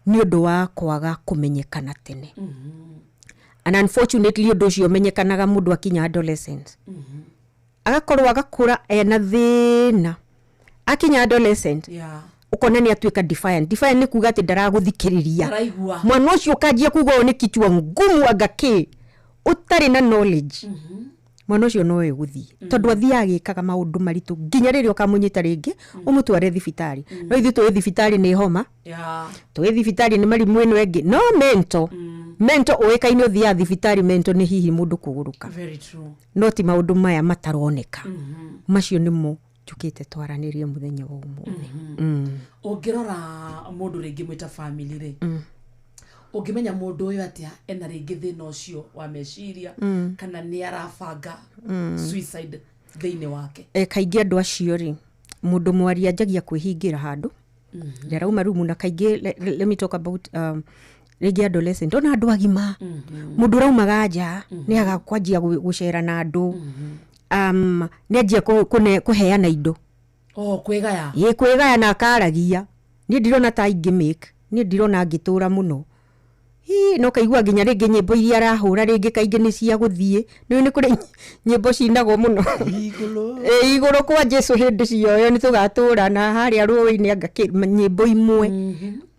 nĩ ũndũ wa kwaga kũmenyekana tene. And unfortunately, ũndũ ũcio ũmenyekanaga mũndũ akinya adolescent, agakorwo agakũra ena thĩna, akinya adolescent ũkona nĩ atuĩka defiant. Defiant nĩ kuga atĩ ndaragũthikĩrĩria. Ndaraigua. Mwana ũcio ũkanjia kuga ũũ nĩ kichwa ngumu, anga kĩ ũtarĩ na knowledge, mwana ũcio no gũthiĩ, tondũ athiaga agĩkaga maũndũ maritũ nginya rĩrĩa ũkamũnyita rĩngĩ ũmũtware thibitarĩ. No ithuĩ tũĩ thibitarĩ nĩ homa, tũĩ thibitarĩ nĩ marimũ ĩno ĩngĩ, no mental ũĩkaine ũthiaga thibitarĩ mental nĩ hihi mũndũ kũgũrũka. Very true. No ti maũndũ maya mataroneka. Macio nĩmo njũkĩte twaranĩrie mũthenya wa ũmũthĩ. Ũngĩrora mũndũ rĩngĩ mwĩta family rĩ, ũngĩmenya mũndũ ũyũ atĩa ena rĩngĩ thĩna ũcio wa meciria kana nĩ arabanga suicide thĩinĩ wake? E, kaingĩ andũ acio rĩ, mũndũ mwaria anjagia kwĩhingĩra handũ, ndarauma rumu. Na kaingĩ let me talk about rĩngĩ adolescent, ona andũ agima, mũndũ ũraumaga nja nĩ aga kwanjia gũcera na andũ, nĩ anjia kũheana indo. Oh, kwĩgaya. Ĩ, kwĩgaya na akaragia, niĩ ndirona ta ingĩ make, niĩ ndirona ngĩtũra mũno. Ii, no kaigua nginya rĩngĩ nyĩmbo iria arahũra rĩngĩ kaingĩ nĩ cia gũthiĩ nĩ kũrĩ nyĩmbo cinagwo mũno. Ĩ, igũrũ kwa Jesu hĩndĩ cioyo nĩ tũgatũra na harĩa rũĩ-inĩ, anga nyĩmbo imwe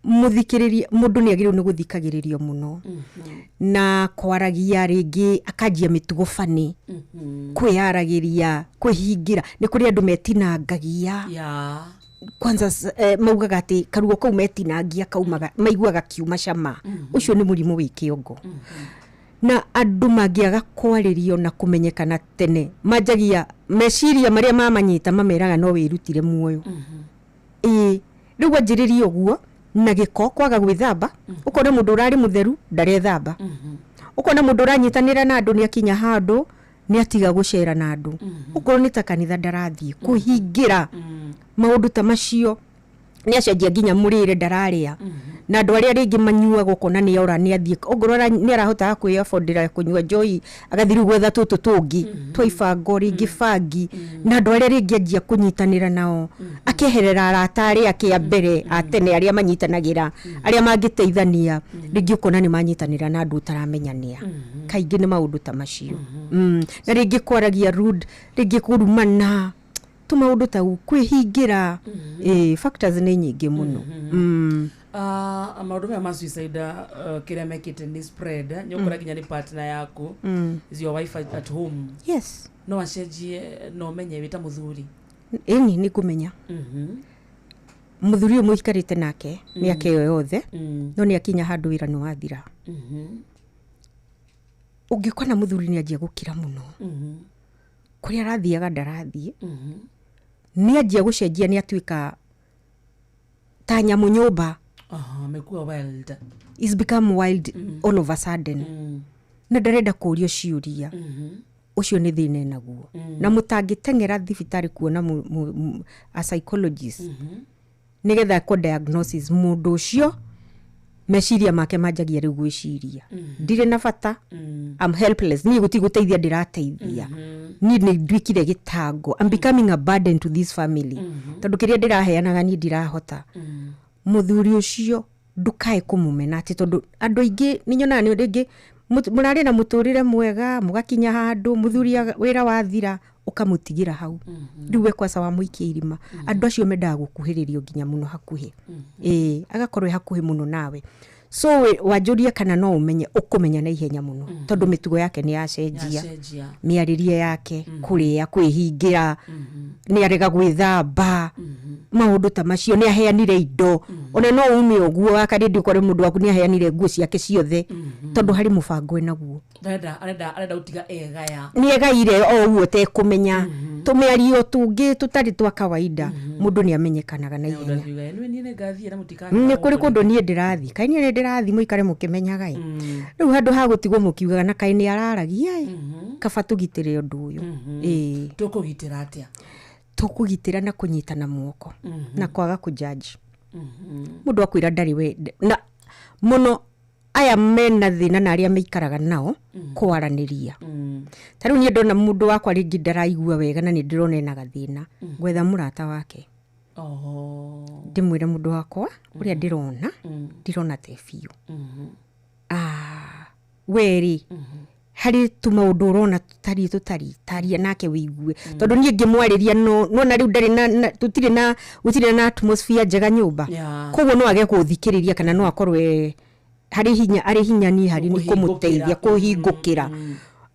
mũthikĩrĩrie. Mũndũ nĩ agĩrĩirwo nĩ gũthikagĩrĩrio mũno na kwaragia. Rĩngĩ akanjia mĩtugo bani, kwĩyaragĩria, kwĩhingĩra. Nĩ kũrĩ andũ metinangagia. Kwanza maugaga atĩ karuo kau metinangia kaumaga, maiguaga kiuma cama. Ũcio nĩ mũrimũ wĩ kĩongo, na andũ mangĩaga kwarĩrio na kũmenyekana tene, manjagia meciria marĩa mamanyita mameraga no wĩrutire muoyo. Ĩĩ, rĩu wanjĩrĩria ũguo na gĩko, kwaga gwĩthamba, ũkona mũndũ ũrarĩ mũtheru ndarethamba. Ũkona mũndũ ũranyitanĩra na andũ nĩ akinya handũ nĩ atiga gũcera na andũ, okorwo nĩ ta kanitha ndarathiĩ, kũhingĩra maũndũ ta macio, nĩ acenjia nginya mũrĩre, ndararĩa na andũ arĩa rĩngĩ manyuaga, ũkona nĩ ora nĩ athiĩ, ongorwo nĩ arahotaga kwĩafondĩra kũnyua njohi, agathiĩ rĩu gwetha tũtũ tũngĩ twa ibango, rĩngĩ bangi, na andũ arĩa rĩngĩ anjia kũnyitanĩra nao, akeherera arata arĩa ake a mbere a tene, arĩa manyitanagĩra, arĩa mangĩteithania. Rĩngĩ ũkona nĩ manyitanĩra na andũ ũtaramenyania. Kaingĩ nĩ maũndũ ta macio. Na rĩngĩ kwaragia rude, rĩngĩ kũrumana, tũmaũndũ tau, kwĩhingĩra. Factors nĩ nyingĩ mũno. Maũndũ maya ma suicide, kĩrĩa mekĩte nĩ spread, nĩ ũkora nginya nĩ partner yaku, is your wife at home. No acenjie no ũmenye wĩ ta mũthuri? Ĩni, nĩ ngũmenya. Mũthuri ũyũ mũikarĩte nake mĩaka ĩyo yothe, no nĩ akinya handũ wĩra nĩ wathira. Ũngĩkona mũthuri nĩ anjia gũkira mũno, kũrĩa arathiaga ndarathiĩ, nĩ anjia gũcenjia, nĩ atuĩka ta nyamũ nyũmba. Aha, amekuwa wild. Is become wild all of a sudden, na ndarenda kũũrio ciũria. Ũcio nĩ thĩna enaguo, na mũtangĩteng'era thibitarĩ kuona a psychologist nĩgetha ekwo diagnosis. Mũndũ ũcio meciria make manjagia rĩu gwĩciria, ndirĩ na bata, I'm helpless, niĩ gũtirĩ gũteithia ndĩrateithia, niĩ nĩ nduĩkire gĩtango, I'm becoming a burden to this family, tondũ kĩrĩa ndĩraheanaga niĩ ndirahota. Mũthuri ũcio ndukae kũmũmena atĩ tondũ andũ aingĩ nĩ nyonaga nĩ rĩngĩ mũrarĩ na mũtũrĩre mwega, mũgakinya handũ mũthuri wĩra wathira ũkamũtigĩra hau, rĩu we kwaca wamũikia irima. Andũ acio mendaga gũkuhĩrĩrio nginya mũno hakuhĩ, ĩĩ, agakorwo e hakuhĩ mũno nawe. So wanjũria kana no ũmenye, ũkũmenya na ihenya mũno, tondũ mĩtugo yake nĩ yacenjia. Yacenjia. Mĩarĩrie yake, kũrĩa, kwĩhingĩra, nĩ arega gwĩthamba, maũndũ ta macio, nĩ aheanire indo. Ona no ume ũguo wakarĩndi ũkore mũndũ waku nĩ aheanire nguo ciake ciothe, tondũ harĩ mũbango enaguo. Arenda gũtiga egaya. Nĩ egaire o ũguo ũtekũmenya. Tũmĩario tũngĩ tũtarĩ twa kawaida, mũndũ nĩ amenyekanaga na ihenya. Nĩ niĩ nĩngathiĩ na mũtikathiĩ. Nĩ kũrĩ kũndũ niĩ ndĩrathiĩ, kaĩ niĩ nĩ ndĩrathiĩ, mũikare mũkĩmenyaga. Ĩ, rĩu handũ ha gũtigwo mũkiugaga na kaĩ nĩ araragia, ĩ, kaba tũgitĩre ũndũ ũyũ, ĩĩ. Tũkũgitĩra atĩa? Tũkũgitĩra na kũnyitana moko na kwaga kũjaji mũndũ akwĩra ndarĩ we na mũno. Aya mena thĩna na arĩa maikaraga nao kwaranĩria. Ta rĩu niĩ ndona mũndũ wakwa rĩngĩ ndaraigua wega na nĩ ndĩrona ena gathĩna, ngwetha mũrata wake, ndĩmwĩre mũndũ wakwa ũrĩa ndĩrona, ndirona te biũ. Ah, we rĩ, harĩ tũmaũndũ ũrona tũtariĩ tũtariĩ taria nake wĩigue, tondũ niĩ ngĩmwarĩria no nona rĩu ndarĩ na tũtirĩ na gũtirĩ na atmosphere njega nyũmba. Koguo no age gũthikĩrĩria kana no akorwo harĩ hinya, arĩ hinya niĩ harĩ nĩ kũmũteithia kũhingũkĩra.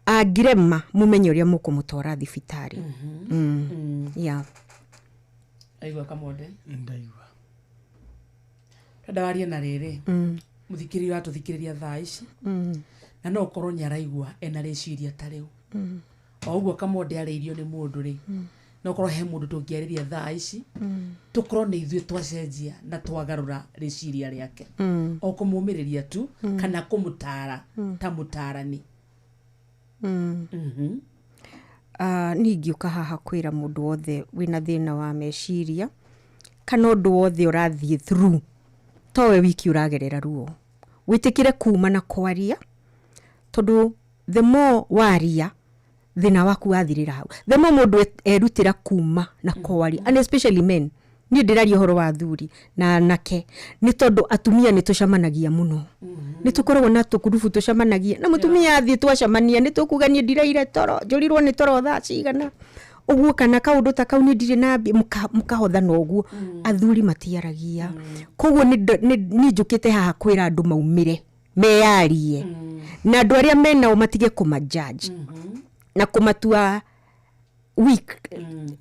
Angĩrema, mũmenye ũrĩa mũkũmũtwara thibitarĩ. Yeah. Aigua, Kamonde? Ndaigua. Ndenda warie na rĩrĩ mũthikĩrĩria ũratũthikĩrĩria thaa ici, na no ũkorwo nĩ araigua ena rĩciria ta rĩu, o ũguo Kamonde arĩirio nĩ mũndũ rĩ, no korwo he mũndũ tũngĩarĩria thaa ici, tũkorwo nĩ ithuĩ twacenjia na twagarũra rĩciria rĩake, o kũmũmĩrĩria tu kana kũmũtara ta mũtarani. Niĩ ingĩũka haha kwĩra mũndũ wothe wĩna thĩna wa meciria kana ũndũ wothe ũrathiĩ through, towe wiki ũragerera ruo, wĩtĩkĩre kuma na kwaria, tondũ the more waria, thĩna waku wathirĩra hau. The more mũndũ erutĩra kuma na kwaria, and especially men, niĩ ndĩraria ũhoro wa athuri na anake, nĩ tondũ atumia nĩ tũcemanagia mũno, nĩ tũkoragwo na tũkurubu tũcemanagia na mũtumia athiĩ, twacemania nĩ tũkuga niĩ ndiraire toro, njũrirwo nĩ toro thaa cigana ũguo, kana kaũndũ ta kau, nĩ ndirĩ na mbia, mũkahothana ũguo. Athuri matiaragia. Koguo niĩ njũkĩte haha kwĩra andũ maumĩre meyarie, na andũ arĩa menao matige kũmajudge na kũmatua weak,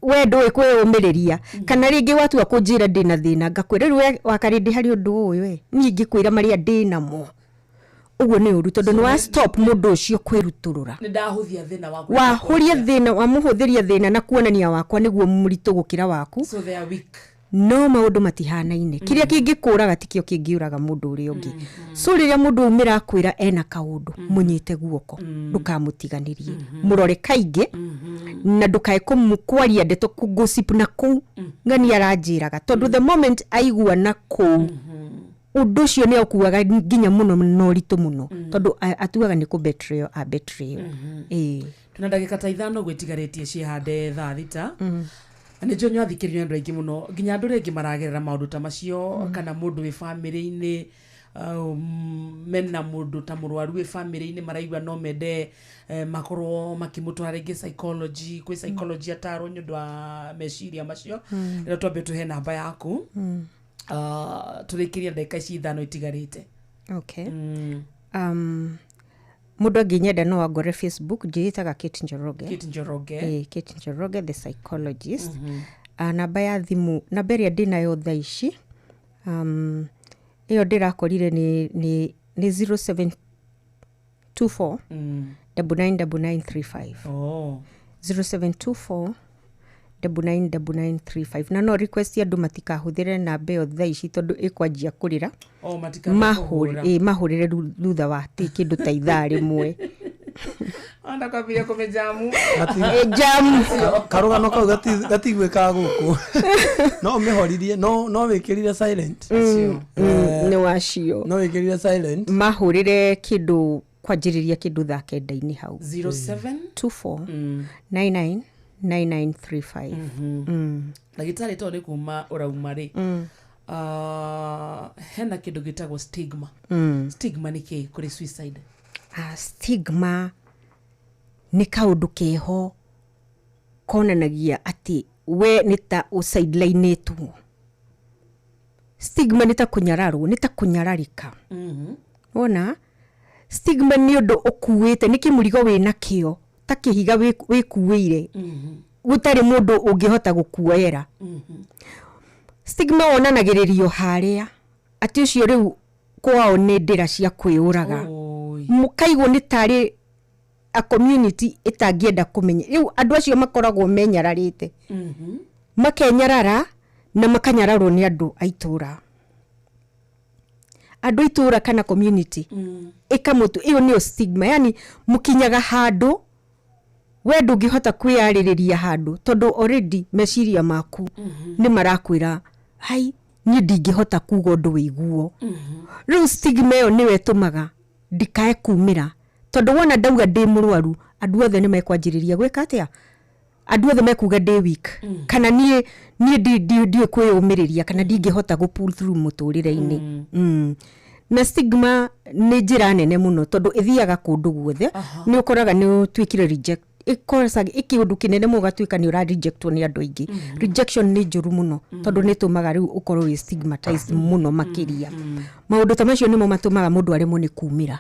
we ndũĩ kwĩyũmĩrĩria, kana rĩngĩ watua kũnjĩra ndĩna thĩna, ngakwĩra rĩu we wakarĩndĩ harĩ ũndũ ũyũ, ĩ, niĩ ingĩkwĩra marĩa ndĩnamo ũguo nĩ ũru, tondũ nĩ wa stop mũndũ ũcio kwĩrutũrũra. Nĩ ndahũthia thĩna waku. Wahũria thĩna, wamũhũthĩria thĩna na kuonania wakwa nĩguo mũritũ gũkĩra waku. So they are weak. No maũndũ matihanaine. Kĩrĩa kĩngĩkũraga tikĩo kĩngĩũraga mũndũ ũrĩa ũngĩ. So rĩrĩa mũndũ aumĩra akwĩra ena kaũndũ, mũnyite guoko, ndũkamũtiganĩrie, mũrore kaingĩ, na ndũkae kwaria ndeto kũgossip na kũu ng'ani aranjĩraga, tondũ the moment aigua na kũu ũndũ ũcio nĩ akuaga nginya mũno na ũritũ mũno, tondũ atuaga nĩ kũ betrayal a betrayal. Ĩĩ. Tuna ndagĩka ta 5 gwĩtigarĩtie ciĩhande thaa 6. Na nĩ njũĩ nĩwathikĩrĩrio nĩ andũ aingĩ mũno, nginya andũ rĩngĩ maragerera maũndũ ta macio, kana mũndũ wĩ bamĩrĩ-inĩ, mena mũndũ ta mũrwaru wĩ bamĩrĩ-inĩ, maraigua no mende makorwo makĩmũtwara rĩngĩ psychology, kwĩ psychology atarwo nĩ ũndũ wa meciria macio. Rĩo twambe tũhe namba yaku, tũrĩkĩrie ndagĩka ici 5 itigarĩte. Okay. Mũndũ angĩnyenda no angore Facebook, njĩĩtaga Kate Njoroge. Kate Njoroge. Kate Njoroge the psychologist. Namba ya thimũ, namba ĩrĩa ndĩnayo thaa ici, ĩyo ndĩrakorire nĩ 0724 999935. 0724 999935. Na no request andũ matikahũthĩre namba ĩyo thaa ici, tondũ ĩkwanjia kũrĩra. Oh, matikahũthĩre kũhũra. Mahũrĩre thutha wa ti kĩndũ ta ithaa rĩmwe. Onda kwambiria kũmĩjamu. Jamu. Karũgano kau gatiguĩkaga gũkũ. No ũmĩhoririe, no wĩkĩrire silent. Nĩ wacio. No wĩkĩrire silent. Mahũrĩre kĩndũ kwanjĩrĩria kĩndũ thaa kenda-inĩ hau. 07 24 99 9935. Ndagĩtarĩ, tondũ nĩ kuma ũrauma rĩ, hena kĩndũ gĩtagwo stigma. Stigma nĩ kĩ kũrĩ suicide? Stigma nĩ kaũndũ keho konanagia atĩ we nĩ ta ũsidelinĩtwo. Stigma nĩ ta kũnyararwo, nĩ ta kũnyararĩka. Wona stigma nĩ ũndũ ũkuĩte, nĩ kĩmũrigo wĩna kĩo, ta kĩhiga wĩkuĩire, gũtarĩ mũndũ ũngĩhota gũkuoera. Stigma wonanagĩrĩrio harĩa atĩ ũcio rĩu kwao nĩ ndĩra cia kwĩyũraga, mũkaigwo nĩ tarĩ a community ĩtangĩenda kũmenya. Rĩu andũ acio makoragwo menyararĩte, makenyarara na makanyararwo nĩ andũ a itũra, andũ a itũra kana community ĩkamũtu. Ĩyo nĩyo stigma. Yani mũkinyaga handũ we ndũngĩhota kwĩyarĩrĩria handũ, tondũ already meciria maku nĩ marakwĩra, hai, niĩ ndingĩhota kuga ũndũ wĩiguo. Rĩu stigma ĩyo nĩyo ĩtũmaga ndikae kumĩra, tondũ wona ndauga ndĩ mũrwaru, andũ othe nĩ mekwanjĩrĩria gwĩka atĩa? Andũ othe mekuga ndĩ weak, kana niĩ ndiũĩ kwĩyũmĩrĩria, kana ndingĩhota gũ pull through mũtũrĩre-inĩ. Na stigma nĩ njĩra nene mũno, tondũ ĩthiaga kũndũ guothe. Nĩ ũkoraga nĩ ũtuĩkire reject, ĩkoraga ĩkĩũndũ kĩnene mũno, ũgatuĩka nĩ ũra rejectwo nĩ andũ aingĩ. Rejection nĩ njũru mũno, tondũ nĩ ĩtũmaga rĩu ũkorwo wĩ stigmatized mũno makĩria. Maũndũ ta macio nĩmo matũmaga mũndũ aremwo nĩ kumĩra,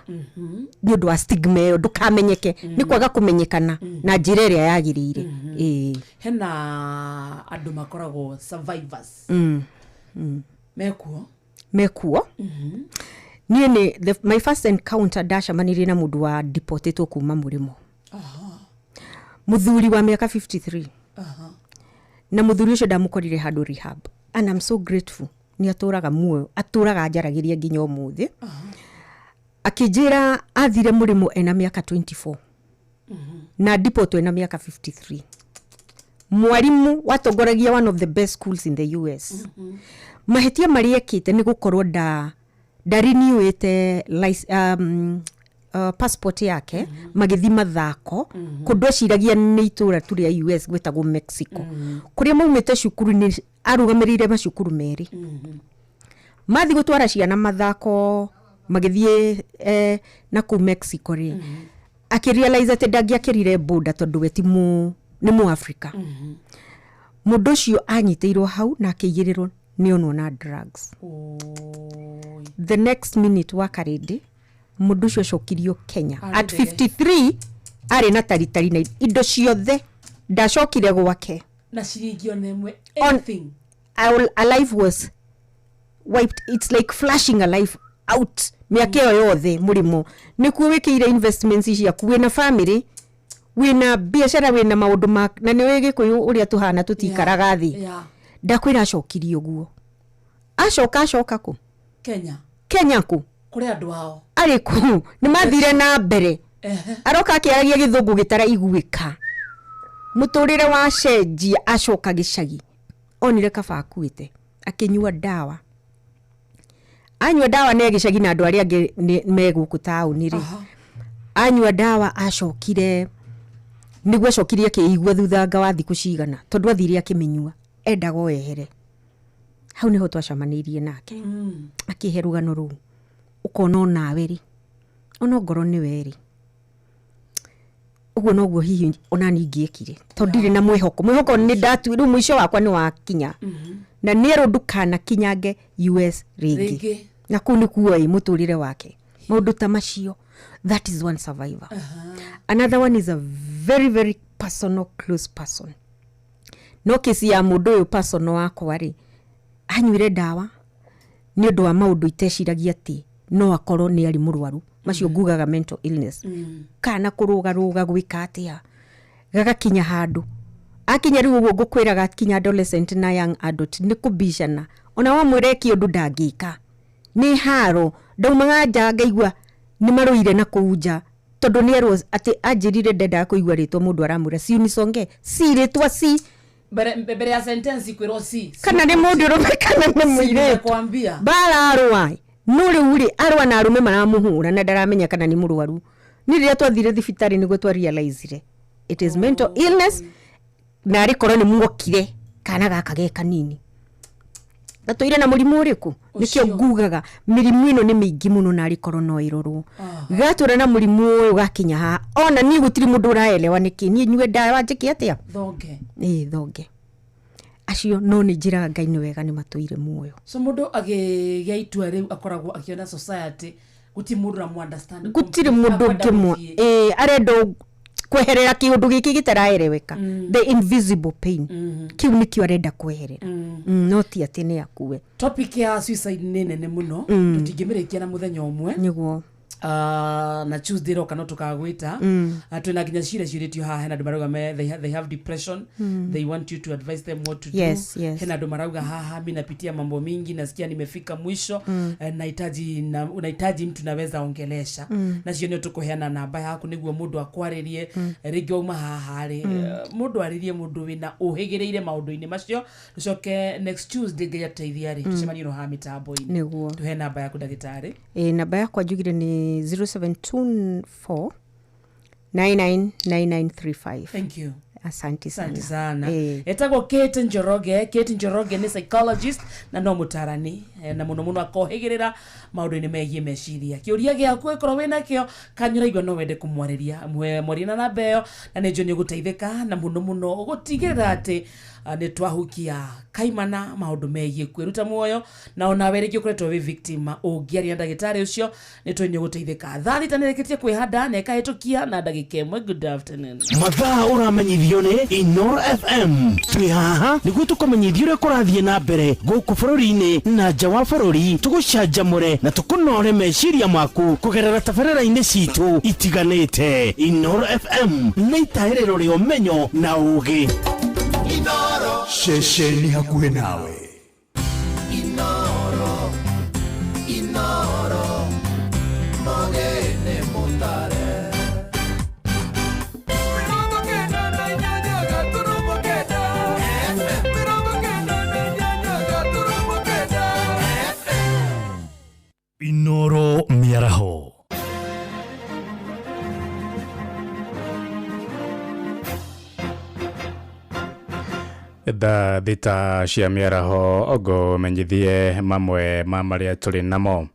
nĩ ũndũ wa stigma ĩyo, ndũkamenyeke, nĩ kwaga kũmenyekana na njĩra ĩrĩa yagĩrĩire. Ĩĩ. Hena andũ makoragwo survivors mekuo? Mekuo. Niĩ nĩ my first encounter ndacemanirie na mũndũ wa deportĩtwo kuma mũrĩmo, mũthuri wa mĩaka 53. Na mũthuri ũcio ndamũkorire handũ rehab, and I'm so grateful nĩ atũraga muoyo, atũraga njaragĩria nginya ũmũthĩ. Akĩnjĩra athire mũrĩmo ena mĩaka 24 na deportwo ena mĩaka 53, mwarimu watongoragia one of the best schools in the US. Mahĩtia marĩa ekĩte nĩ gũkorwo ndarenewĩte passport yake magĩthi mathako kũndũ eciragia nĩ itũra tu rĩa US gwĩtagwo Mexico, kũrĩa maumĩte cukuru. Nĩ arũgamĩrĩire macukuru merĩ, mathi gũtwara ciana mathako magĩthiĩ na kũu Mexico rĩ, akĩrealize atĩ ndangĩakĩrire boda tondũ we ti mu nĩ mu Africa. Mũndũ ũcio anyitĩirwo hau na akĩigĩrĩrwo nĩ onwo na drugs. The next minute wa karĩndĩ mũndũ ũcio acokirio Kenya. Arĩ At ndege. 53, arĩ na taritari na indo ciothe, ndacokire gwake. Na ciringi ona ĩmwe, anything. A life was wiped. It's like flashing a life out. Mĩaka ĩyo yothe mũrĩmo nĩkuo wĩkĩire investments ciaku, wĩna family, wĩna biacara, wĩna maũndũ ma, na nĩ wĩ Gĩkũyũ ũrĩa tũhana, tũtikaraga thĩ. Ndakwĩra acokirie ũguo. Acoka acoka kũ? Kenya. Kenya kũ? Kũrĩ andũ ao. Arĩ kũ? Nĩ mathire na mbere. Aroka akĩaragia gĩthũngũ gĩtaraiguĩka. Mũtũrĩre wacenjia acoka gĩcagi. Onire kaba akuĩte. Akĩnyua ndawa. Anyua ndawa nĩ gĩcagi na andũ arĩa angĩ me gũkũ taũni rĩ. Anyua ndawa acokire nĩguo acokire akĩigua thuthanga wa thikũ cigana tondũ athire akĩmĩnyua endaga o ehere. Hau nĩho twacemanĩirie nake. Akĩhe rũgano rũu. Ũkona onawe rĩ, ona ngoro nĩwe rĩ. Ũguo noguo hihi ona niĩ ingĩekire tondũ ndirĩ na mwĩhoko. Mwĩhoko nĩ ndatu rĩu mũico wakwa nĩ wakinya. Na nĩerwo ndũkanakinyange US rĩngĩ. Na kũu nĩkuo ĩ mũtũrĩre wake. Maũndũ ta macio. That is one survivor. Another one is a very very personal close person. No kesi ya mũndũ ũyũ personal wakwa rĩ, anyuire ndawa nĩ ũndũ wa maũndũ iteciragia atĩ no akorwo nĩ arĩ mũrwaru. Macio ngugaga mental illness. Kana kũrũgarũga gwĩka atĩa. Gagakinya handũ. Akinya rĩu ũguo ngũkwĩraga akinya adolescent na young adult nĩ kũbicana. Ona wamwĩra eke ũndũ ndangĩka. Nĩ haro. Ndaumaga nja ngaigua nĩ marũire na kũu nja. Tondũ nĩ erwo atĩ anjĩrire ndendaga kũigua rĩtwa mũndũ aramwĩra si unisonge. Si rĩtwa si. Mbere ya sentence kwĩrwo si. Kana nĩ mũndũrũme kana nĩ mũirĩtu. Kwambia. Bara arũa. No rĩu rĩ arũa na arũme maramũhũra na ndaramenya kana nĩ mũrwaru. Nĩ rĩrĩa twathire thibitarĩ nĩguo twa realize it is mental illness na arĩ korwo nĩ muokire kana gaka ge kanini. Gatũire na mũrimũ ũrĩkũ? Nĩkĩo ngugaga mĩrimũ ĩno nĩ mĩingĩ mũno na arĩ korwo no ĩrorwo. Gatũra na mũrimũ ũyũ gakinya haha ona niĩ gũtirĩ mũndũ ũraelewa nĩkĩ niĩ nyue ndawa njĩke atĩa? Thonge. Ĩĩ thonge. Acio no nĩ njĩraga Ngai nĩ wega nĩ matũire muoyo. So mũndũ agĩgĩa itua rĩu akoragwo akĩona society gũtirĩ mũndũ ũramũ understand. Gũtirĩ mũndũ ũngĩmwa. Ĩĩ arenda kweherera kĩũndũ gĩkĩ gĩtaraereweka. The invisible pain. Kĩu nĩkĩo arenda kweherera. No ti atĩ nĩ akue. Topic ya suicide nĩ nene mũno. Tũtingĩmĩrĩkia na mũthenya ũmwe. Nĩguo. Na Tuesday roka no tukagwita. Twina nginya cira ciurĩtio haha hena andũ marauga they have depression. They want you to advise them what to do. Yes, yes. Hena andũ marauga haha mimi napitia mambo mingi nasikia nimefika mwisho. Nahitaji mtu naweza ongelesha. Nacio nĩ tũkũheana namba yaku nĩguo mũndũ akwarĩrie. Rĩngĩ wauma haha rĩ mũndũ arĩrie mũndũ wĩna ũhĩgĩrĩire maũndũ-inĩ macio. Tũcoke next Tuesday Ngai ateithia rĩ tũcemanie no haha mĩtambo-inĩ. Nĩguo. Tũhe namba yaku ndagĩtarĩ. Namba yakwa njugire nĩ 0724 999935. Thank you. Asante sana. Asante sana. Etagwo Kate Njoroge. Kate Njoroge nĩ psychologist na no mũtarani na mũno mũno akohĩgĩrĩra maũndũ-inĩ megiĩ meciria. Kĩũria gĩaku ĩkorwo wĩna kĩo kanyũra igua no wende kũmwarĩria. Mwarie na namba ĩyo na nĩ njũĩ nĩ ũgũteithĩka na mũno mũno ũgũtigĩrĩra atĩ nĩ twahukia kaimana maũndũ megiĩ kwĩruta muoyo na onawe rĩngĩ ũkoretwo wĩ victim ũngĩaria ndagĩtarĩ ũcio nĩ tũĩ nĩ ũgũteithĩka. Thaa thita nĩrĩkĩtie kwĩhanda na ĩkahĩtũkia na ndagĩka ĩmwe. Good afternoon. Mathaa ũramenyithio nĩ Inoro FM. Twĩ haha nĩguo tũkũmenyithie ũrĩa kũrathiĩ na mbere gũkũ bũrũri-inĩ na nja wa bũrũri, tũgũcanjamũre na tũkũnore meciria maku kũgerera tabarĩra-inĩ citũ itiganĩte. Inoro FM nĩ itaĩrĩro rĩa ũmenyo na ũũgĩ. Ceceni hakuhĩ nawe. Inoro, Inoro, mogene mutare. Inoro mĩaraho. Thaa thita cia mĩaraho ngũmenyithie mamwe ma marĩa tũrĩ namo.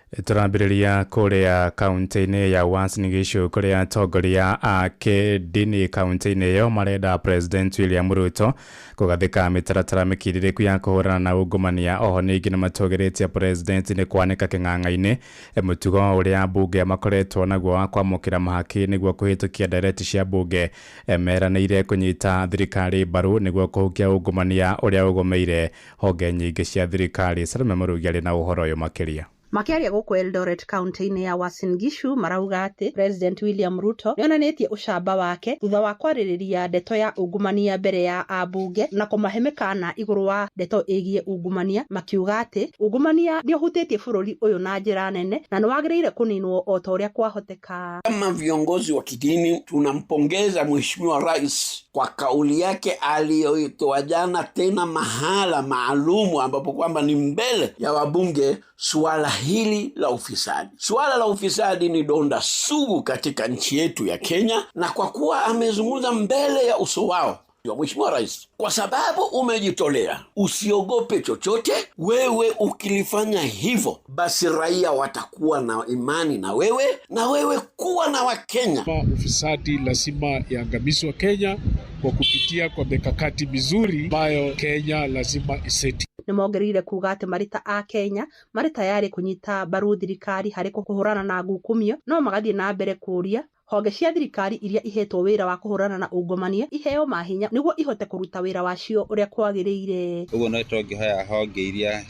Tũrambĩrĩria kũrĩa kaunti-inĩ ya Uasin Gishu kũrĩa atongoria a kĩndini kaunti-inĩ ĩyo marenda President William Ruto kũgathĩka mĩtaratara mĩkindĩrĩku ya kũhũrana na ungumania. Oho ningĩ nĩmatũgĩrĩtie President nĩ kwanĩka kĩng'ang'a-inĩ mũtugo ũrĩa mbunge makoretwo naguo wa kwamũkĩra mahaki nĩguo kũhĩtũkia ndereti cia mbunge. Meranĩire kũnyita thirikari mbaru nĩguo kũhukia ungumania ũrĩa ũgũmĩire honge nyingĩ cia thirikari. Salome Mũrugi arĩ na ũhoro ũyũ makĩria. Makĩaria gũkũ Eldoret kaunti-inĩ ya Uasin Gishu marauga atĩ President William Ruto nĩonanĩtie ũcamba wake thutha wa kwarĩrĩria ndeto ya ungumania mbere ya ambunge na kũmahe mĩkana igũrũ wa ndeto ĩgiĩ ungumania, makiuga atĩ ungumania nĩũhutĩtie bũrũri ũyũ na njĩra nene na nĩwagĩrĩire kũninwo o ta ũrĩa kwahoteka. Kama viongozi wa kidini tunampongeza Mheshimiwa Rais kwa kauli yake aliyoitoa jana, tena mahala maalumu ambapo kwamba ni mbele ya wabunge, suala hili la ufisadi. Suala la ufisadi ni donda sugu katika nchi yetu ya Kenya, na kwa kuwa amezungumza mbele ya uso wao Mheshimiwa Rais, kwa sababu umejitolea, usiogope chochote. Wewe ukilifanya hivyo, basi raia watakuwa na imani na wewe, na wewe kuwa na Wakenya. Ufisadi lazima iangamizwe Kenya kwa kupitia kwa mikakati mizuri ambayo Kenya lazima iseti. Nĩmongereire kuga atĩ marĩ ta akenya marĩ tayarĩ kũnyita mbaru thirikari harĩ kũhũrana na ngukumio, no magathiĩ na mbere kũũria honge cia thirikari iria ihetwo wĩra wa kũhũrana na ungumania iheo mahinya nĩguo ihote kũruta wĩra wacio ũrĩa kwagĩrĩire. Ũguo no tũngĩhoya honge iria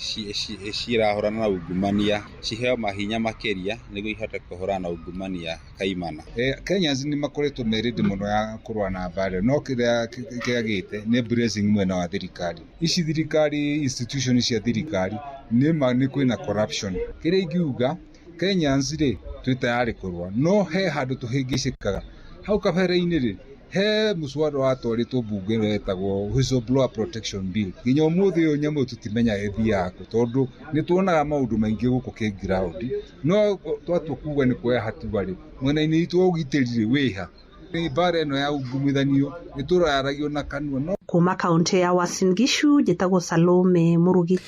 cirahũrana na ungumania ciheo mahinya makĩria nĩguo ihote kũhũrana na ungumania kaimana. Kenyans nĩ makoretwo me ready mũno ya kũrũa na mbara, no kĩrĩa kĩagĩte nĩ blessing mwena wa thirikari. Ici thirikari, institution cia thirikari nĩ ma nĩ kwĩna corruption. Kĩrĩa ingiuga Kenyans rĩ, twĩ tayarĩ kũrũa, no he handũ tũhĩngĩcĩkaga. Hau kabere-inĩ rĩ, he mũswada watwarĩtwo mbunge wetagwo Whistleblower Protection Bill. Nginya ũmũthĩ ũyũ nyamũ tũtimenyaga ĩthiaga kũ, tondũ nĩ tuonaga maũndũ maingĩ gũkũ kĩ-ground, no twatua kuga nĩ kuoya hatua rĩ, mwena-inĩ witũ wa ũgitĩri rĩ, wĩha? Nĩ mbara ĩno ya ungumithania nĩ tũraragio na kanua no. Kuma kaunti ya Uasin Gishu njĩtagwo Salome Murugi.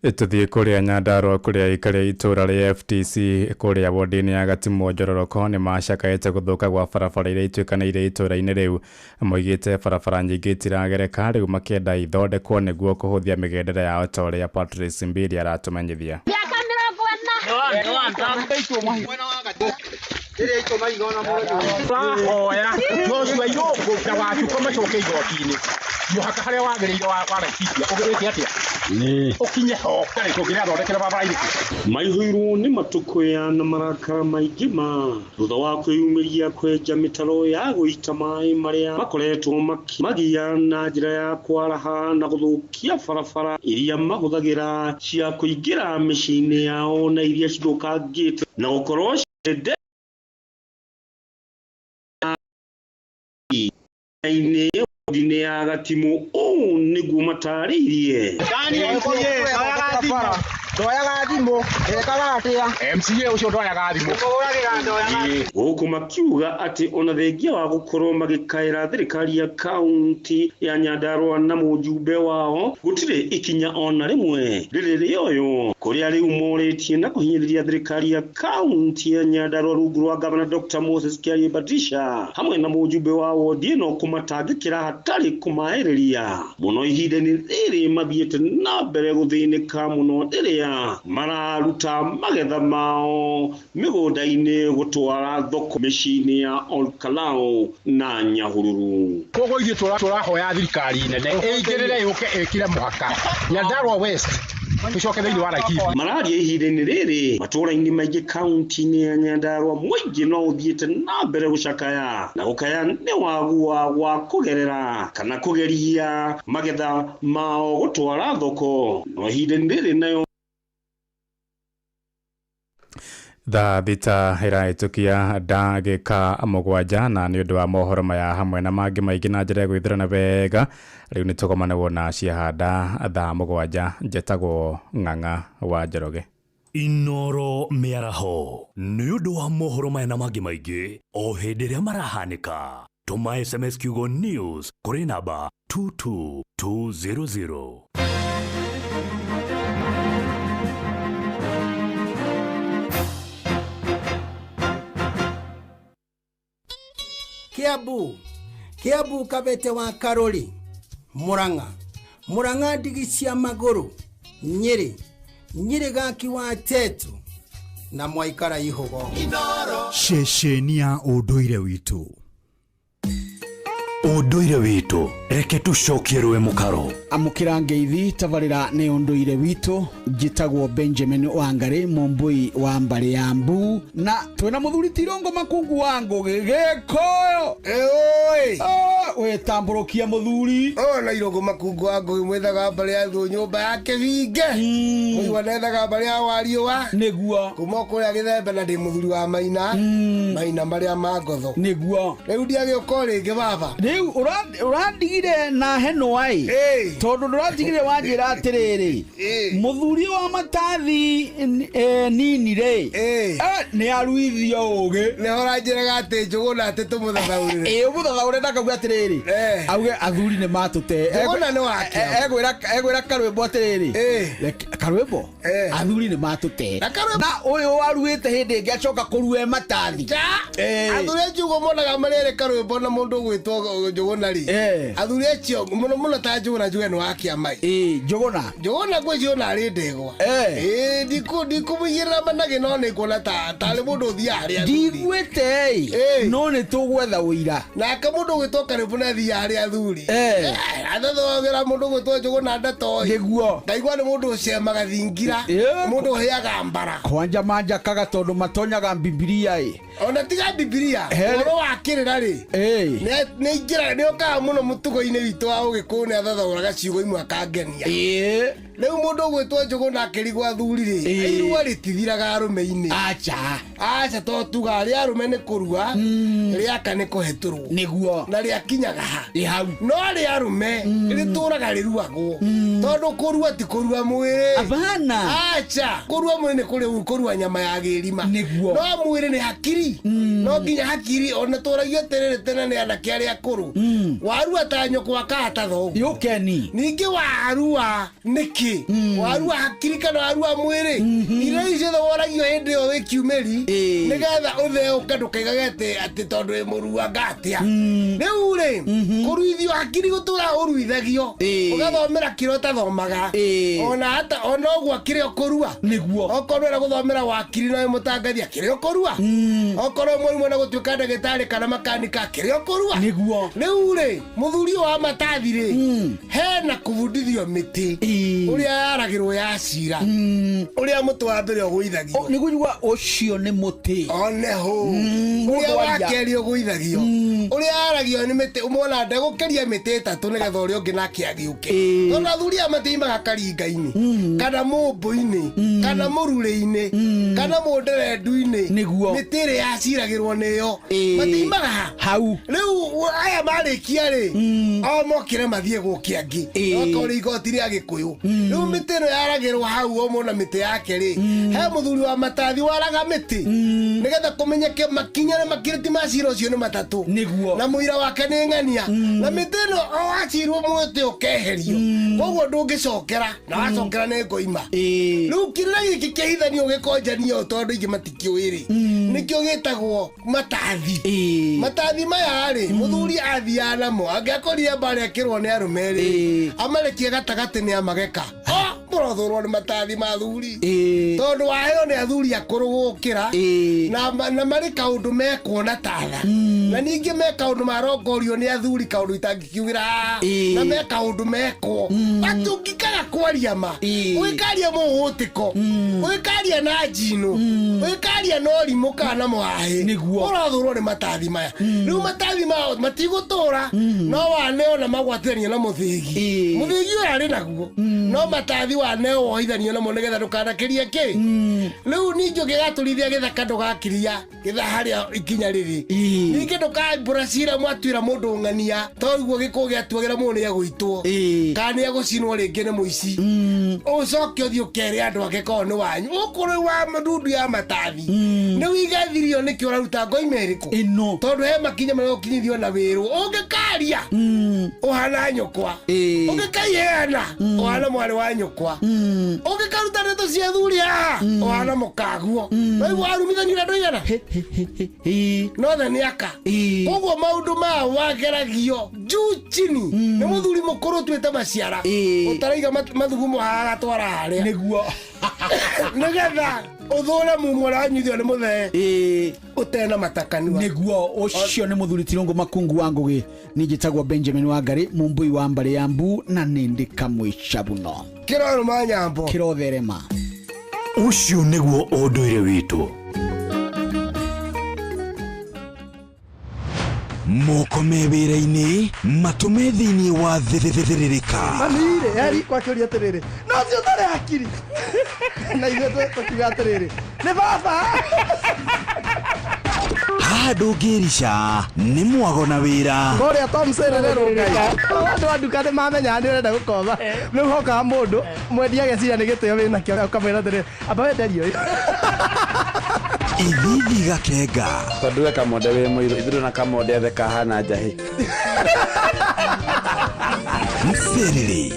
Tũthiĩ kũrĩa Nyandarua kũrĩa aikarĩ a itũũra rĩa FTC kũrĩa wodi-inĩ ya Gatimu Njororoko nĩ macakaĩte gũthũka gwa barabara iria ituĩkanĩire itũũra-inĩ rĩu. Moigĩte barabara nyingĩ itiragereka rĩu makĩenda ithondekwo nĩguo kũhũthia mĩgendere yao ta ũrĩa Patrice Mbiri aratũmenyithia. Tũrahoya Joshua Irũngũ na Wacuka macoke igoti-inĩ mũhaka harĩa wagĩrĩire wa Laikipia ũgĩte atĩa ũkinye ho tarĩ tũngĩrathondekera barabara irĩkũ. Maihũirwo nĩ matũkũya na marakara maingĩ ma thutha wa kwĩyumĩria kwenja mĩtaro ya gũita maĩ marĩa makoretwo makĩmagia na njĩra ya kwaraha na gũthũkia barabara iria mahũthagĩra cia kũingĩra mĩciĩ-inĩ yao na iria cithũkangĩte na gũkorwo ciende inĩ ya Gatimu. Ũũ nĩguo matarĩirie. Ndoyaga thimũ, ndekaga atĩa? MCA ũcio ndoyaga thimũ. Gũkũ makiuga atĩ ona thengia wa gũkorwo magĩkaĩra thirikari ya kaunti ya Nyandarua na mũjumbe wao gũtirĩ ikinya ona rĩmwe rĩrĩ rĩoywo, kũrĩa rĩu morĩtie na kũhinyĩrĩria thirikari ya kaunti ya Nyandarua rungu rwa gavana Dr. Moses Kiarie Patricia hamwe na mũjumbe wa wodi ĩno kũmatangĩkĩra hatarĩ kũmaherĩria mũno ihinda-inĩ rĩrĩ mathiĩte na mbere gũthĩnĩka mũno rĩrĩa mararuta magetha mao mĩgũnda-inĩ gũtwara thoko mĩciĩ-inĩ ya Olkalau na Nyahururu. Koguo ithuĩ tũrahoya thirikari nene ĩingĩrĩre yũke ĩkĩre mũhaka Nyandarua West tũcoke thĩinĩ wa Laikipia. Mararia ihinda-inĩ rĩrĩ matũũra-inĩ maingĩ kaunti-inĩ ya Nyandarua mũingĩ no ũthiĩte na mbere gũcakaya na gũkaya nĩ wagua wa kũgerera kana kũgeria magetha mao gũtwara thoko, no ihinda-inĩ rĩrĩ nayo Thaa thita ĩrahĩtũkia ndagĩka 7 na nĩ ũndũ wa mohoro maya hamwe na mangĩ maingĩ na njĩra ya gwĩthurana wega rĩu nĩ tũgomanagwo na ciahanda thaa 7. Njetagwo Ng'ang'a wa Njoroge. Inoro mĩaraho nĩ ũndũ wa mohoro maya na mangĩ maingĩ o hĩndĩ ĩrĩa marahanĩka. Tũma SMS kiugo news kũrĩ namba 22200. Kiambu, Kiambu Kabete wa Karori, Murang'a, Murang'a ndigi cia magũrũ, Nyĩrĩ, Nyĩrĩ gaki wa Tetu na mwaikara ihogo. Ceceni ya ũndũire witũ. Ũndũire witũ reke tũcokie rũĩ mũkaro. Amũkĩra ngeithi tabarĩra nĩ ũndũire witũ. Njĩtagwo Benjamin Wangari, mũmbũi wa mbarĩ ya Mbu, na twĩna mũthuri Tirongo Makungu wa Ngũgĩ Gĩkũyũ. Ĩũĩ wĩtambũrũkia mũthuri. Ũyũ na Irongo Makungu wa Ngũgĩ, mwethaga mbarĩ ya thũ nyũmba ya kĩbinge, mũigua nethaga mbarĩ ya wariũa nĩguo kuma kũrĩa gĩthembe, na ndĩ mũthuri wa maina maina marĩa ma ngotho nĩguo. Rĩu ndiagĩũka o rĩngĩ baba. Rĩu ũrandigire na henũa ĩ, tondũ ndũratigire wanjĩra atĩrĩrĩ, mũthuri wa matathi nini rĩ, nĩ aruithio ũgĩ. Nĩho ũranjĩraga atĩ Njũgũna atĩ tũmũthathaũrĩre. Ĩ, ũmũthathaũre ndakauga atĩrĩrĩ, auge athuri nĩ matũte. Njũgũna nĩ wake. Egwĩra karwĩmbo atĩrĩrĩ, karwĩmbo athuri nĩ matũte, na ũyũ waruĩte hĩndĩ ĩngĩ acoka kũrue matathi. Athuri acio ũguo monaga marĩ erĩ karwĩmbo na mũndũ ũgwĩtwo Njũgũna rĩ, athuri acio mũno mũno ta Njũgũna, njuge nĩ wa kĩama ĩ. Njũgũna. Njũgũna ngwĩciria ona arĩ ndegwa. Ĩ, ndikũmũigĩrĩra managĩ, no nĩ nguona ta tarĩ mũndũ ũthiaga harĩ athuri. Ndiguĩte ĩ, no nĩ tũgwetha ũira. Nake mũndũ ũgwĩtwo karĩmbũ nĩ athiaga harĩ athuri. Athathaũragĩra mũndũ ũgwĩtwo Njũgũna ndeto ĩ. Nĩguo. Ngaigua nĩ mũndũ ũcemaga thingira, mũndũ ũhĩaga mbara. Kwanja manjakaga tondũ matonyaga Bibilia ĩ. Ona tiga Bibilia, ũhoro wa kĩrĩra rĩ, nĩ aingĩraga, nĩ okaga mũno mũtugo-inĩ witũ wa Ũgĩkũyũ, nĩ athathaũraga ciugo imwe akangenia. Rĩu mũndũ ũgwĩtwo Njũgũna akĩrigwo athuri rĩ, irua rĩtithiraga arũme-inĩ. Acha. Aca, to tuga rĩa arũme nĩ kũrua, rĩaka nĩ kũhetũrwo. Nĩguo. Na rĩakinyaga ha Ĩ hau. No rĩa arũme rĩtũraga rĩruagwo, tondũ kũrua ti kũrua mwĩrĩ. Abana. Aca, kũrua mwĩrĩ nĩ kũrĩ kũrua nyama ya gĩrima. Nĩguo. No mwĩrĩ nĩ hakiri, no nginya hakiri ona tũragio atĩrĩrĩ tene nĩ anake arĩa akũrũ, warua ta nyũkwa akahata thoguo. Yũkeni. Ningĩ warua nĩkĩ, warua hakiri kana warua mwĩrĩ? Irio icio ciothe woragio hĩndĩ ĩyo wĩ kiumĩri, nĩgetha ũtheũke, ndũkaigage atĩ tondũ wĩ mũruanga atĩa. Rĩu rĩ, kũruithio hakiri gũtũra ũruithagio, ũgathomera kĩrĩa ũtathomaga, ona hata ona ũguo kĩrĩa ũkũrua. Nĩguo. Okorwo ũrenda gũthomera wakiri na wĩ mũtangathia, kĩrĩa ũkũrua. Okorwo mwarimu ena gũtuĩka ndagĩtarĩ kana makanika, kĩrĩa ũkũrua. Nĩguo. Rĩu rĩ, mũthuri ũyũ wa matathi rĩ, hena kũbundithio mĩtĩ ũrĩa yaragĩrwo ya cira, ũrĩa mũtĩ wa mbere ũgũithagio. Nĩ kũigua ũcio nĩ mũtĩ. Oneho ũrĩa wa kerĩ ũgũithagio, ũrĩa yaragio nĩ mĩtĩ ũmona ndegũkĩria mĩtĩ 3, nĩgetha ũrĩa ũngĩ nake agĩũke, tondũ athuri aya matiimaga karinga-inĩ kana mũmbũ-inĩ kana mũrurĩ-inĩ kana mũnderendu-inĩ. Nĩguo. Mĩtĩ ĩrĩa yaciragĩrwo nĩyo matiimaga ha hau. Rĩu aya marĩkia rĩ, o mokĩre mathiĩ gũkĩ angĩ okorwo igoti rĩa Gĩkũyũ. Rĩu mĩtĩ ĩno yaragĩrwo hau, o mũna mĩtĩ yake rĩ, he mũthuri wa matathi waraga mĩtĩ nĩgetha kũmenyeke makinya nĩ makirĩti ma cira ũcio nĩ 3. Nĩguo. Na mũira wake nĩ ng'ania, na mĩtĩ ĩno o wacirwo mũtĩ ũkeherio, koguo ndũngĩcokera, na wacokera nĩ ngoima. Rĩu kĩrĩra gĩkĩ kĩahithanio gĩkonjanio, tondũ aingĩ matikĩũĩ rĩ, nĩkĩo gĩtagwo matathi. Matathi maya rĩ, mũthuri athiaga namo angĩakorire mbara ĩkĩrwo nĩ arũme rĩ, amarekie gatagatĩ nĩ amageka mũrothũrwo nĩ matathi ma athuri, tondũ waheo nĩ athuri akũrũ gũkĩra na marĩ kaũndũ mekuona tatha, na ningĩ me kaũndũ marongorio nĩ athuri, kaũndũ itangĩkiugĩra haha, na me kaũndũ mekwo atĩ ũngĩkaga kwaria ma, ũgĩkaria mũhũtĩko, ũgĩkaria na njino, ũgĩkaria na ũrimũ kana na mũhahĩ, ũrathũrwo nĩ matathi maya. Rĩu matathi mao matigũtũra, no waneo na magwatithania na mũthĩgi, mũthĩgi ũyũ arĩ naguo, no matathi waneo wohithanio namo nĩgetha ndũkanakĩrie kĩ. Rĩu ningĩ ũngĩgatũrithia gĩthaka, ndũgakiria gĩtha harĩa ikinya rĩrĩ. Ningĩ ndũkambũra cira mwatuĩra mũndũ ng'ania, toguo gĩkũ gĩatuagĩra mũndũ nĩ egũitwo kana nĩ egũcinwo rĩngĩ nĩ mũici, ũcoke ũthiĩ ũkere andũ ake korwo nĩ wanyu ũkũrũ wa ndundu ya matathi nĩ wigathirio nĩkĩ ũraruta ngoima ĩrĩkũ ĩno, tondũ he makinya marĩa ũkinyithio na wĩrwo ũngĩkaria ũhana nyũkwa, ũngĩkaiheana ũhana mwarĩ wa nyũkwa, ũngĩkaruta ndeto cia thuri haha ũhana mũkaguo. Waigua warumithanio na andũ aigana nothe nĩ aka. Koguo maũndũ maya wageragio juu chini nĩ mũthuri mũkũrũ ũtuĩte maciara, ũtaraiga mathugumo haha agatwara harĩa. Nĩguo. Nĩgetha Ũthũre mumwe ũranyuithio nĩ mũthee ũtena matakanua. Nĩguo ũcio nĩ mũthuri Tirũngũ Makungu wa Ngũgĩ. Niĩ njĩtagwo Benjamin Wangari, mũmbũi wa mbarĩ ya mbu na nĩ ndĩ kamwĩcabuno. Kĩrorũma nyambo. Kĩrotherema. Ũcio nĩguo ũndũire witũ. Moko me wĩra-inĩ, matũ me thĩinĩ wa thĩrĩrĩka. Mami-rĩ, eri kwakĩũria atĩrĩrĩ, no ũcio ũtarĩ hakiri. Na ithuĩ tũkiuga atĩrĩrĩ, nĩ baba. Haha ndũngĩrica nĩ mwago na wĩra. Kũrĩa Tom Serererwo Ngai. Andũ a nduka nĩ mamenyaga nĩ ũrenda gũkomba. Rĩu hokaga mũndũ mwendia ageciria nĩ gĩtĩo wĩnakĩo ũkamwĩra atĩrĩrĩ, amba wenderie ũyũ. Ithithi gakenga. Tondũ we Kamonde wĩ mũirũ, ithuĩ na Kamonde othe kahana njahĩ. Mserere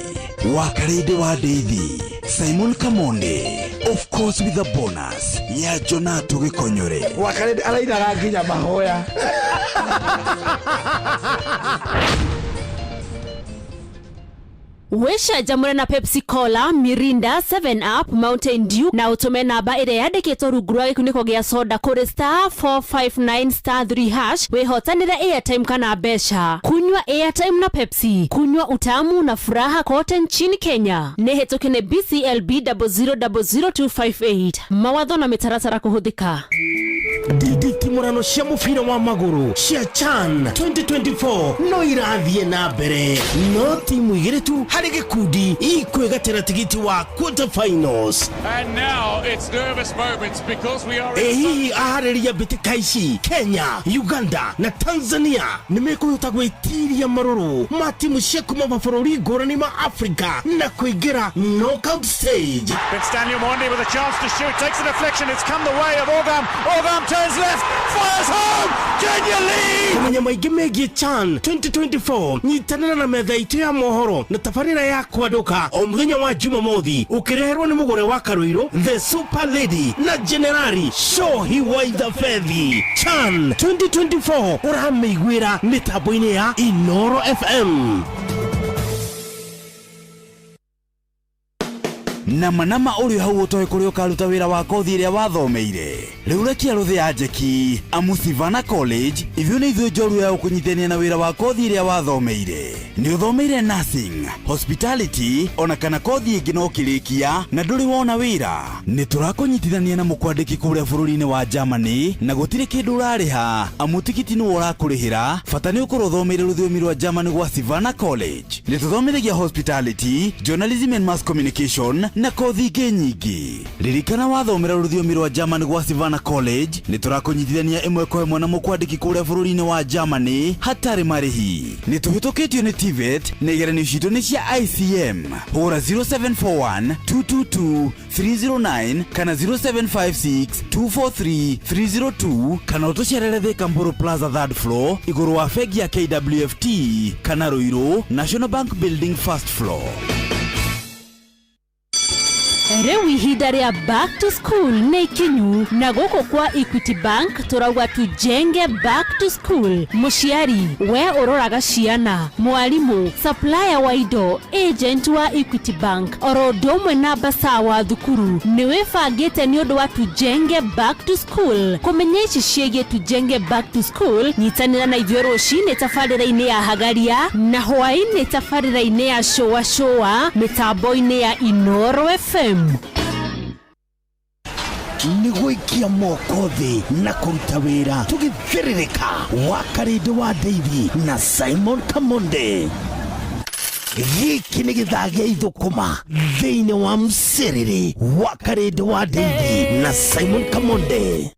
wa Karĩndĩ wa Ndeithi, Simon Kamonde, of course with a bonus ya Jonato Gĩkonyore. Wakarĩndĩ arainaga nginya mahoya. Wĩcanjamũre na Pepsi Cola, Mirinda, 7 Up, Mountain Dew na ũtũme namba ĩrĩa yandĩkĩtwo rungu rwa gĩkunĩko gĩa soda kũrĩ star 459 star 3 hash wĩhotanĩre airtime kana mbeca. Kunywa airtime na Pepsi, kunywa utamu na furaha kote nchini Kenya. Nĩ hĩtũke nĩ BCLB 0000258. Mawatho na mĩtaratara kũhũthĩka. Nditimũrano cia mũbira wa magũrũ cia CHAN 2024 no irathiĩ na mbere, no timu igĩrĩ tu harĩ gĩkundi ikwĩgatĩra tigiti wa quarter finals. And now it's nervous moments because we are Ĩ hihi aharĩria mbĩtĩka ici Kenya, Uganda na Tanzania nĩ mekũhota gwĩtiria marũrũ ma timu cia kuma mabũrũri ngũrani ma Afrika na kũingĩra knockout stage? But Stanley Mwandi with a chance to shoot, takes a deflection, it's come the way of Orgam. Orgam turns left, fires home! Kenya lead! Kũmenya maingĩ megiĩ CHAN 2024, nyitanĩra na metha itũ ya mohoro na tabarĩra ya kwandũka o mũthenya wa Jumamothi, ũkĩreherwo nĩ mũgũre wa Karũirũ, The Super Lady na Generali Shohi Waithabethi. CHAN 2024 ũramĩiguĩra mĩtambo-inĩ ya Inoro FM. Nama nama ũrĩ hau ũtoĩ kũrĩa ũkaruta wĩra wa kothi ĩrĩa wathomeire. Rĩu rekia rũthĩ ya njeki, amu Sivana College ithuĩ nĩ ithuĩ njorua ya gũkũnyitithania na wĩra wa kothi ĩrĩa wathomeire. Nĩ ũthomeire nursing, hospitality ona kana kothi ĩngĩ no ũkĩrĩkia na ndũrĩ wona wĩra. Nĩ tũrakũnyitithania na mũkwandĩki kũrĩa bũrũri-inĩ wa Germany na gũtirĩ kĩndũ ũrarĩha, amu tigiti nĩwe ũrakũrĩhĩra, bata nĩ ũkorwo ũthomeire rũthiomi rwa Germany gwa Sivana College. Nĩ tũthomithagia hospitality, journalism and mass communication na kothi ingĩ nyingĩ. Ririkana wathomera rũthiomi rwa Germany gwa Sivana College nĩ tũrakũnyitithania ĩmwe kwa ĩmwe na mũkwandĩki kũrĩa bũrũri-inĩ wa Germany hatarĩ marĩhi. Nĩ tũhĩtũkĩtio nĩ TVET na igeranio citũ nĩ cia ICM. Hũra 0741 222 309 kana 0756 243 302 kana ũtũcerere Thika Mburu Plaza third floor igũrũ wa bengi ya KWFT kana Ruiru National Bank Building first floor. Rĩu ihinda rĩa back to school nĩ ikinyu, na gũkũ kwa Equity Bank tũrauga tujenge back to school. Mũciari we ũroraga ciana, mwarimũ, supplier wa indo, agent wa Equity Bank, oro ũndũ ũmwe na mbaca wa thukuru, nĩ wĩbangĩte nĩ ũndũ wa tujenge back to school. Kũmenya ici ciĩgiĩ tujenge back to school, nyitanĩra na ithuĩ rũcinĩ tabarĩra-inĩ ya Hagaria na hwaĩ-inĩ tabarĩra-inĩ ya Shũa Shũa mĩtambo-inĩ ya Inoro FM. Nĩ gũikia moko thĩ na kũruta wĩra tũgĩthĩrĩrĩka wa Karĩndĩ wa Ndeithi na Simon Kamonde. Gĩkĩ nĩ gĩthaa gĩa ithũkũma thĩinĩ wa mcerere wa Karĩndĩ wa Ndeithi na Simon Kamonde.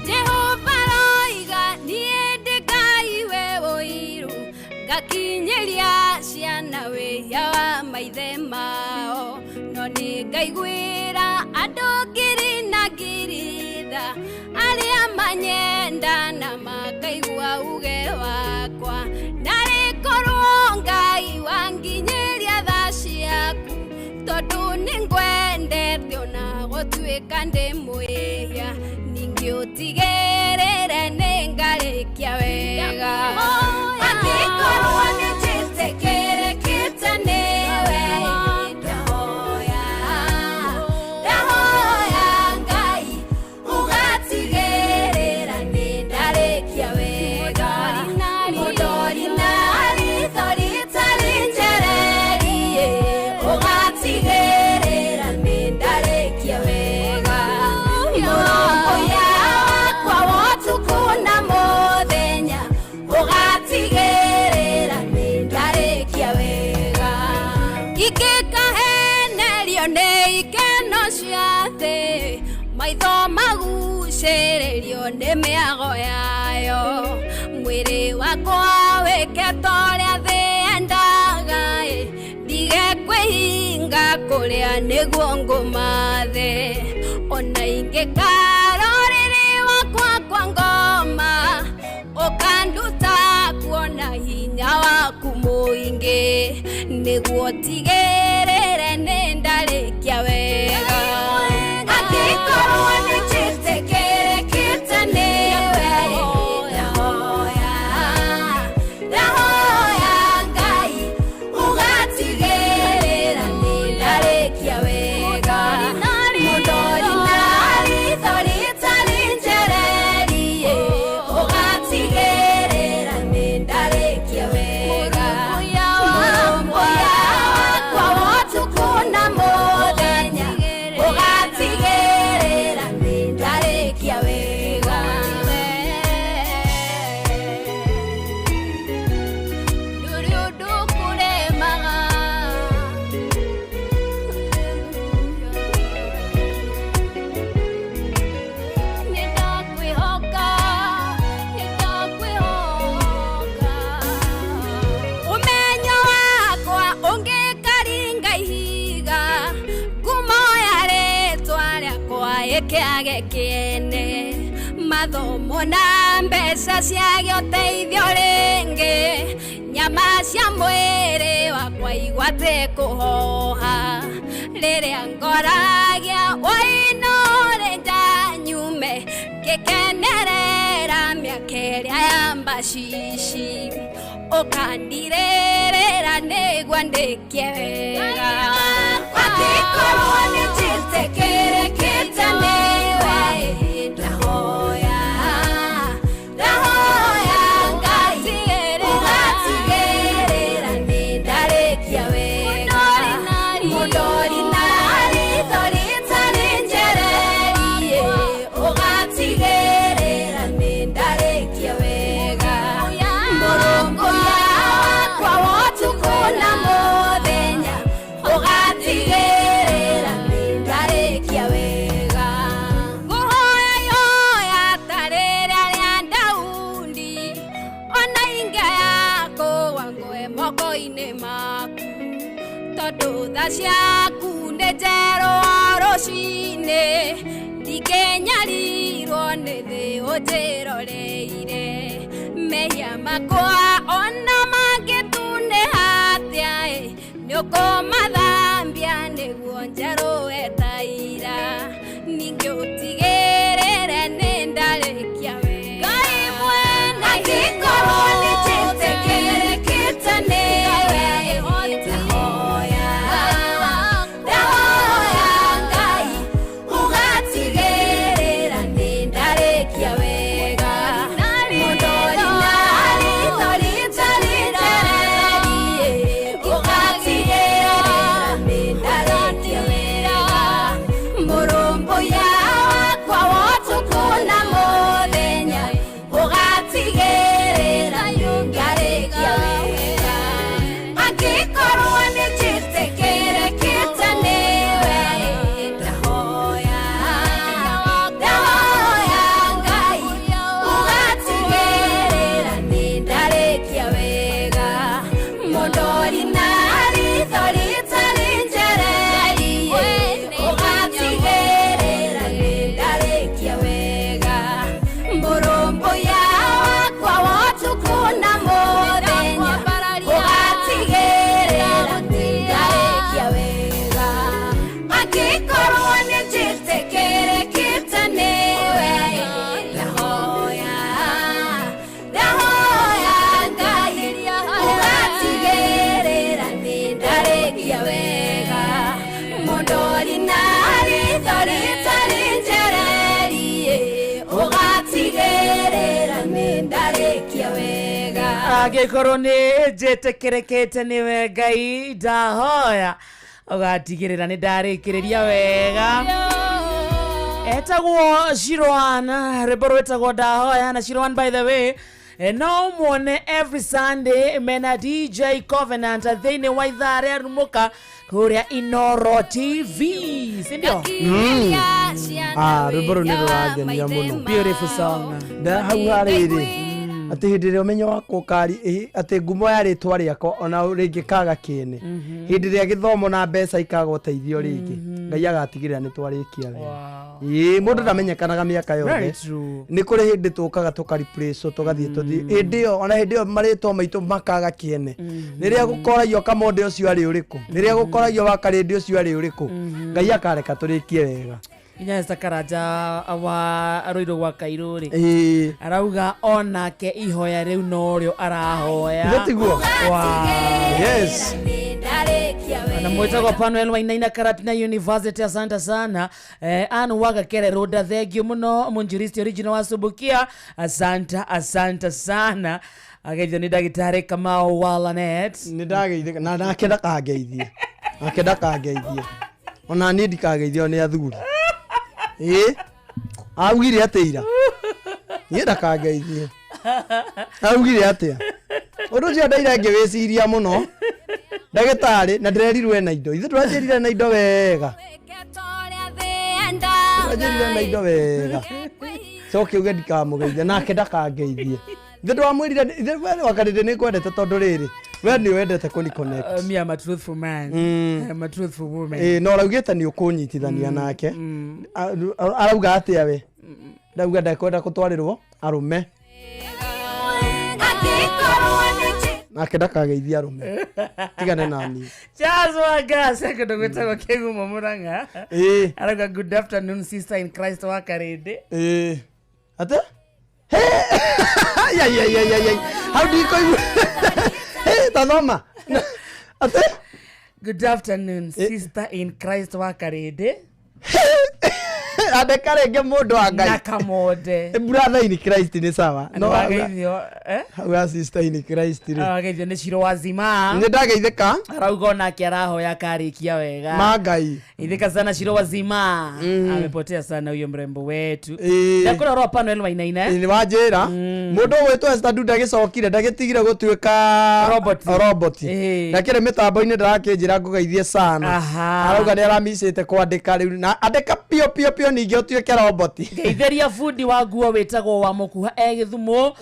Jehova roiga niĩ ndĩ Ngai we ũiru, ngakinyĩria ciana wĩhia wa maithe mao, no nĩ ngaiguĩra andũ ngiri na ngiri tha, arĩa manyenda na makaigua uge wakwa. Narĩ korwo Ngai wanginyĩria Gũtuĩka ndĩ mwĩhia ningĩ ũtigĩrĩre nĩ ngarĩkia wega. Angĩkorwo nĩ njĩtĩkĩrĩkĩte nĩwe, ndahoya, ndahoya Ngai ũgatigĩrĩra nĩ ndarĩkia wega. Mũndori na ritho rĩtarĩ njererie, ũgatigĩrĩra nĩ ndarĩkia wega. Mũrũmbũiya wakwa wa ũtukũ na mũthenya, ũgatigĩrĩra nĩ ndarĩkia wega. Ingĩkahenerio nĩ ikeno cia thĩ, maitho magucĩrĩrio nĩ mĩago yayo, mwĩrĩ wakwa wĩke ta ũrĩa thĩ yendaga ĩ, ndige kwĩhinga kũrĩa nĩguo ngũmathe. Ona ingĩkara ũrĩrĩ wakwa kwa ngoma, ũkanduta kuona hinya waku mũingĩ, nĩguo tigĩrĩre nĩ ndarĩkia wega. Angĩkorwo nĩ njĩtĩkĩrĩkĩte nĩwe, ndahoya, ndahoya Ngai ũgatigĩrĩra nĩ ndarĩkia wega. Mũndori na ritho rĩtarĩ njererie, ũgatigĩrĩra nĩ ndarĩkia wega. Mũrũmbũiya wakwa wa ũtukũ na mũthenya, ũgatigĩrĩra nĩ ndarĩkia wega. Ndũrĩ ũndũ kũremaga. Nĩndakwĩhoka, nĩndakwĩhoka. Ũmenyo wakwa ũngĩkaringa ihiga, ngumo ya rĩtwa rĩakwa ĩkĩage kĩene, mathomo na mbeca ciage ũteithio rĩngĩ, nyama cia mwĩrĩ wakwa igwate kũhoha, rĩrĩa ngoragia wainũre njanyume, ngĩkenerera mĩaka ĩrĩa ya mbacici, ũkandirĩrĩra nĩguo ndĩkie wega. Angĩkorwo nĩ njĩtĩkĩrĩkĩte nĩwe, ndahoya, ndahoya Ngai ũgatigĩrĩra nĩ ndarĩkia wega. Mũndori na ritho rĩtarĩ njererie, ũgatigĩrĩra nĩ ndarĩkia wega. Mũrũmbũiya wakwa wa ũtukũ na mũthenya, ũgatigĩrĩra nĩ ndarĩkia wega. Ngũhoya ihoya ta rĩrĩa rĩa Daudi, ona ingĩaya kũgwa ngwe moko-inĩ maku, tondũ tha ciaku nĩ njerũ o rũcinĩ, ndingĩnyarirwo nĩ thĩ ũnjĩroreire. Mehia makwa ona mangĩtunĩha atĩa ĩ, nĩũkũmathambia nĩguo njerũe ta ira, ningĩ ũtigĩrĩre nĩ ndarĩkia wega. Ngai mwene, angĩkorwo nĩ njĩtĩkĩrĩkĩte nĩwe, ndahoya, ndahoya Ngai ũgatigĩrĩra nĩ ndarĩkia wega. Mũndori na ritho rĩtarĩ njererie, ũgatigĩrĩra Angĩkorwo nĩ njĩtĩkĩrĩkĩte nĩwe Ngai, ndahoya ũgatigĩrĩra nĩ ndarĩkĩrĩria wega. Etagwo Shiroan, rwĩmbo rwĩtagwo Ndahoya. Na Shiroan, by the way, no muone every Sunday mena DJ Covenant thĩinĩ wa ithaa rĩa Rumuka kũrĩa Inoro TV, sindio? Ah, rwĩmbo rũu nĩ rũrangenia mũno. Beautiful song. Na hau harĩrĩ atĩ hĩndĩ ĩrĩa ũmenyo wakwa ũkari atĩ ngumo ya rĩtwa rĩakwa ona rĩngĩ kaga kĩene, hĩndĩ ĩrĩa gĩthomo na mbeca ikaga ũteithio rĩngĩ, Ngai agatigĩrĩra nĩ twarĩkia wega. Ĩĩ, mũndũ ndamenyekanaga mĩaka Very yothe. true. Nĩ kũrĩ hĩndĩ tũkaga tũkareplace, tũgathiĩ tũthiĩ hĩndĩ ĩyo, ona hĩndĩ ĩyo marĩtwa maitũ makaga kĩene, rĩrĩa gũkoragio kamonde ũcio arĩ ũrĩkũ, rĩrĩa gũkoragio wakarĩndĩ ũcio arĩ ũrĩkũ, Ngai akareka tũrĩkie wega. Nginya Esther Karanja wa Rũirũ gwa Kairũ rĩ, Ĩĩ. arauga onake ihoya rĩu norĩo arahoya. Ithe tiguo? Wow. Yes. Na mwĩtagwo Panuel Wainaina Karatina University, asante sana. Anu Wagakere Rũnda, thengio mũno. Mũnjiristi original wa Subukia, asante, asante sana. Ageithio nĩ ndagĩtarĩ Kamau Walanet. Nĩ ndageithĩka na nake ndakangeithie, nake ndakangeithie, ona niĩ ndikageithio nĩ athuri. Ĩ augire atĩ ira niĩ ndakangeithie, augire atĩa? Ũndũ ũcio ndaira ngĩwĩciria mũno, ndagĩtarĩ, na ndĩrerirwo ena indo. Ithuĩ tũranjĩrire na indo wega, tũranjĩrire na indo wega, coke uge ndikamũgeithia nake ndakangeithie. Ithe ndwamwĩrire ithe wakarĩndĩ nĩ ngwendete tondũ rĩrĩ we nĩ wendete kũni connect. Me, I'm a truthful man. I'm a truthful woman. Ĩĩ, na ũraugĩte nĩ ũkũnyitithania nake. Arauga atĩa? We ndauga ndekwenda kũtwarĩrwo arũme, nake ndakageithia arũme, tigane nani. Charles Wangasa kũndũ gwĩtagwo Kĩgumo Mũrang'a. Ĩĩ. Arauga good afternoon, sister in Christ wa Karĩndĩ. Ĩĩ, atĩ Ai, ai, ai, ai, ai, ai. Hau ndikũigua. Hĩ, tathoma atĩ. Good afternoon, sister in Christ wa Karĩndĩ. Andĩka rĩngĩ, mũndũ wa Ngai. Na Kamonde. Brother in Christ nĩ sawa. No wageithio, eh? Hau ya sister in Christ rĩ. Wageithio nĩ Ciro wa Zima. Nĩ ndageithĩka. Arauga onake arahoya akarĩkia wega. Ma Ngai. Ithika sana Shiro wazima. Amepotea sana huyo mrembo wetu. Ndakũrora wa Panuel Wainaina. Nĩ wanjĩra mũndũ ũgwĩtwo Esther Duda gĩcokire ndagĩtigire gũtuĩka Robot. Robot ndakĩrĩ mĩtambo-inĩ, ndarakĩnjĩra ngũgeithie sana. Arauga nĩ aramicĩte kwandĩka rĩu, na andĩka pio pio pio ningĩ ũtuĩke robot. Ngeithĩria bundi wa nguo wĩtagwo wa Mũkuha e Gĩthumo,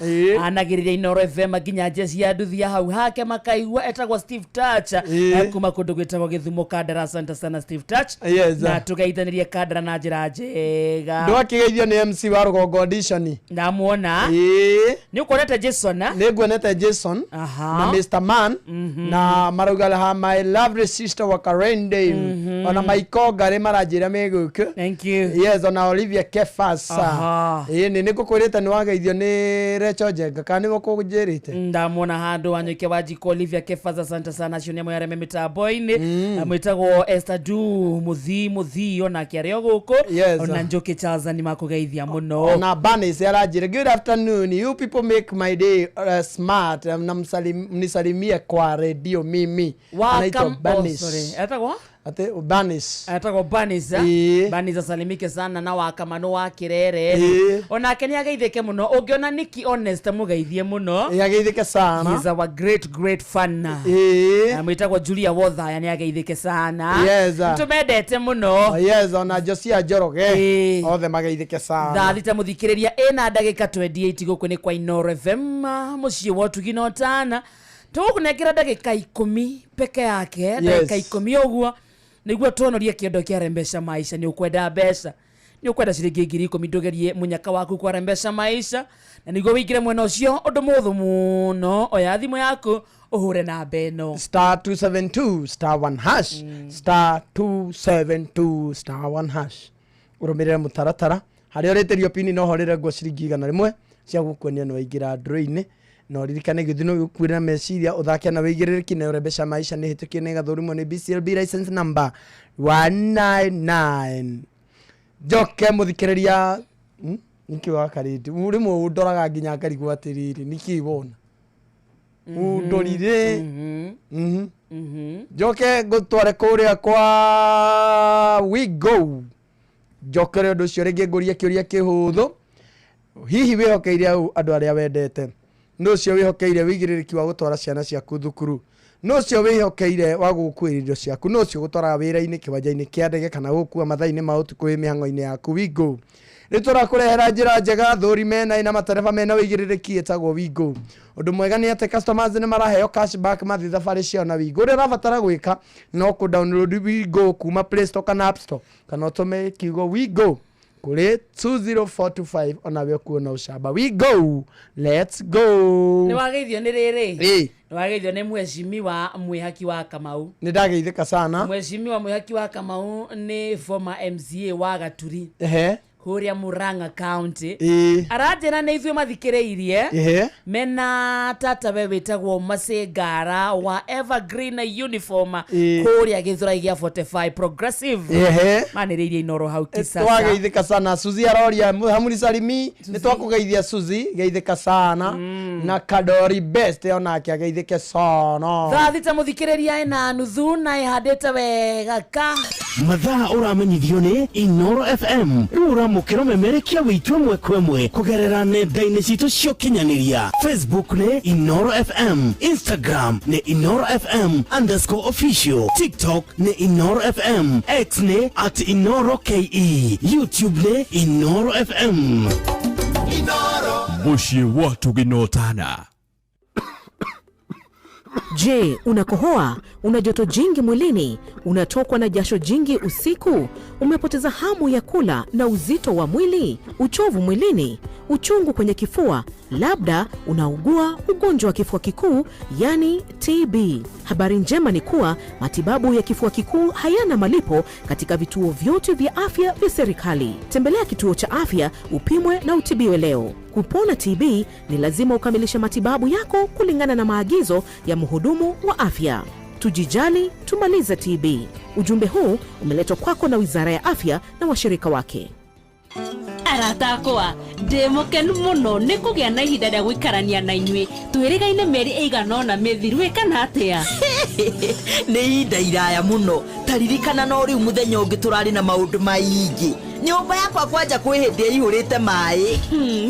anagĩrĩria Inoro FM nginya njeci ya nduthi ya hau hake makaigua. Etagwo Steve Touch, kuma kũndũ gwĩtagwo Gĩthumo Kandara. Asante sana, Steve Touch. Na tũgeithanĩrie Kandara na njĩra njega. Ndwakĩgeithio nĩ MC wa Rũgongo audition. Ndamuona. Nĩ ũkuonete Jason, ah? Nĩ nguonete Jason na Mr Man na marauga ha my lovely sister wa Karende, ona Maiko Ngari maranjĩra me gũkũ. Thank you. Yes, ona Olivia Kefasa. Ĩĩ, nĩ ngũkwĩrĩte nĩ wageithio nĩ Recho Njenga, kana nĩwe ũkũnjĩrĩte? Ndamwona handũ Wanyũike wa Njiko, Olivia Kefas, asante sana. Acio nĩ amwe arĩa me mĩtambo-inĩ. Mwĩtagwo Esther Du Mũthii, Mũthii onake arĩ o gũkũ. Ona Njũkĩ Charles nĩ makũgeithia mũno. Ona Banis aranjĩra, "Good afternoon, you people make my day smart na mnisalimie kwa redio mimi." Anaitwa Welcome. Oh, Banis. sorry. Etagwo? Ate Banis. Etagwo Banis, eh? Ĩĩ. Banis asalimike sana na Wakamano wa Kirere. Ĩĩ. Onake nĩ ageithĩke mũno. Ũngĩona Nikki Honest mũgeithie mũno. Ĩĩ, ageithĩke sana. He's our great great fan. Ĩĩ. Mwĩtagwo Julia Wothaya nĩ ageithĩke sana. Yes. Tũmendete mũno. Oh, yes, ona Josia Njoroge othe mageithĩke sana. Thaa 6, mũthikĩrĩria, ĩna ndagĩka 28. Gũkũ nĩ kwa Inoro FM, mũciĩ wa ũtugi na ũtana. Tũgũkũnengera ndagĩka 10 peke yake, ndagĩka 10 ũguo nĩguo tuonorie kĩondo kĩa Rembesha Maisha. Nĩ ũkwenda mbeca, nĩ ũkwenda ciringi 10,000, ndũgerie mũnyaka waku kwa Rembesha Maisha. Na nĩguo wĩingĩre mwena ũcio, ũndũ mũhũthũ mũno, oya thimũ yaku ũhũre namba ĩno: Star 272 star 1 hash, star 272 star 1 hash. Ũrũmĩrĩre mũtaratara harĩa ũrĩtĩrio pini, no horĩre nguo ciringi 100 cia gũkuonia nĩ waingĩra draw-inĩ. Na ũririkane gĩthĩ no gĩkuĩre meciria, ũthake na wĩigĩrĩrĩki. Nayo Rembesha Maisha nĩ hĩtũkie nĩ ĩgathũrimwo nĩ BCLB license number 199. Njoke mũthikĩrĩria, Nĩkĩ wakarĩte rĩmwe ũndoraga nginya ngarigwo atĩrĩrĩ, nĩkĩ wona? Ndorire. Njoke ngũtware kũrĩa kwa we go, njokere ũndũ ũcio rĩngĩ, ngũrie kĩũria kĩhũthũ. Hihi wĩhokeire au andũ arĩa wendete? Nũ ũcio wĩhokeire wĩigĩrĩrĩki wa gũtwara ciana ciaku thukuru? Nũ ũcio wĩhokeire wa gũgũkuĩra indo ciaku? Nũ ũcio gũtwaraga wĩra-inĩ, kĩwanja-inĩ kĩa ndege, kana gũkua mathaa-inĩ ma ũtukũ wĩ mĩhang'o-inĩ yaku? Wigo rĩu tũrakũrehera njĩra njega thũri mena ina matereba mena wĩigĩrĩrĩki ĩtagwo Wigo. Ũndũ mwega nĩ atĩ customers nĩ maraheo cashback mathiĩ thabarĩ ciao na Wigo. Ũrĩa ũrabatara gwĩka no kũ download Wigo kuma Play Store kana App Store, kana ũtũme kiugo Wigo kũrĩ 20425, onawe ũkuona ũcamba. We go, let's go. Nĩ wageithio nĩ rĩrĩ. Ĩ. Nĩ wageithio nĩ mheshimiwa Mwĩhaki wa Kamau. Nĩ ndageithĩka sana. Mheshimiwa Mwĩhaki wa Kamau nĩ former MCA wa Gaturi kũrĩa Murang'a County. Aranjĩra nĩ ithuĩ mathikĩrĩirie. Mena tatawe wĩtagwo Masengara wa Evergreen Uniform kũrĩa Gĩthũrai gĩa 45 Progressive. Manĩrĩirie Inoro hau kisasa. Twageithĩka sana. Suzi aroria hamunisalimi. Nĩ twakũgeithia Suzi, geithĩka sana, na Kadori Best onake ageithĩke sana. Thaa 6, mũthikĩrĩria, ĩna nuthu na ĩhandĩte wega ka. Mathaa ũramenyithio nĩ Inoro FM. Rĩu ũramũkĩra ũmemerekia witũ ĩmwe kwa ĩmwe kũgerera nenda-inĩ citũ cia ũkinyanĩria. Facebook nĩ Inoro FM, Instagram nĩ Inoro FM_official, TikTok nĩ Inoro FM, X nĩ @InoroKE, YouTube nĩ Inoro FM. Mũciĩ wa tũgĩnotana. Je, unakohoa? Una joto jingi mwilini? Unatokwa na jasho jingi usiku? Umepoteza hamu ya kula na uzito wa mwili? Uchovu mwilini? Uchungu kwenye kifua? Labda unaugua ugonjwa wa kifua kikuu, yani TB. Habari njema ni kuwa matibabu ya kifua kikuu hayana malipo katika vituo vyote vya afya vya serikali. Tembelea kituo cha afya upimwe na utibiwe leo. Kupona TB ni lazima ukamilishe matibabu yako kulingana na maagizo ya mhudumu wa afya. Tujijali, tumalize TB. Ujumbe huu umeletwa kwako na Wizara ya Afya na washirika wake. Arata akwa, ndĩ mũkenu mũno nĩ kũgĩa na ihinda rĩa gũikarania na inyuĩ. Twĩrĩgaine mĩeri ĩigana ũna mĩthiru, ĩ kana atĩa? Nĩ ihinda iraya mũno. Taririkana no rĩu mũthenya ũngĩ tũrarĩ na maũndũ maingĩ. Nyũmba yakwa kwanja kwĩ hĩndĩ ĩihũrĩte maĩ.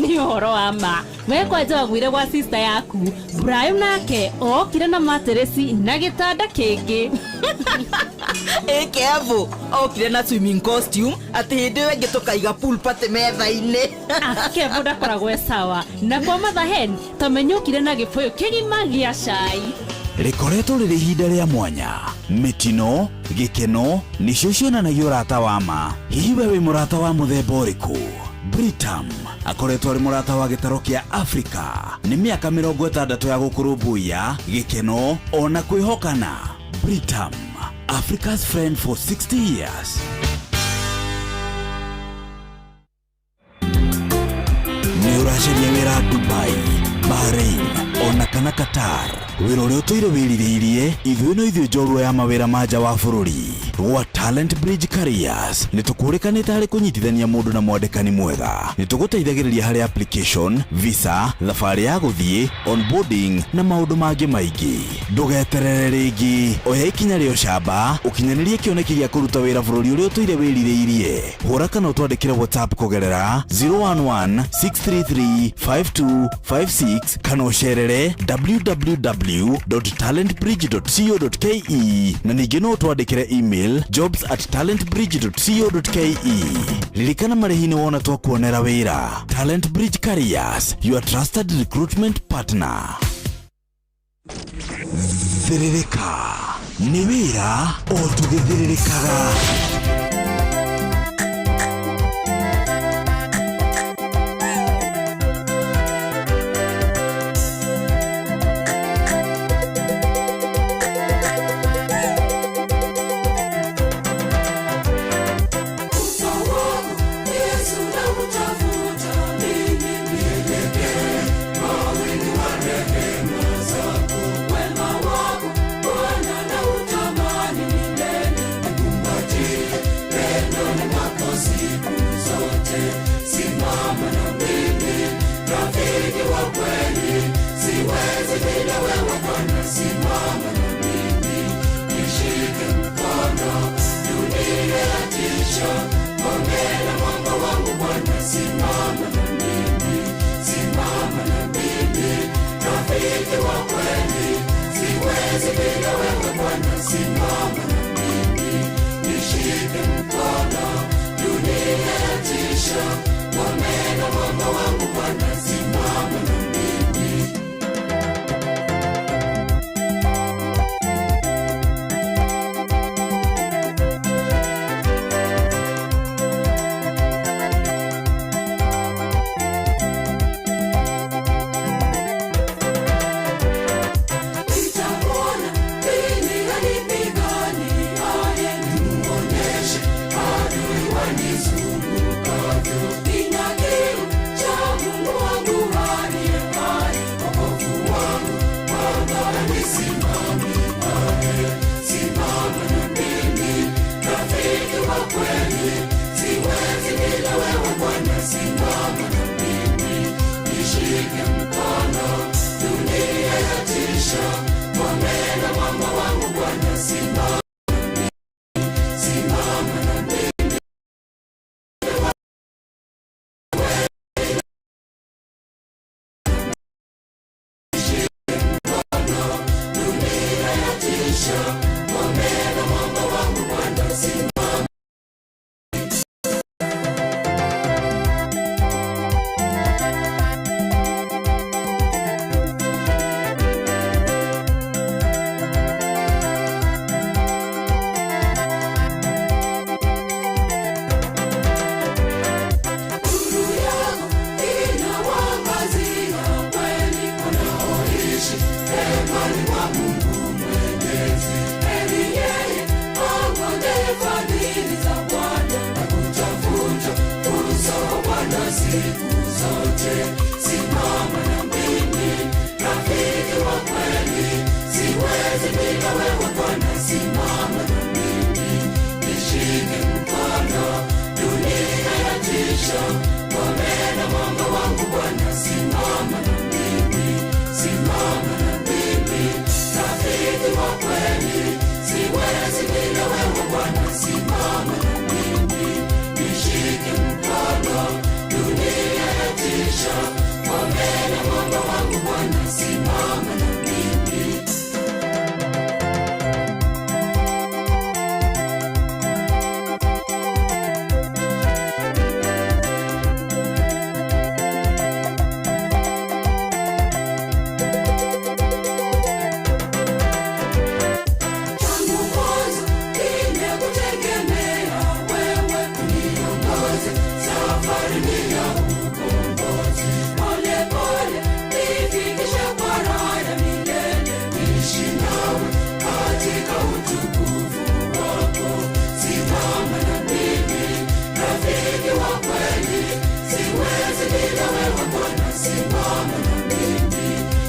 Nĩ ũhoro wa ma. We kwanja wagwire gwa sister yaku Brian, nake okire na materesi na gĩtanda kĩngĩ. Ĩ Kevo okire na swimming costume, atĩ hĩndĩ ĩyo ĩngĩ tũkaiga pool party metha-inĩ. Kevo ndakoragwo e sawa. Na kwa Mother Hen tamenya okire na gĩbũyũ kĩgima gĩa cai. Rĩkoretwo rĩrĩ ihinda rĩa mwanya. Mĩtino, gĩkeno nĩcio cionanagia ũrata wa ma. Hihi we wĩ mũrata wa mũthemba ũrĩkũ? Britam akoretwo arĩ mũrata wa gĩtaro kĩa Afrika nĩ mĩaka 60 ya gũkũrũmbũiya, gĩkeno ona kwĩhokana. Britam, Africa's friend for 60 years. Nĩ ũracaria wĩra Dubai, Bahrain ona kana Qatar? Wĩra ũrĩa ũtũire wĩrirĩirie, ithuĩ no ithuĩ njorua ya mawĩra ma nja wa bũrũri gwa Talent Bridge Careers. Nĩ tũkũrĩkanĩte harĩ kũnyitithania mũndũ na mwandĩkani mwega. Nĩ tũgũteithagĩrĩria harĩ application, visa, thabarĩ ya gũthiĩ, onboarding na maũndũ mangĩ maingĩ. Ndũgeterere rĩngĩ, oya ikinya rĩa ũcamba ũkinyanĩrie kĩoneki gĩa kũruta wĩra bũrũri ũrĩa ũtũire wĩrirĩirie. Hũra kana ũtwandĩkĩre WhatsApp kũgerera 011 633 5256 kana ũcerere www.talentbridge.co.ke, na ningĩ no ũtwandĩkĩre email jobs@talentbridge.co.ke. Ririkana marĩhi nĩ wona twakuonera wĩra. Talent Bridge Careers, your trusted recruitment partner. Thĩrĩrĩka nĩ wĩra o tũgĩthĩrĩrĩkaga. Uso wako Yesu nautafuta mimi, nielekee kwa wingi wa rehema zako. Wema wako Bwana nautamani milele, nikumbatie. Bwana, simama na mimi, simama na mimi, rafiki wa kweli, siwezi bila wewe Bwana, simama na mimi, nishike mkono, dunia yatisha, ngome na mwamba wangu Bwana, simama na mimi. Nitamuona lini hanipigani, aye nimuoneshe adui wanizungukavyo. Nina kiu cha Mungu wangu aliye hai, wokovu wangu Baba anisimamie. Simama na mimi, rafiki wa kweli, siwezi bila wewe Bwana, simama na mimi, nishike mkono, dunia yatisha, ngome na mwamba wangu Bwana, simama simama na mimi. Dunia yatisha, ngome na mwamba wangu Bwana, simama. Nuru yako inawaangazia kweli wanaoishi hemani mwa Mungu Mwenyezi. Heri yeye apandaye fadhili za Bwana na kutafuta uso wa Bwana siku zote. Simama na mimi, rafiki wa kweli, siwezi bila wewe Bwana, simama na mimi, nishike mkono, dunia yatisha, ngome na mwamba wangu Bwana, simama na mimi, simama na mimi, rafiki wa kweli, siwezi bila wewe Bwana, simama na mimi, nishike mkono, dunia yatisha, ngome na mwamba wangu Bwana, simama na mimi. Tangu mwanzo nimekutegemea wewe, uniongoze safari ni ya ukombozi. Pole pole nifikishe kwa raha ya milele, niishi nawe katika utukufu wako. Simama na mimi, rafiki wa kweli, siwezi bila wewe Bwana, simama na mimi,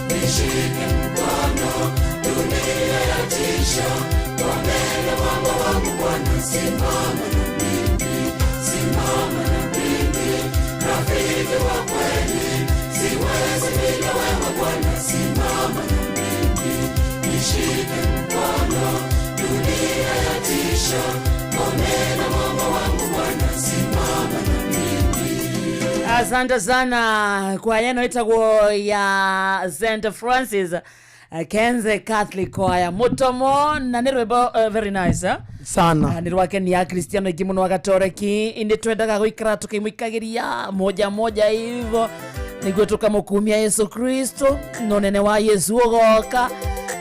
nishike mkono, dunia yatisha, ngome na mwamba wangu Bwana, simama na mimi, simama na mimi, rafiki wa kweli, siwezi bila wewe Bwana, simama na mimi, nishike mkono, dunia yatisha, ngome na mwamba wangu Bwana, simama na mimi. Asante sana kwa yeno itagwo ya St Francis Kenze Catholic Choir mutomo na nä rwämbo very nice eh? Sana. Nä rwake ni akristiano aingä må no agatoreki nä twendaga gå ikara tå kä må ikagä ria moja moja hivo nĩguo tũkamũkumia Yesu Kristo na ũnene wa Yesu ũgoka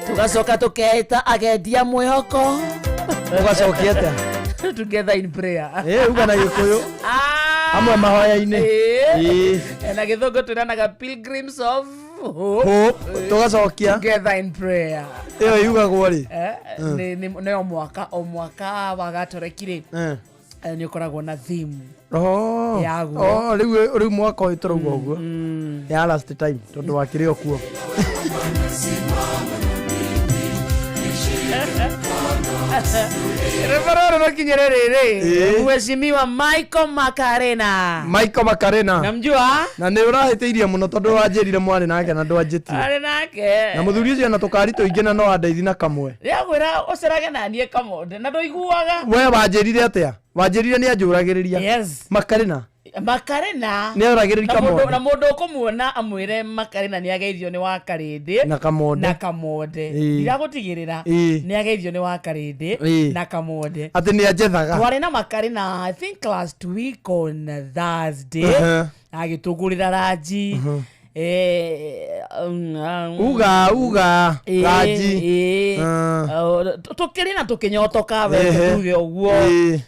tũgacoka tũkeita agendia mwĩhoko. Ũgacokia atĩa? Together in prayer. Ĩ, uga na Gĩkũyũ amwe mahoya-inĩ. Ĩ. Na gĩthũngũ twĩranaga pilgrims of hope. Hope, tũgacokia. Together in prayer. Ĩyo yugagwo rĩ? Nĩ o mwaka o mwaka wa gatoreki rĩ, nĩ ũkoragwo na theme Oh. yaguo. Oh, rĩu mwaka ũyũ tũrauga ũguo ya last time tondũ wakĩrĩ o kuo. Rwĩmbo rũrũ rũkinyĩre rĩrĩ. Ĩ. Mheshimiwa Michael Makarena. Michael Makarena. Namjua? Na nĩ ũrahĩtĩirie mũno tondũ wanjĩrire mwarĩ nake na ndwanjĩtire. Arĩ nake. Na mũthuri ũcio na tũkari tũingĩ na no andeithi na kamwe. Rĩakwĩra ũcerage naniĩ kamonde na ndũiguaga. We wanjĩrire atĩa? Wanjĩrire nĩ anjũragĩrĩria. Yes. Makarena. Makarena Nĩoragĩrĩria Na mũndũ- Kamonde. na mũndũ ũkũmuona amwĩre Makarena nĩ ageithio nĩ wa Karĩndĩ Na Kamonde. Na Kamonde. Ĩĩ. Ndiragũtigĩrĩra Ĩĩ. nĩ ageithio nĩ wa Karĩndĩ Ĩĩ. na Kamonde. Atĩ nĩ anjethaga. Twarĩ na Makarena, I think last week on Thursday. Agĩtũgũrĩra ranji. Uga, uga, ranji. Tũkĩrĩ na tũkĩnyotoka wega tuge ũguo.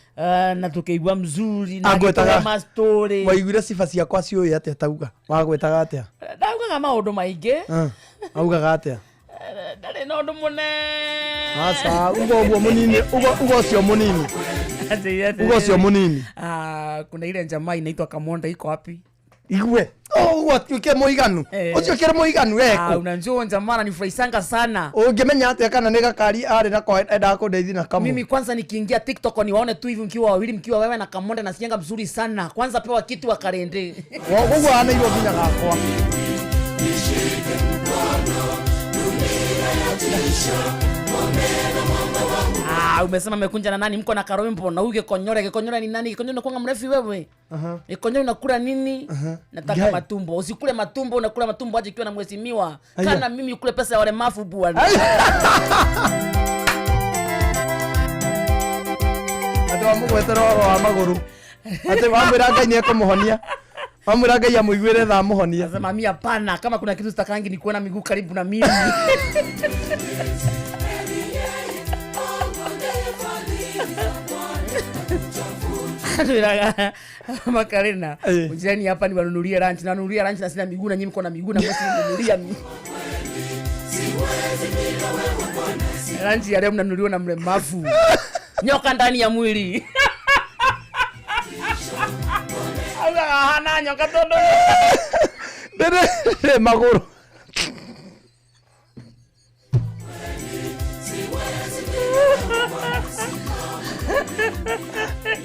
Na tũkĩigua mzuri na Angwetaga- agĩtũhe ma story. Waiguire ciba ciakwa ciũĩ atĩa tauga wagwetaga atĩa? Ndaugaga maũndũ maingĩ. Augaga atĩa? Ndarĩ na ũndũ mũnene. Aca, uga ũguo mũnini, uga uga ũcio mũnini. Uga ũcio mũnini. Ah, kuna ile jamaa inaitwa Kamonda iko wapi? Igue ũguo atuĩke mũiganu. Ũcio kĩrĩ mũiganu. Ah, eko unajua jamaa ananifurahisanga sana. Ũngĩmenya atĩa kana nĩ gakari arĩ nako endaga kũndeithia na kamwe? Mimi kwanza nikiingia TikTok niwaone tu hivi mkiwa wawili, mkiwa wewe na Kamonda, nasikianga mzuri sana. Kwanza pewa kitu wa Karende. Ũguo anairwo nginya gakwa. Ah, umesema mekunja na nani? Mko na Karombo na huyu Gikonyore. Gikonyore ni nani? Gikonyore unakuanga mrefu wewe. Gikonyore unakula nini? Nataka Ngai. matumbo. Usikule matumbo, unakula matumbo aje ikiwa na mheshimiwa. Aya. Kana mimi ukule pesa ya walemavu bwana. Atĩ wamũgwetera ũhoro wa magũrũ, atĩ wamwĩra Ngai nĩ ekũmũhonia, wamwĩra Ngai amũiguĩre tha amũhonia. Nasema mimi hapana, kama kuna kitu sitakangi ni kuona miguu karibu na mimi. Twĩraga Makarena, njirani hapa niwanunulie lunch, nanunulia lunch na sina miguu, na nyinyi mko na miguu na mwezi mnunulia lunch ya leo mnanunuliwa na mlemavu. Nyoka ndani ya mwili. Augaga hana nyoka tondu ndĩrĩ magũrũ.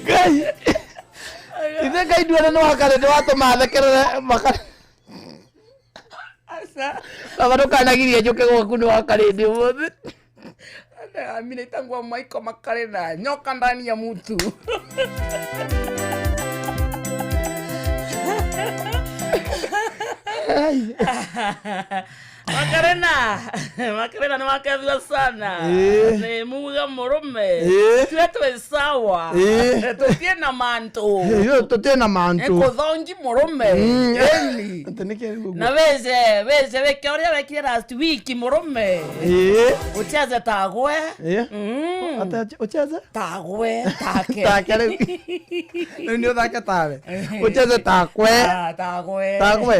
Ngai ithe Ngai nduone nĩ wakarĩ nĩ watũma thekerere makarĩ. Baba ndũkanagirie njũke gwaku nĩ wakarĩ ndĩ ũmũthĩ. Mimi naitangwa Michael Makarena, nyoka ndani ya mtu. Makarena, Makarena nĩ wakethua sana. Nĩ muga mũrũme. Tuwe twĩ sawa. Tũtie na mantu. Tũtirĩ na mantu. Nĩkũthongi mũrũme. Ĩni. Atĩ nĩkĩ rĩu ũguo? Na wece wece weke ũrĩa wekire last week mũrũme. Ucheze tagwe. Atĩ ucheze tagwe take. Take rĩu. Rĩu nĩ ũthake tawe ucheze takwe. Ah, tagwe. Tagwe.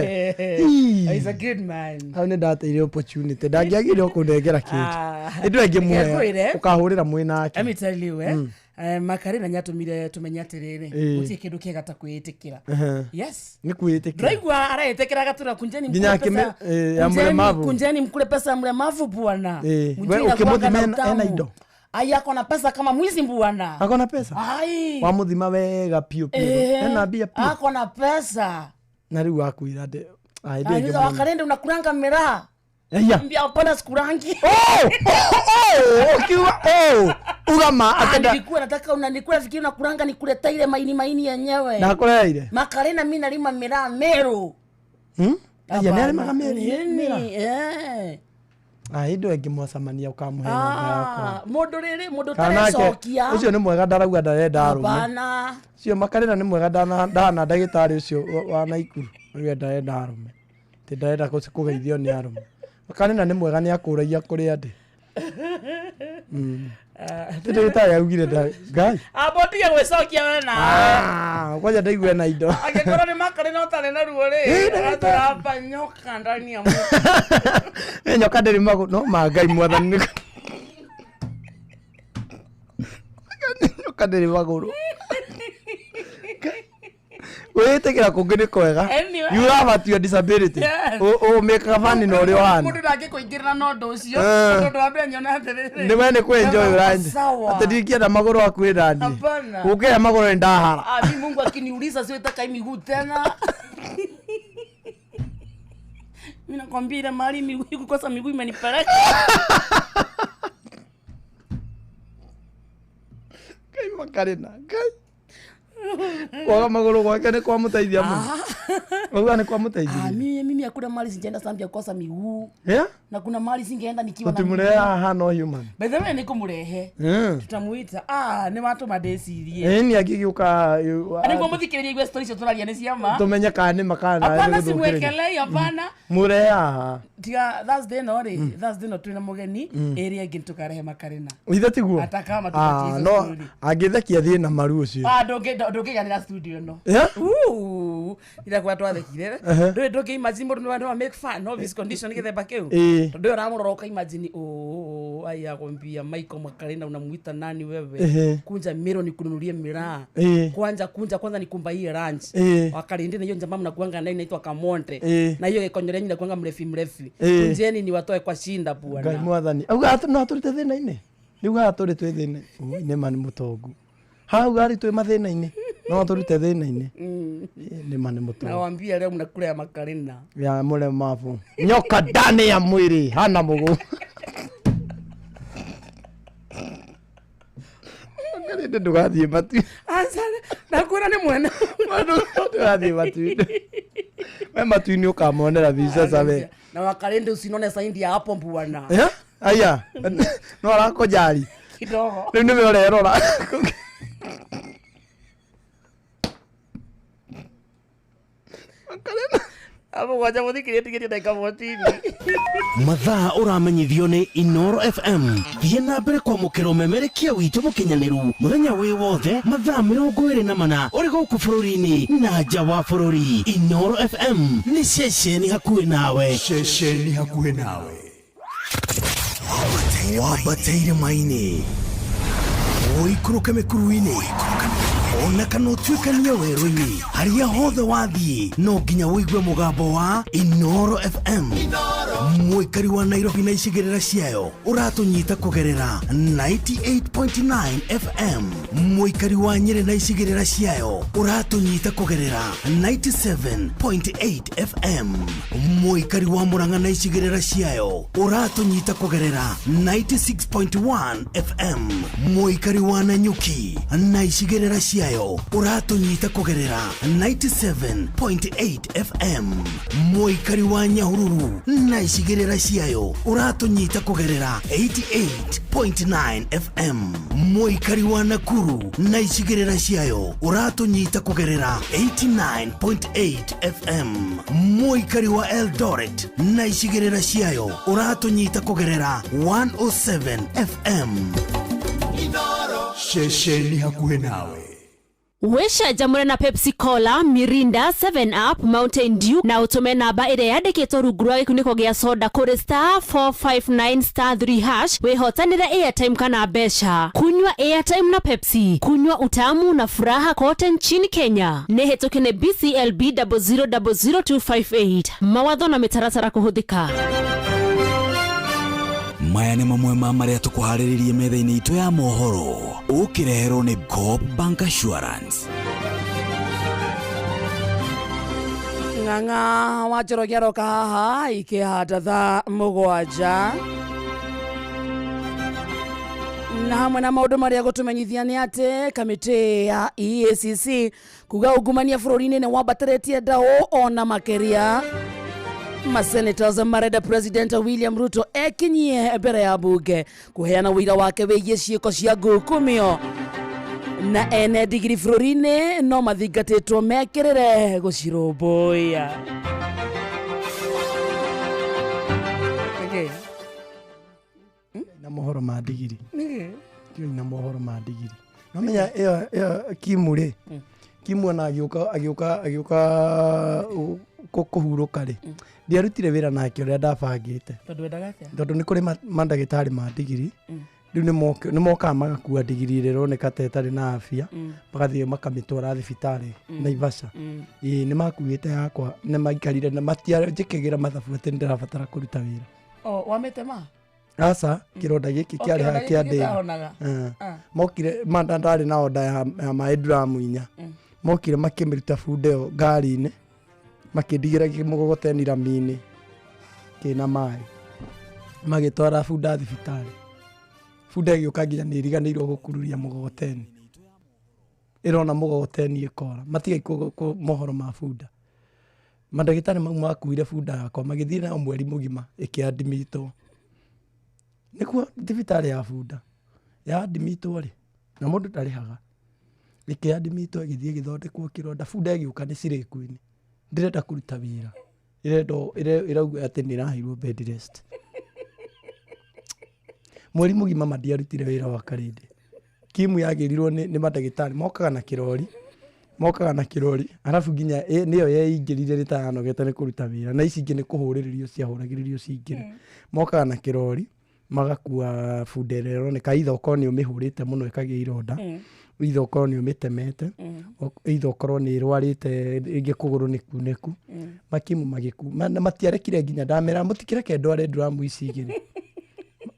He's a good man. Hau nĩ ndateire opportunity, ndangĩagire kũndengera kĩndũ. Ah. Ĩndũ ĩngĩmuoya Ngwĩre. ũkahũrĩra mwĩ nake. Let me tell you, eh. Makarena nĩatũmire tũmenye atĩrĩrĩ, gũtirĩ kĩndũ kĩega ta kwĩĩtĩkĩra. Yes. Nĩ kwĩĩtĩkĩra. Ndĩraigua areĩtĩkĩra agatũra kunjeni Nginya mkule pesa, ya mlemavu. kunjeni mkule pesa ya mlemavu bwana. We Mjui inakuanga ũkĩmũthima na ena utamu. indo. Ai, ako na pesa kama mwizi bwana. Ako na pesa. Ai. Wamũthima wega piũ piũ ena mbia piũ. Ako na pesa. Na rĩu wakwĩra ndĩ Ah, ĩndĩ Aniza ĩngĩmuona. wakarende unakulanga miraa. Aya. Mbia hapana sikurangi. Oh, oh, ukiuga oh, uga ma Ah, atenda nilikuwa nataka unanikula fikiri unakulanga nikuleta ile maini maini yenyewe. Ndakureire. Makarena mimi nalima miraa Meru. Aya nĩ arĩmaga Nini, mĩra. eh. Ah, ĩndũ ĩngĩmwacamania ũkamũhe namba yakwa. Ah, mũndũ rĩrĩ mũndũ Kana nake ũtarecokia. ũcio nĩ mwega ndarauga ndarenda arũme. Hapana. Ũcio makarĩra nĩ mwega ndana ndagĩtarĩ ũcio wa Naikuru. Rĩu ndarenda arũme. Ti ndarenda kũgeithio nĩ arũme. Makarĩra nĩ mwega nĩ akũragia kũrĩa ndĩ. Ti ndagĩtarĩ augire Ngai. Amba ũtige gwĩcokia we nawe. Ah, kwanja ndaigua na indo. Angĩkorwo nĩ makarena ũtarĩ na ruo rĩ, atũramba nyoka ndani ya mũtwe. Ĩ nyoka ndĩrĩ magũrũ no ma Ngai mwathani nĩ nyoka ndĩrĩ magũrũ. Kwĩĩtĩkĩra kũngĩ nĩ kwega. Anyway. You have at your disability. Yes. Ũmĩkaga bani na ũrĩa ũhana. Mũndũ ndangĩkũingĩrĩra na ũndũ ũcio. Tondũ wa mbere nyona atĩrĩrĩ. Nĩ we nĩ kwĩenjoy ũraenjoy. Sawa. Atĩ ndingĩenda magũrũ hakuhĩ naniĩ. Hapana. Ũngĩenda magũrũ nĩ ndahara. Ah, mi Mungu akiniuliza siwetaka hii miguu tena. Mimi nakwambia ile mahali miguu kukosa miguu imenipeleka. Ngai makarĩna Ngai. Kwaga magũrũ gwake nĩ kwamũteithia mũno. Auga nĩ kwamũteithia. Ah, mimi hakuna mali singeenda Zambia kukosa miguu. Yeah? Na kuna mali singeenda nikiwa na Tũtimũrehe haha no human. By the way nikumurehe. Tutamuita. Ah, nĩ watũma ndĩcirie. Ĩni angĩgĩũka Nĩguo mũthikĩrĩrie igue story icio tũraria nĩ cia ma. tũmenye kana nĩ ma kana Hapana nĩ gũthũkĩrĩria. simwekelei hapana. Mũrehe haha. Tiga Thursday no rĩ, Thursday no twĩna mũgeni, ĩrĩa ĩngĩ nĩtũkarehe Makarena. Ithe tiguo? Hata kama Ah, tupatie hizo no story. angĩthekia thiĩ na maru ũcio. Ah, ndũngĩiganĩra studio ĩno. Yeah? Ooh, ira kwa twathekire. Ehe. Ndũĩ ndũngĩ imagine mũndũ no make fun of his condition gĩthemba kĩu. Ĩĩ. Tondũ ũyũ ũramũrora ũka imagine oh, aya kwambia Michael Makarena unamuita nani wewe? Ehe. Kunja miro nikununulie miraa. Ĩĩ. Kwanja kunja kwanza nikumbaie lunch. Ĩĩ. Wakalinde na hiyo jamaa mnakuanga naye inaitwa Kamonte. Ĩĩ. Na hiyo gĩkonyore yenyu inakuanga mrefi mrefi. Ĩĩ. Kunjeni niwatoe kwa shinda Ngai bwana. mwathani. Auga no atũrute thĩna-inĩ. Rĩu haha tũrĩ twĩ thĩna. Ui, nĩ ma nĩ mũtongu. Haha auga arĩ twĩ mathĩna-inĩ. No atũrute thĩna-inĩ. Nĩ ma nĩ mũtongu. Nawambia leo mnakula ya Makarena. Ya mũlemavu. Nyoka ndani ya mwĩrĩ hana mũgũ. Makarĩndĩ ndũgathiĩ matu. Aca, ndakwĩra nĩ mwena. Ndũgathiĩ matu-inĩ. We matu-inĩ ũkamonera mbica cawe. Na Wakalende usinone saindi ya hapo bwana. Eh? Aya. No arakũnjari. Kidogo. Rĩu nĩwe ũrerora. Hapo kwaja mũthikĩrĩria tigĩrie ndagĩka 14. Mathaa ũramenyithio nĩ Inoro FM. Thiĩ na mbere kwamũkĩra ũmemerekia witũ mũkinyanĩru mũthenya wĩ wothe mathaa 24 ũrĩ gũkũ bũrũri-inĩ na nja wa bũrũri. Inoro FM nĩ ceceni hakuhĩ nawe. Ceceni hakuhĩ nawe. Wambateire maini ũikũrũke mĩkuru-inĩ ona kana ũtuĩkanie werũ-inĩ harĩa hothe wathiĩ no nginya ũigue mũgambo wa Inoro FM. Mũikari wa Nairobi na icigĩrĩra ciayo ũratũnyita kũgerera 98.9 FM. Mũikari wa Nyĩrĩ na icigĩrĩra ciayo ũratũnyita kũgerera 97.8 FM. Mũikari wa Murang'a na icigĩrĩra ciayo ũratũnyita kũgerera 96.1 FM. Mũikari wa Nanyuki na icigĩrĩra ciayo ũratũnyita kũgerera 97.8 FM. Mũikari wa Nyahururu na icigĩrĩra ciayo ũratũnyita kũgerera 88.9 FM. Mũikari wa Nakuru na icigĩrĩra ciayo ũratũnyita kũgerera 89.8 FM. Mũikari wa Eldoret na icigĩrĩra ciayo ũratũnyita kũgerera 107 FM. Ceceni hakuhĩ nawe. Wĩcanjamũre na Pepsi Cola, Mirinda, 7 Up, Mountain Dew na ũtũme namba ĩrĩa yandĩkĩtwo rungu rwa gĩkunĩko gĩa soda kũrĩ star 459 star 3 hash wĩhotanĩre airtime kana mbeca. Kunywa airtime na Pepsi, kunywa utamu na furaha kote nchini Kenya. Nĩ hĩtũke nĩ BCLB 0000258. Mawatho na mĩtaratara kũhũthĩka. Maya nĩ mamwe ma marĩa tũkũharĩrĩrie metha-inĩ itũ ya mohoro ũkĩreherwo nĩ Coop Bank Assurance. Ng'ang'a wa Njoroge aroka haha ikĩhanda thaa 7 na hamwe na maũndũ marĩa gũtũmenyithia nĩ atĩ kamĩtĩ ya EACC kuga ungumania bũrũri-inĩ nĩ wambatĩrĩtie ndaũ ona makĩria. Masenators marenda President William Ruto ekinyie mbere ya bunge kũheana ũira wake wĩgiĩ ciĩko cia ngukumio na ene ndigiri bũrũri-inĩ no mathingatĩtwo mekĩrĩre gũcirũmbũiya. Na mohoro ma ndigiri. Ndiũĩ na mohoro ma ndigiri. No menya ĩyo Kimu rĩ. Kimu ona agĩũka kũhurũka rĩ. Ndiarutire wĩra nake ũrĩa ndabangĩte. Tondũ wendaga atĩa? Tondũ nĩ kũrĩ mandagĩtarĩ ma ndigiri. Rĩu nĩ mokaga magakua ndigiri ĩrĩa ĩroneka ta ĩtarĩ na afya. Magathiĩ makamĩtwara thibitarĩ Naivasha. Ĩĩ nĩ makuĩte yakwa nĩ maikarire na matianjĩkĩgĩra mathabu atĩ nĩ ndĩrabatara kũruta wĩra. O wamĩtema? Aca kĩronda gĩkĩ kĩarĩ haha kĩronda kĩa gĩkĩ ndĩri. gĩtahonaga. Mokire ndarĩ na order ya maĩ nduramu 4. Mokire makĩmĩruta bunda ĩyo ngari-inĩ makĩndigĩra kĩmũgogoteni rami-inĩ kĩna maĩ magĩtwara bunda thibitarĩ. Bunda ĩgĩũka nginya nĩ ĩriganĩirwo gũkururia mũgogoteni. Ĩrona mũgogoteni ĩkora. Matigai mohoro ma bunda. Mandagĩtarĩ mau makuire bunda yakwa magĩthiĩ nayo mweri mũgima ĩkĩandimitwo. Nĩkuo thibitarĩ ya bunda. Yandimitwo rĩ, na mũndũ ndarĩhaga. Ĩkĩandimitwo ĩgĩthiĩ ĩgĩthondekwo kĩronda. Bunda ĩgĩũka nĩ cirĩku-inĩ. Ndĩrenda kũruta wĩra. Ĩrauga atĩ nĩ ĩraheirwo bed rest. Mweri mũgima ma ndiarutire wĩra wa Karĩndĩ. Kimu yagĩrirwo nĩ mandagĩtarĩ mokaga na kĩrori. Mokaga na kĩrori arabu nginya nĩyo yeingĩrire rĩtaranogete nĩ kũruta wĩra na ici ingĩ nĩ kũhũrĩrĩrio ciahũragĩrĩrio cingĩre. Mokaga na kĩrori magakua bunda ĩrĩa ĩroneka either ũkorwo nĩ ũmĩhũrĩte mũno ĩkagĩa ironda, either ũkorwo nĩ ũmĩtemete, either ũkorwo nĩ ĩrwarĩte ĩngĩ kũgũrũ nĩ kunĩku. Makimu magĩku na matiarekire nginya ndamera mũtikĩreke ndware nduramu ici igĩrĩ.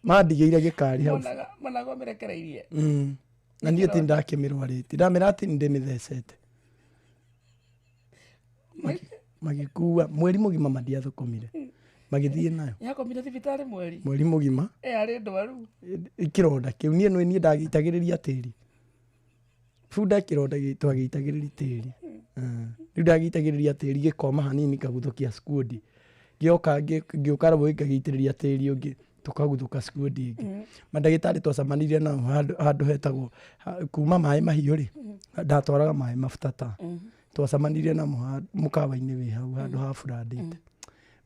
Mandigĩire gĩkari hau. Monaga ũmĩrekereirie. Na niĩ ti ndakĩmĩrwarĩtie. Ndamera atĩ nĩ ndĩmĩthecete. Magĩkua mweri mũgima mandiathũkũmire. Magĩthiĩ nayo. Yakomire thibitarĩ mweri? Mweri mũgima. Yarĩ ndwaru. Kĩronda kĩu niĩ nĩ niĩ ndagĩitagĩrĩria tĩri. Bunda kĩronda twagĩitagĩrĩria tĩri. Rĩu ndagĩitagĩrĩria tĩri gĩkoma hanini ngaguthũkia skundi. Ngĩoka ngĩũka rũĩ ngagĩitĩrĩria tĩri ũngĩ tũkaguthũka skundi ĩngĩ. Mandagĩtarĩ twacemanirie nao handũ hetagwo kuma maĩ mahiũ rĩ, ndatwaraga maĩ mabuta ta. Twacemanirie namo mũkawa-inĩ wĩ hau handũ ha burandĩte.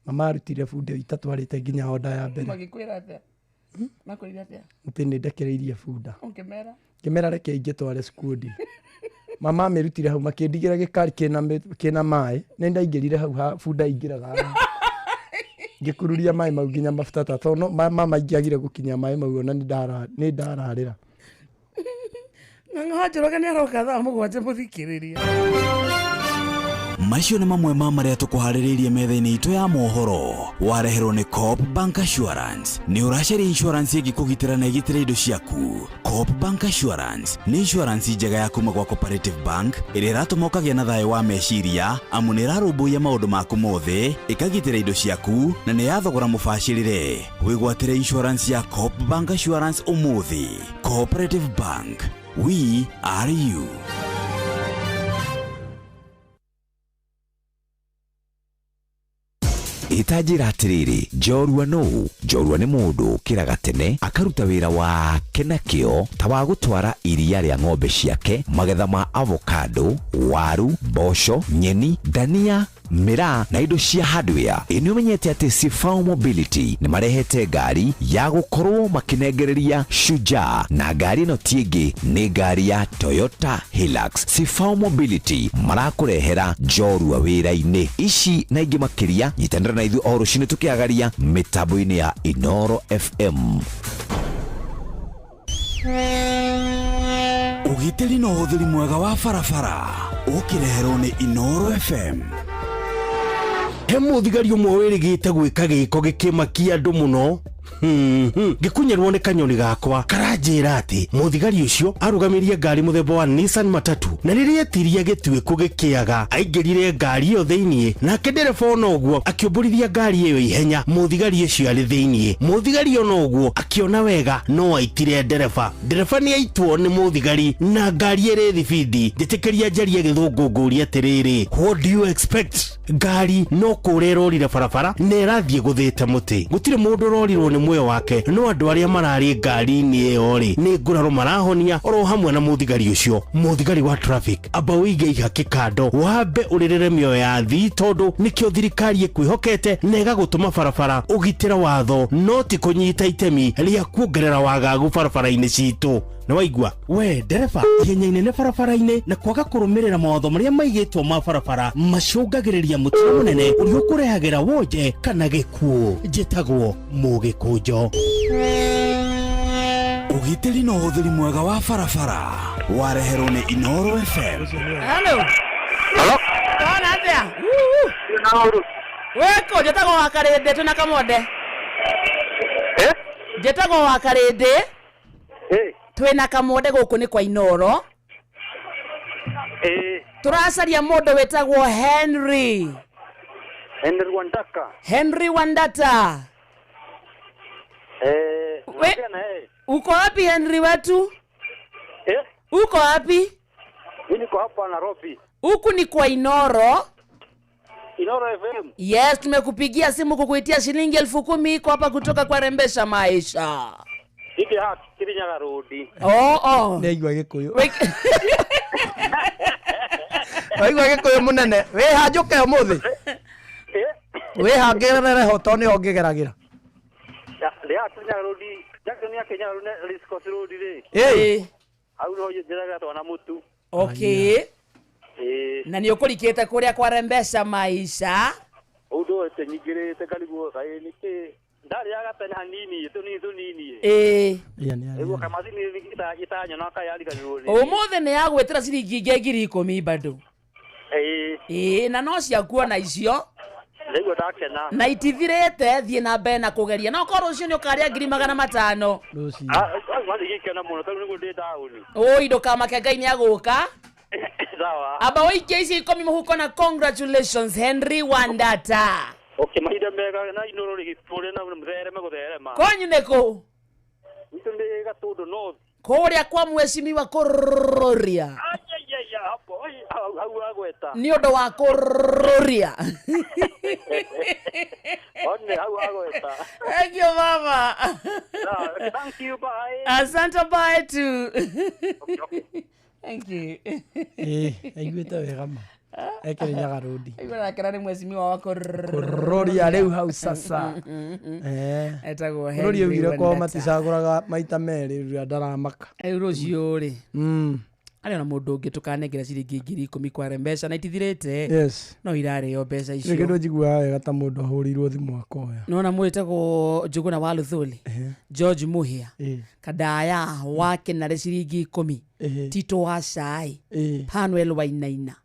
Mama arutire bunda itatwarĩte nginya honda ya mbere. Magĩkwĩra atĩa? Makwĩrire atĩa? Atĩ nĩ ndekereirie bunda. Ũngĩmera? Ngĩmera reke ingĩtware skundi. Mama amĩrutire hau makĩndigĩra gĩkari kĩna maĩ. Nĩ ndaingĩrire hau ha bunda ingĩraga haha. Ngĩkururia maĩ mau nginya mabuta ta tondũ mama ingĩagire gũkinya maĩ mau ona nĩ ndararĩra. Ng'ang'a wa Njoroge nĩ aroka thaa 7 mũthikĩrĩria. Macio nĩ mamwe ma marĩa tũkũharĩrĩirie metha-inĩ itũ ya mohoro. Wareherwo nĩ Coop Bank Assurance. Nĩ ũracaria insurance ĩngĩkũgitĩra na ĩgitĩre indo ciaku. Coop Bank Assurance nĩ insurance njega ya kuma gwa Cooperative Bank ĩrĩa ĩratũma ũkagĩa na thayũ wa meciria amu nĩ ĩrarũmbũiya maũndũ maku mothe, ĩkagitĩra indo ciaku na nĩ ya thogora mũbacĩrĩre. Wĩgwatĩre insurance ya Coop Bank Assurance ũmũthĩ. Cooperative Bank, we are you. Ĩtanjĩra atĩrĩrĩ, njorua nũũ? Njorua nĩ mũndũ ũkĩraga tene akaruta wĩra wake na kĩo ta wa gũtwara iria rĩa ng'ombe ciake, magetha ma avocado, waru, mboco, nyeni, dania, mĩraa na indo cia hardware. Ĩ nĩ ũmenyete atĩ Sifao Mobility nĩ marehete ngari ya gũkorwo makĩnengereria Shujaa, na ngari ĩno ti ĩngĩ nĩ ngari ya Toyota Hilux. Sifao Mobility marakũrehera njorua wĩra-inĩ. Ici na ingĩ makĩria, nyitanĩra na ithuĩ o rũcinĩ tũkĩagaria mĩtambo-inĩ ya Inooro FM. Ũgitĩri na ũhũthĩri mwega wa barabara ũkĩreherwo nĩ Inooro FM. He mũthigari ũmwe wĩrĩgĩte gwĩka gĩko gĩkĩmakia andũ mũno. Ngĩkunyĩrwo nĩ kanyoni gakwa karanjĩra atĩ mũthigari ũcio arũgamirie ngari mũthemba wa Nissan Matatu, na rĩrĩa etirie gĩtuĩko gĩkĩaga aingĩrire ngari ĩyo thĩiniĩ, nake ndereba ona ũguo akĩũmbũrithia ngari ĩyo ihenya. Mũthigari ũcio arĩ thĩiniĩ, mũthigari ona ũguo akĩona wega no aitire ndereba. Ndereba nĩ aitwo nĩ mũthigari na ngari ĩrĩ thibindi. Njĩtĩkĩria njarie gĩthũngũ ngũrie atĩrĩrĩ, what do you expect? Ngari no kũrĩa ĩrorire barabara na ĩrathiĩ gũthĩte mũtĩ. Gũtirĩ mũndũ ũrorirwo nĩ muoyo wake, no andũ arĩa mararĩ ngari-inĩ ĩyo rĩ nĩ nguraro marahonia oro hamwe na mũthigari ũcio. Mũthigari wa traffic, amba ũige ihaki kando, wambe ũrĩrĩre mĩoyo ya athii, tondũ nĩkĩo thirikari ĩkwĩhokete na ĩgagũtũma barabara ũgitĩra watho, no ti kũnyita itemi rĩa kuongerera wagagu barabara-inĩ citũ. Nĩ waigua we ndereba, ihenya inene barabara-inĩ na kwaga kũrũmĩrĩra mawatho marĩa maigĩtwo ma barabara macũngagĩrĩria mũtino mũnene ũrĩa ũkũrehagĩra wonje kana gĩkuũ. Njĩtagwo Mũgĩkũnjo. Ũgitĩri na ũhũthĩri mwega wa barabara wareherwo nĩ Inooro FM. Hello. Hello. Ona atĩa? Wĩkũ? Njĩtagwo wa Karĩndĩ twĩna Kamonde. Njĩtagwo wa Karĩndĩ twĩna Kamonde gũkũ nĩ kwa Inooro. Tũracaria mũndũ wĩtagwo Henry. Henry Wandaka. Henry Wandata. Uko wapi Henry wetu? Uko wapi? Mimi niko hapa Nairobi. Huku ni kwa Inoro. Inoro FM. Yes, tumekupigia simu kukuitia shilingi 10,000 iko hapa kutoka kwa Rembesha Maisha. Ndĩ haha Kirinyaga Road. Oh, oh. Nĩaigua Gĩkũyũ. Waigua Gĩkũyũ mũnene. Wĩ ha njũke ũmũthĩ? Wĩ ha ngerere ho tondũ nĩho ngĩgeragĩra. Ndĩ haha Kirinyaga Road. Junction ya Kirinyaga Road na Race Course Road rĩ. Ĩĩ. Hau nĩho njethagĩra twana mũtu. Okay. Ĩĩ. Na nĩ ũkũrikĩte kũrĩa kwa Rembesha Maisha. Ũndũ ũyũ nyingĩrĩte ngarigwo kaĩ nĩkĩ ndarĩaga tene hanini tũnini tũnini. Ĩĩ. Nĩguo kamacini itanyona kayariganĩrwo nĩ. Ũmũthĩ nĩ yagwĩtĩra ciringi ingĩ 10,000 bado. Ĩĩ. Ĩĩ, na no ciaku ona icio. Nĩguo ndakena. Na itithirĩte, thiĩ na mbere na kũgeria. No korwo rũciũ nĩ ũkarĩa 500,000. Mathiĩ gĩkena mũno tondũ nĩguo ndĩ taũni. Ũi ndũkamake Ngai nĩ agũka. Sawa. Amba ũikie ici 10 mũhuko na congratulations Henry Wandata. Okay, mahinda mega na Inoro rĩgĩtũre na mũthereme gũtherema. Kwanyu nĩ kũ? Gwitũ nĩ Gatũndũ North. Kũrĩa kwa mheshimiwa Kũrũria. Ayayaya, hapo ai, hau hau agweta. Nĩ ũndũ wa kũrũria. One hau agweta. Thank you mama. Sawa, thank you, bye. Asante, bye too. Thank you. Ĩĩ, aiguĩte wega ma. E Kirinyaga Road. Aigua nakena nĩ mheshimiwa wa Kũrũria rĩu hau sasa. Eh. Etagwo Kũrũria Henry augire kwao Wandata. maticagũraga maita merĩ rĩrĩa ndaramaka. Rĩu rũciũ rĩ. Arĩ ona mũndũ ũngĩ tũkanengera ciringi 10,000 kwa Rembesha na itithirĩte. Yes. No irarĩo mbeca Nĩ icio. kĩndũ njiguaga wega ta mũndũ ahũrĩirwo thimũ akoya. Nona mwĩtagwo Njũgũna wa Luthuli, George Muhia, Kandaya wa Kĩnarĩ ciringi 10, Tito wa Cai, Panuel Wainaina.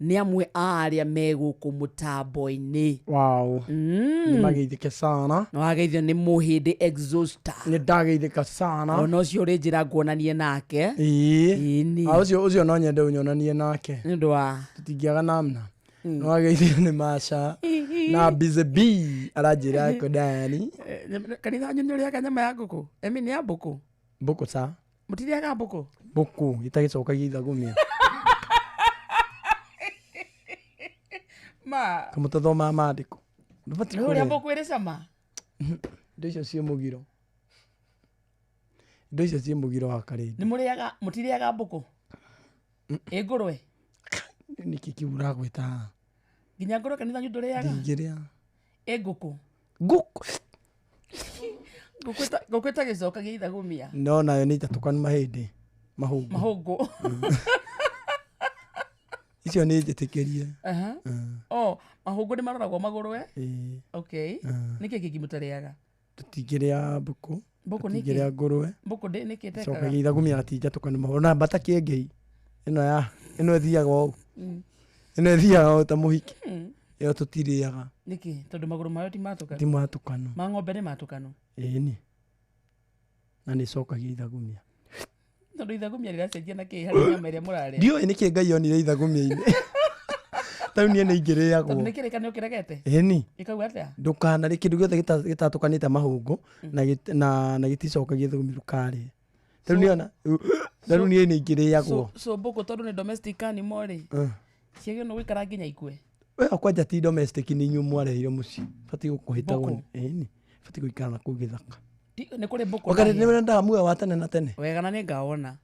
Nĩ amwe a arĩa me gũkũ mũtambo-inĩ. Wow. Nĩ mageithĩke sana. Nĩ wageithio nĩ Mũhĩndĩ Exhauster. Nĩ ndageithĩka sana. Ona ũcio ũrĩ njĩra nguonanie nake. Ĩĩ. Ah, ũcio ũcio no nyende ũnyonanie nake. Nĩ ũndũ wa tũtingĩaga namna. Nĩ wageithio nĩ Masha na Busy B aranjĩra eko ndani. Kanitha wanyu nĩ ũrĩaga nyama ya ngũkũ? Emi nĩ ya mbũkũ? Mbũkũ ca. Mũtirĩaga mbũkũ? Mbũkũ ĩtagĩcokagia ithagumia. Ma. Kamũtathomaga maandĩko. Ndũbatiĩ Nĩ ũrĩa kũrĩa. mbũkũ ĩrĩ cama? Indo icio ciĩ mũgiro. Indo icio ciĩ mũgiro wa karĩndi. Nĩ mũrĩaga mũtirĩaga mbũkũ? Ĩ ngũrwe? Nĩkĩ kĩu ũragwĩta haha? Nginya ngũrwe kanitha wanyu ndũrĩaga? Ndingĩrĩa. Ĩ ngũkũ? Ngũkũ. Ngũkũ ĩtagĩcokagia ithagumia. No nayo nĩ itatũkanu mahĩndĩ. Mahũngũ. Mahũngũ. Icio nĩ njĩtĩkĩrie. Aha. Oh, mahũngũ nĩ maroragwo magũrũ eh? Ĩĩ. Okay. Nĩkĩ kĩngĩ mũtarĩaga? Tũtingĩrĩa mbũkũ. Mbũkũ nĩkĩ? Tũtingĩrĩa ngũrwe. Mbũkũ nĩkĩ ĩtekaga? Cokagia ithagumia na ti njatũkanu mahũngũ. Na mbata kĩengei. Ĩno ya ĩno ĩthiaga ũũ. Ĩno ĩthiaga ũũ ta mũhiki. Ĩyo tũtirĩaga. Nĩkĩ? Tondũ magũrũ mayo ti matũkanu. Ti matũkanu. Ma ng'ombe nĩ matũkanu. Ĩni. Na nĩ icokagia ithagumia. Tondũ ithagumia rĩracenjia na kĩ harĩ nyama ĩrĩa mũrarĩa? Ndiũĩ nĩkĩ Ngai onire ithagumia-inĩ. Ta rĩu niĩ nĩ ingĩrĩagwo. Tondũ nĩ kĩrĩkanĩro kĩregete? Ĩni. Gĩkauga atĩa? Ndũkanarĩe kĩndũ gĩothe gĩtatũkanĩte mahũngũ na na gĩticokagia ithagumia ndũkarĩe. Ta rĩu niĩ ona ta rĩu niĩ nĩ ingĩrĩagwo. So mbũkũ tondũ nĩ domestic animal rĩ, ciagĩrĩirwo nĩ gũikara nginya ikue? We kwanja ti domestic nĩ inyuĩ mwarehire mũciĩ. Batiĩ gũkũhĩtagwo. Ĩni. Batiĩ gũikara na kũu gĩthaka. Nĩ kũrĩ mbũkũ. Wakati na nĩ wendaga muoyo wa tene na tene. Wega na nĩ ngawona.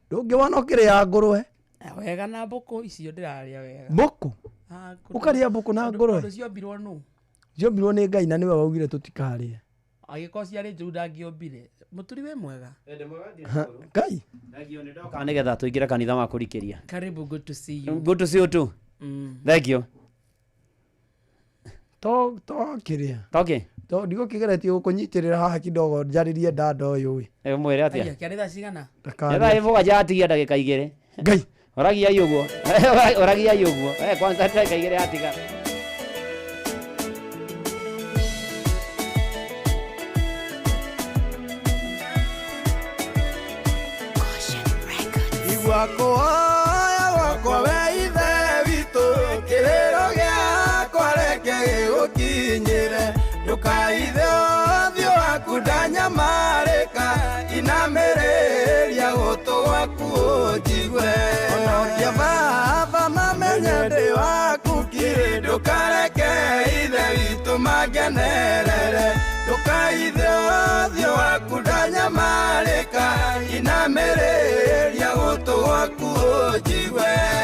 Ndũngĩwona ũkĩrĩa ngũrwe. Wega na mbũkũ icio ndĩrarĩa wega. Mbũkũ? Ah, Ũkarĩa mbũkũ na ngũrwe? Tondũ ciombirwo nũ? Ciombirwo nĩ Ngai na nĩwe waugire tũtikarĩe. Angĩkorwo ciarĩ njũru ndangĩombire. Mũturi wĩ mwega? Ngai. Ndoka nĩgetha tũingĩre kanitha wa kũrikĩria. Karibu, good to see you. Good to see you too. Thank you. To to kĩrĩa. Toke. To ndigũkĩgeretie gũkũnyitĩrĩra haha kidogo njarĩrie dada ũyũ ĩ. Ũmwĩre atĩa? Aya, kĩarĩ thaa cigana? Nĩ thaa mũgwanja atigia ndagĩka igĩrĩ. Ngai. Ũragiai ũguo. Ũragiai ũguo. Kwanza ndagĩka igĩrĩ atiga. Igua kũhoya gwakwa we ithe witũ kĩrĩro gĩakwa reke gĩgũkinyĩre ndũkaithe ũthiũ waku ndanyamarĩka inamĩrĩria gũtũ gwakwa. gwaku ũnjigue. Honokia baba mamenye ndĩ waku kirĩ, ndũkareke ithe witũ mangenerere, ndũkaithe ũthiũ waku ndanyamarĩka, inamĩrĩria gũtũ gwaku ũnjigue.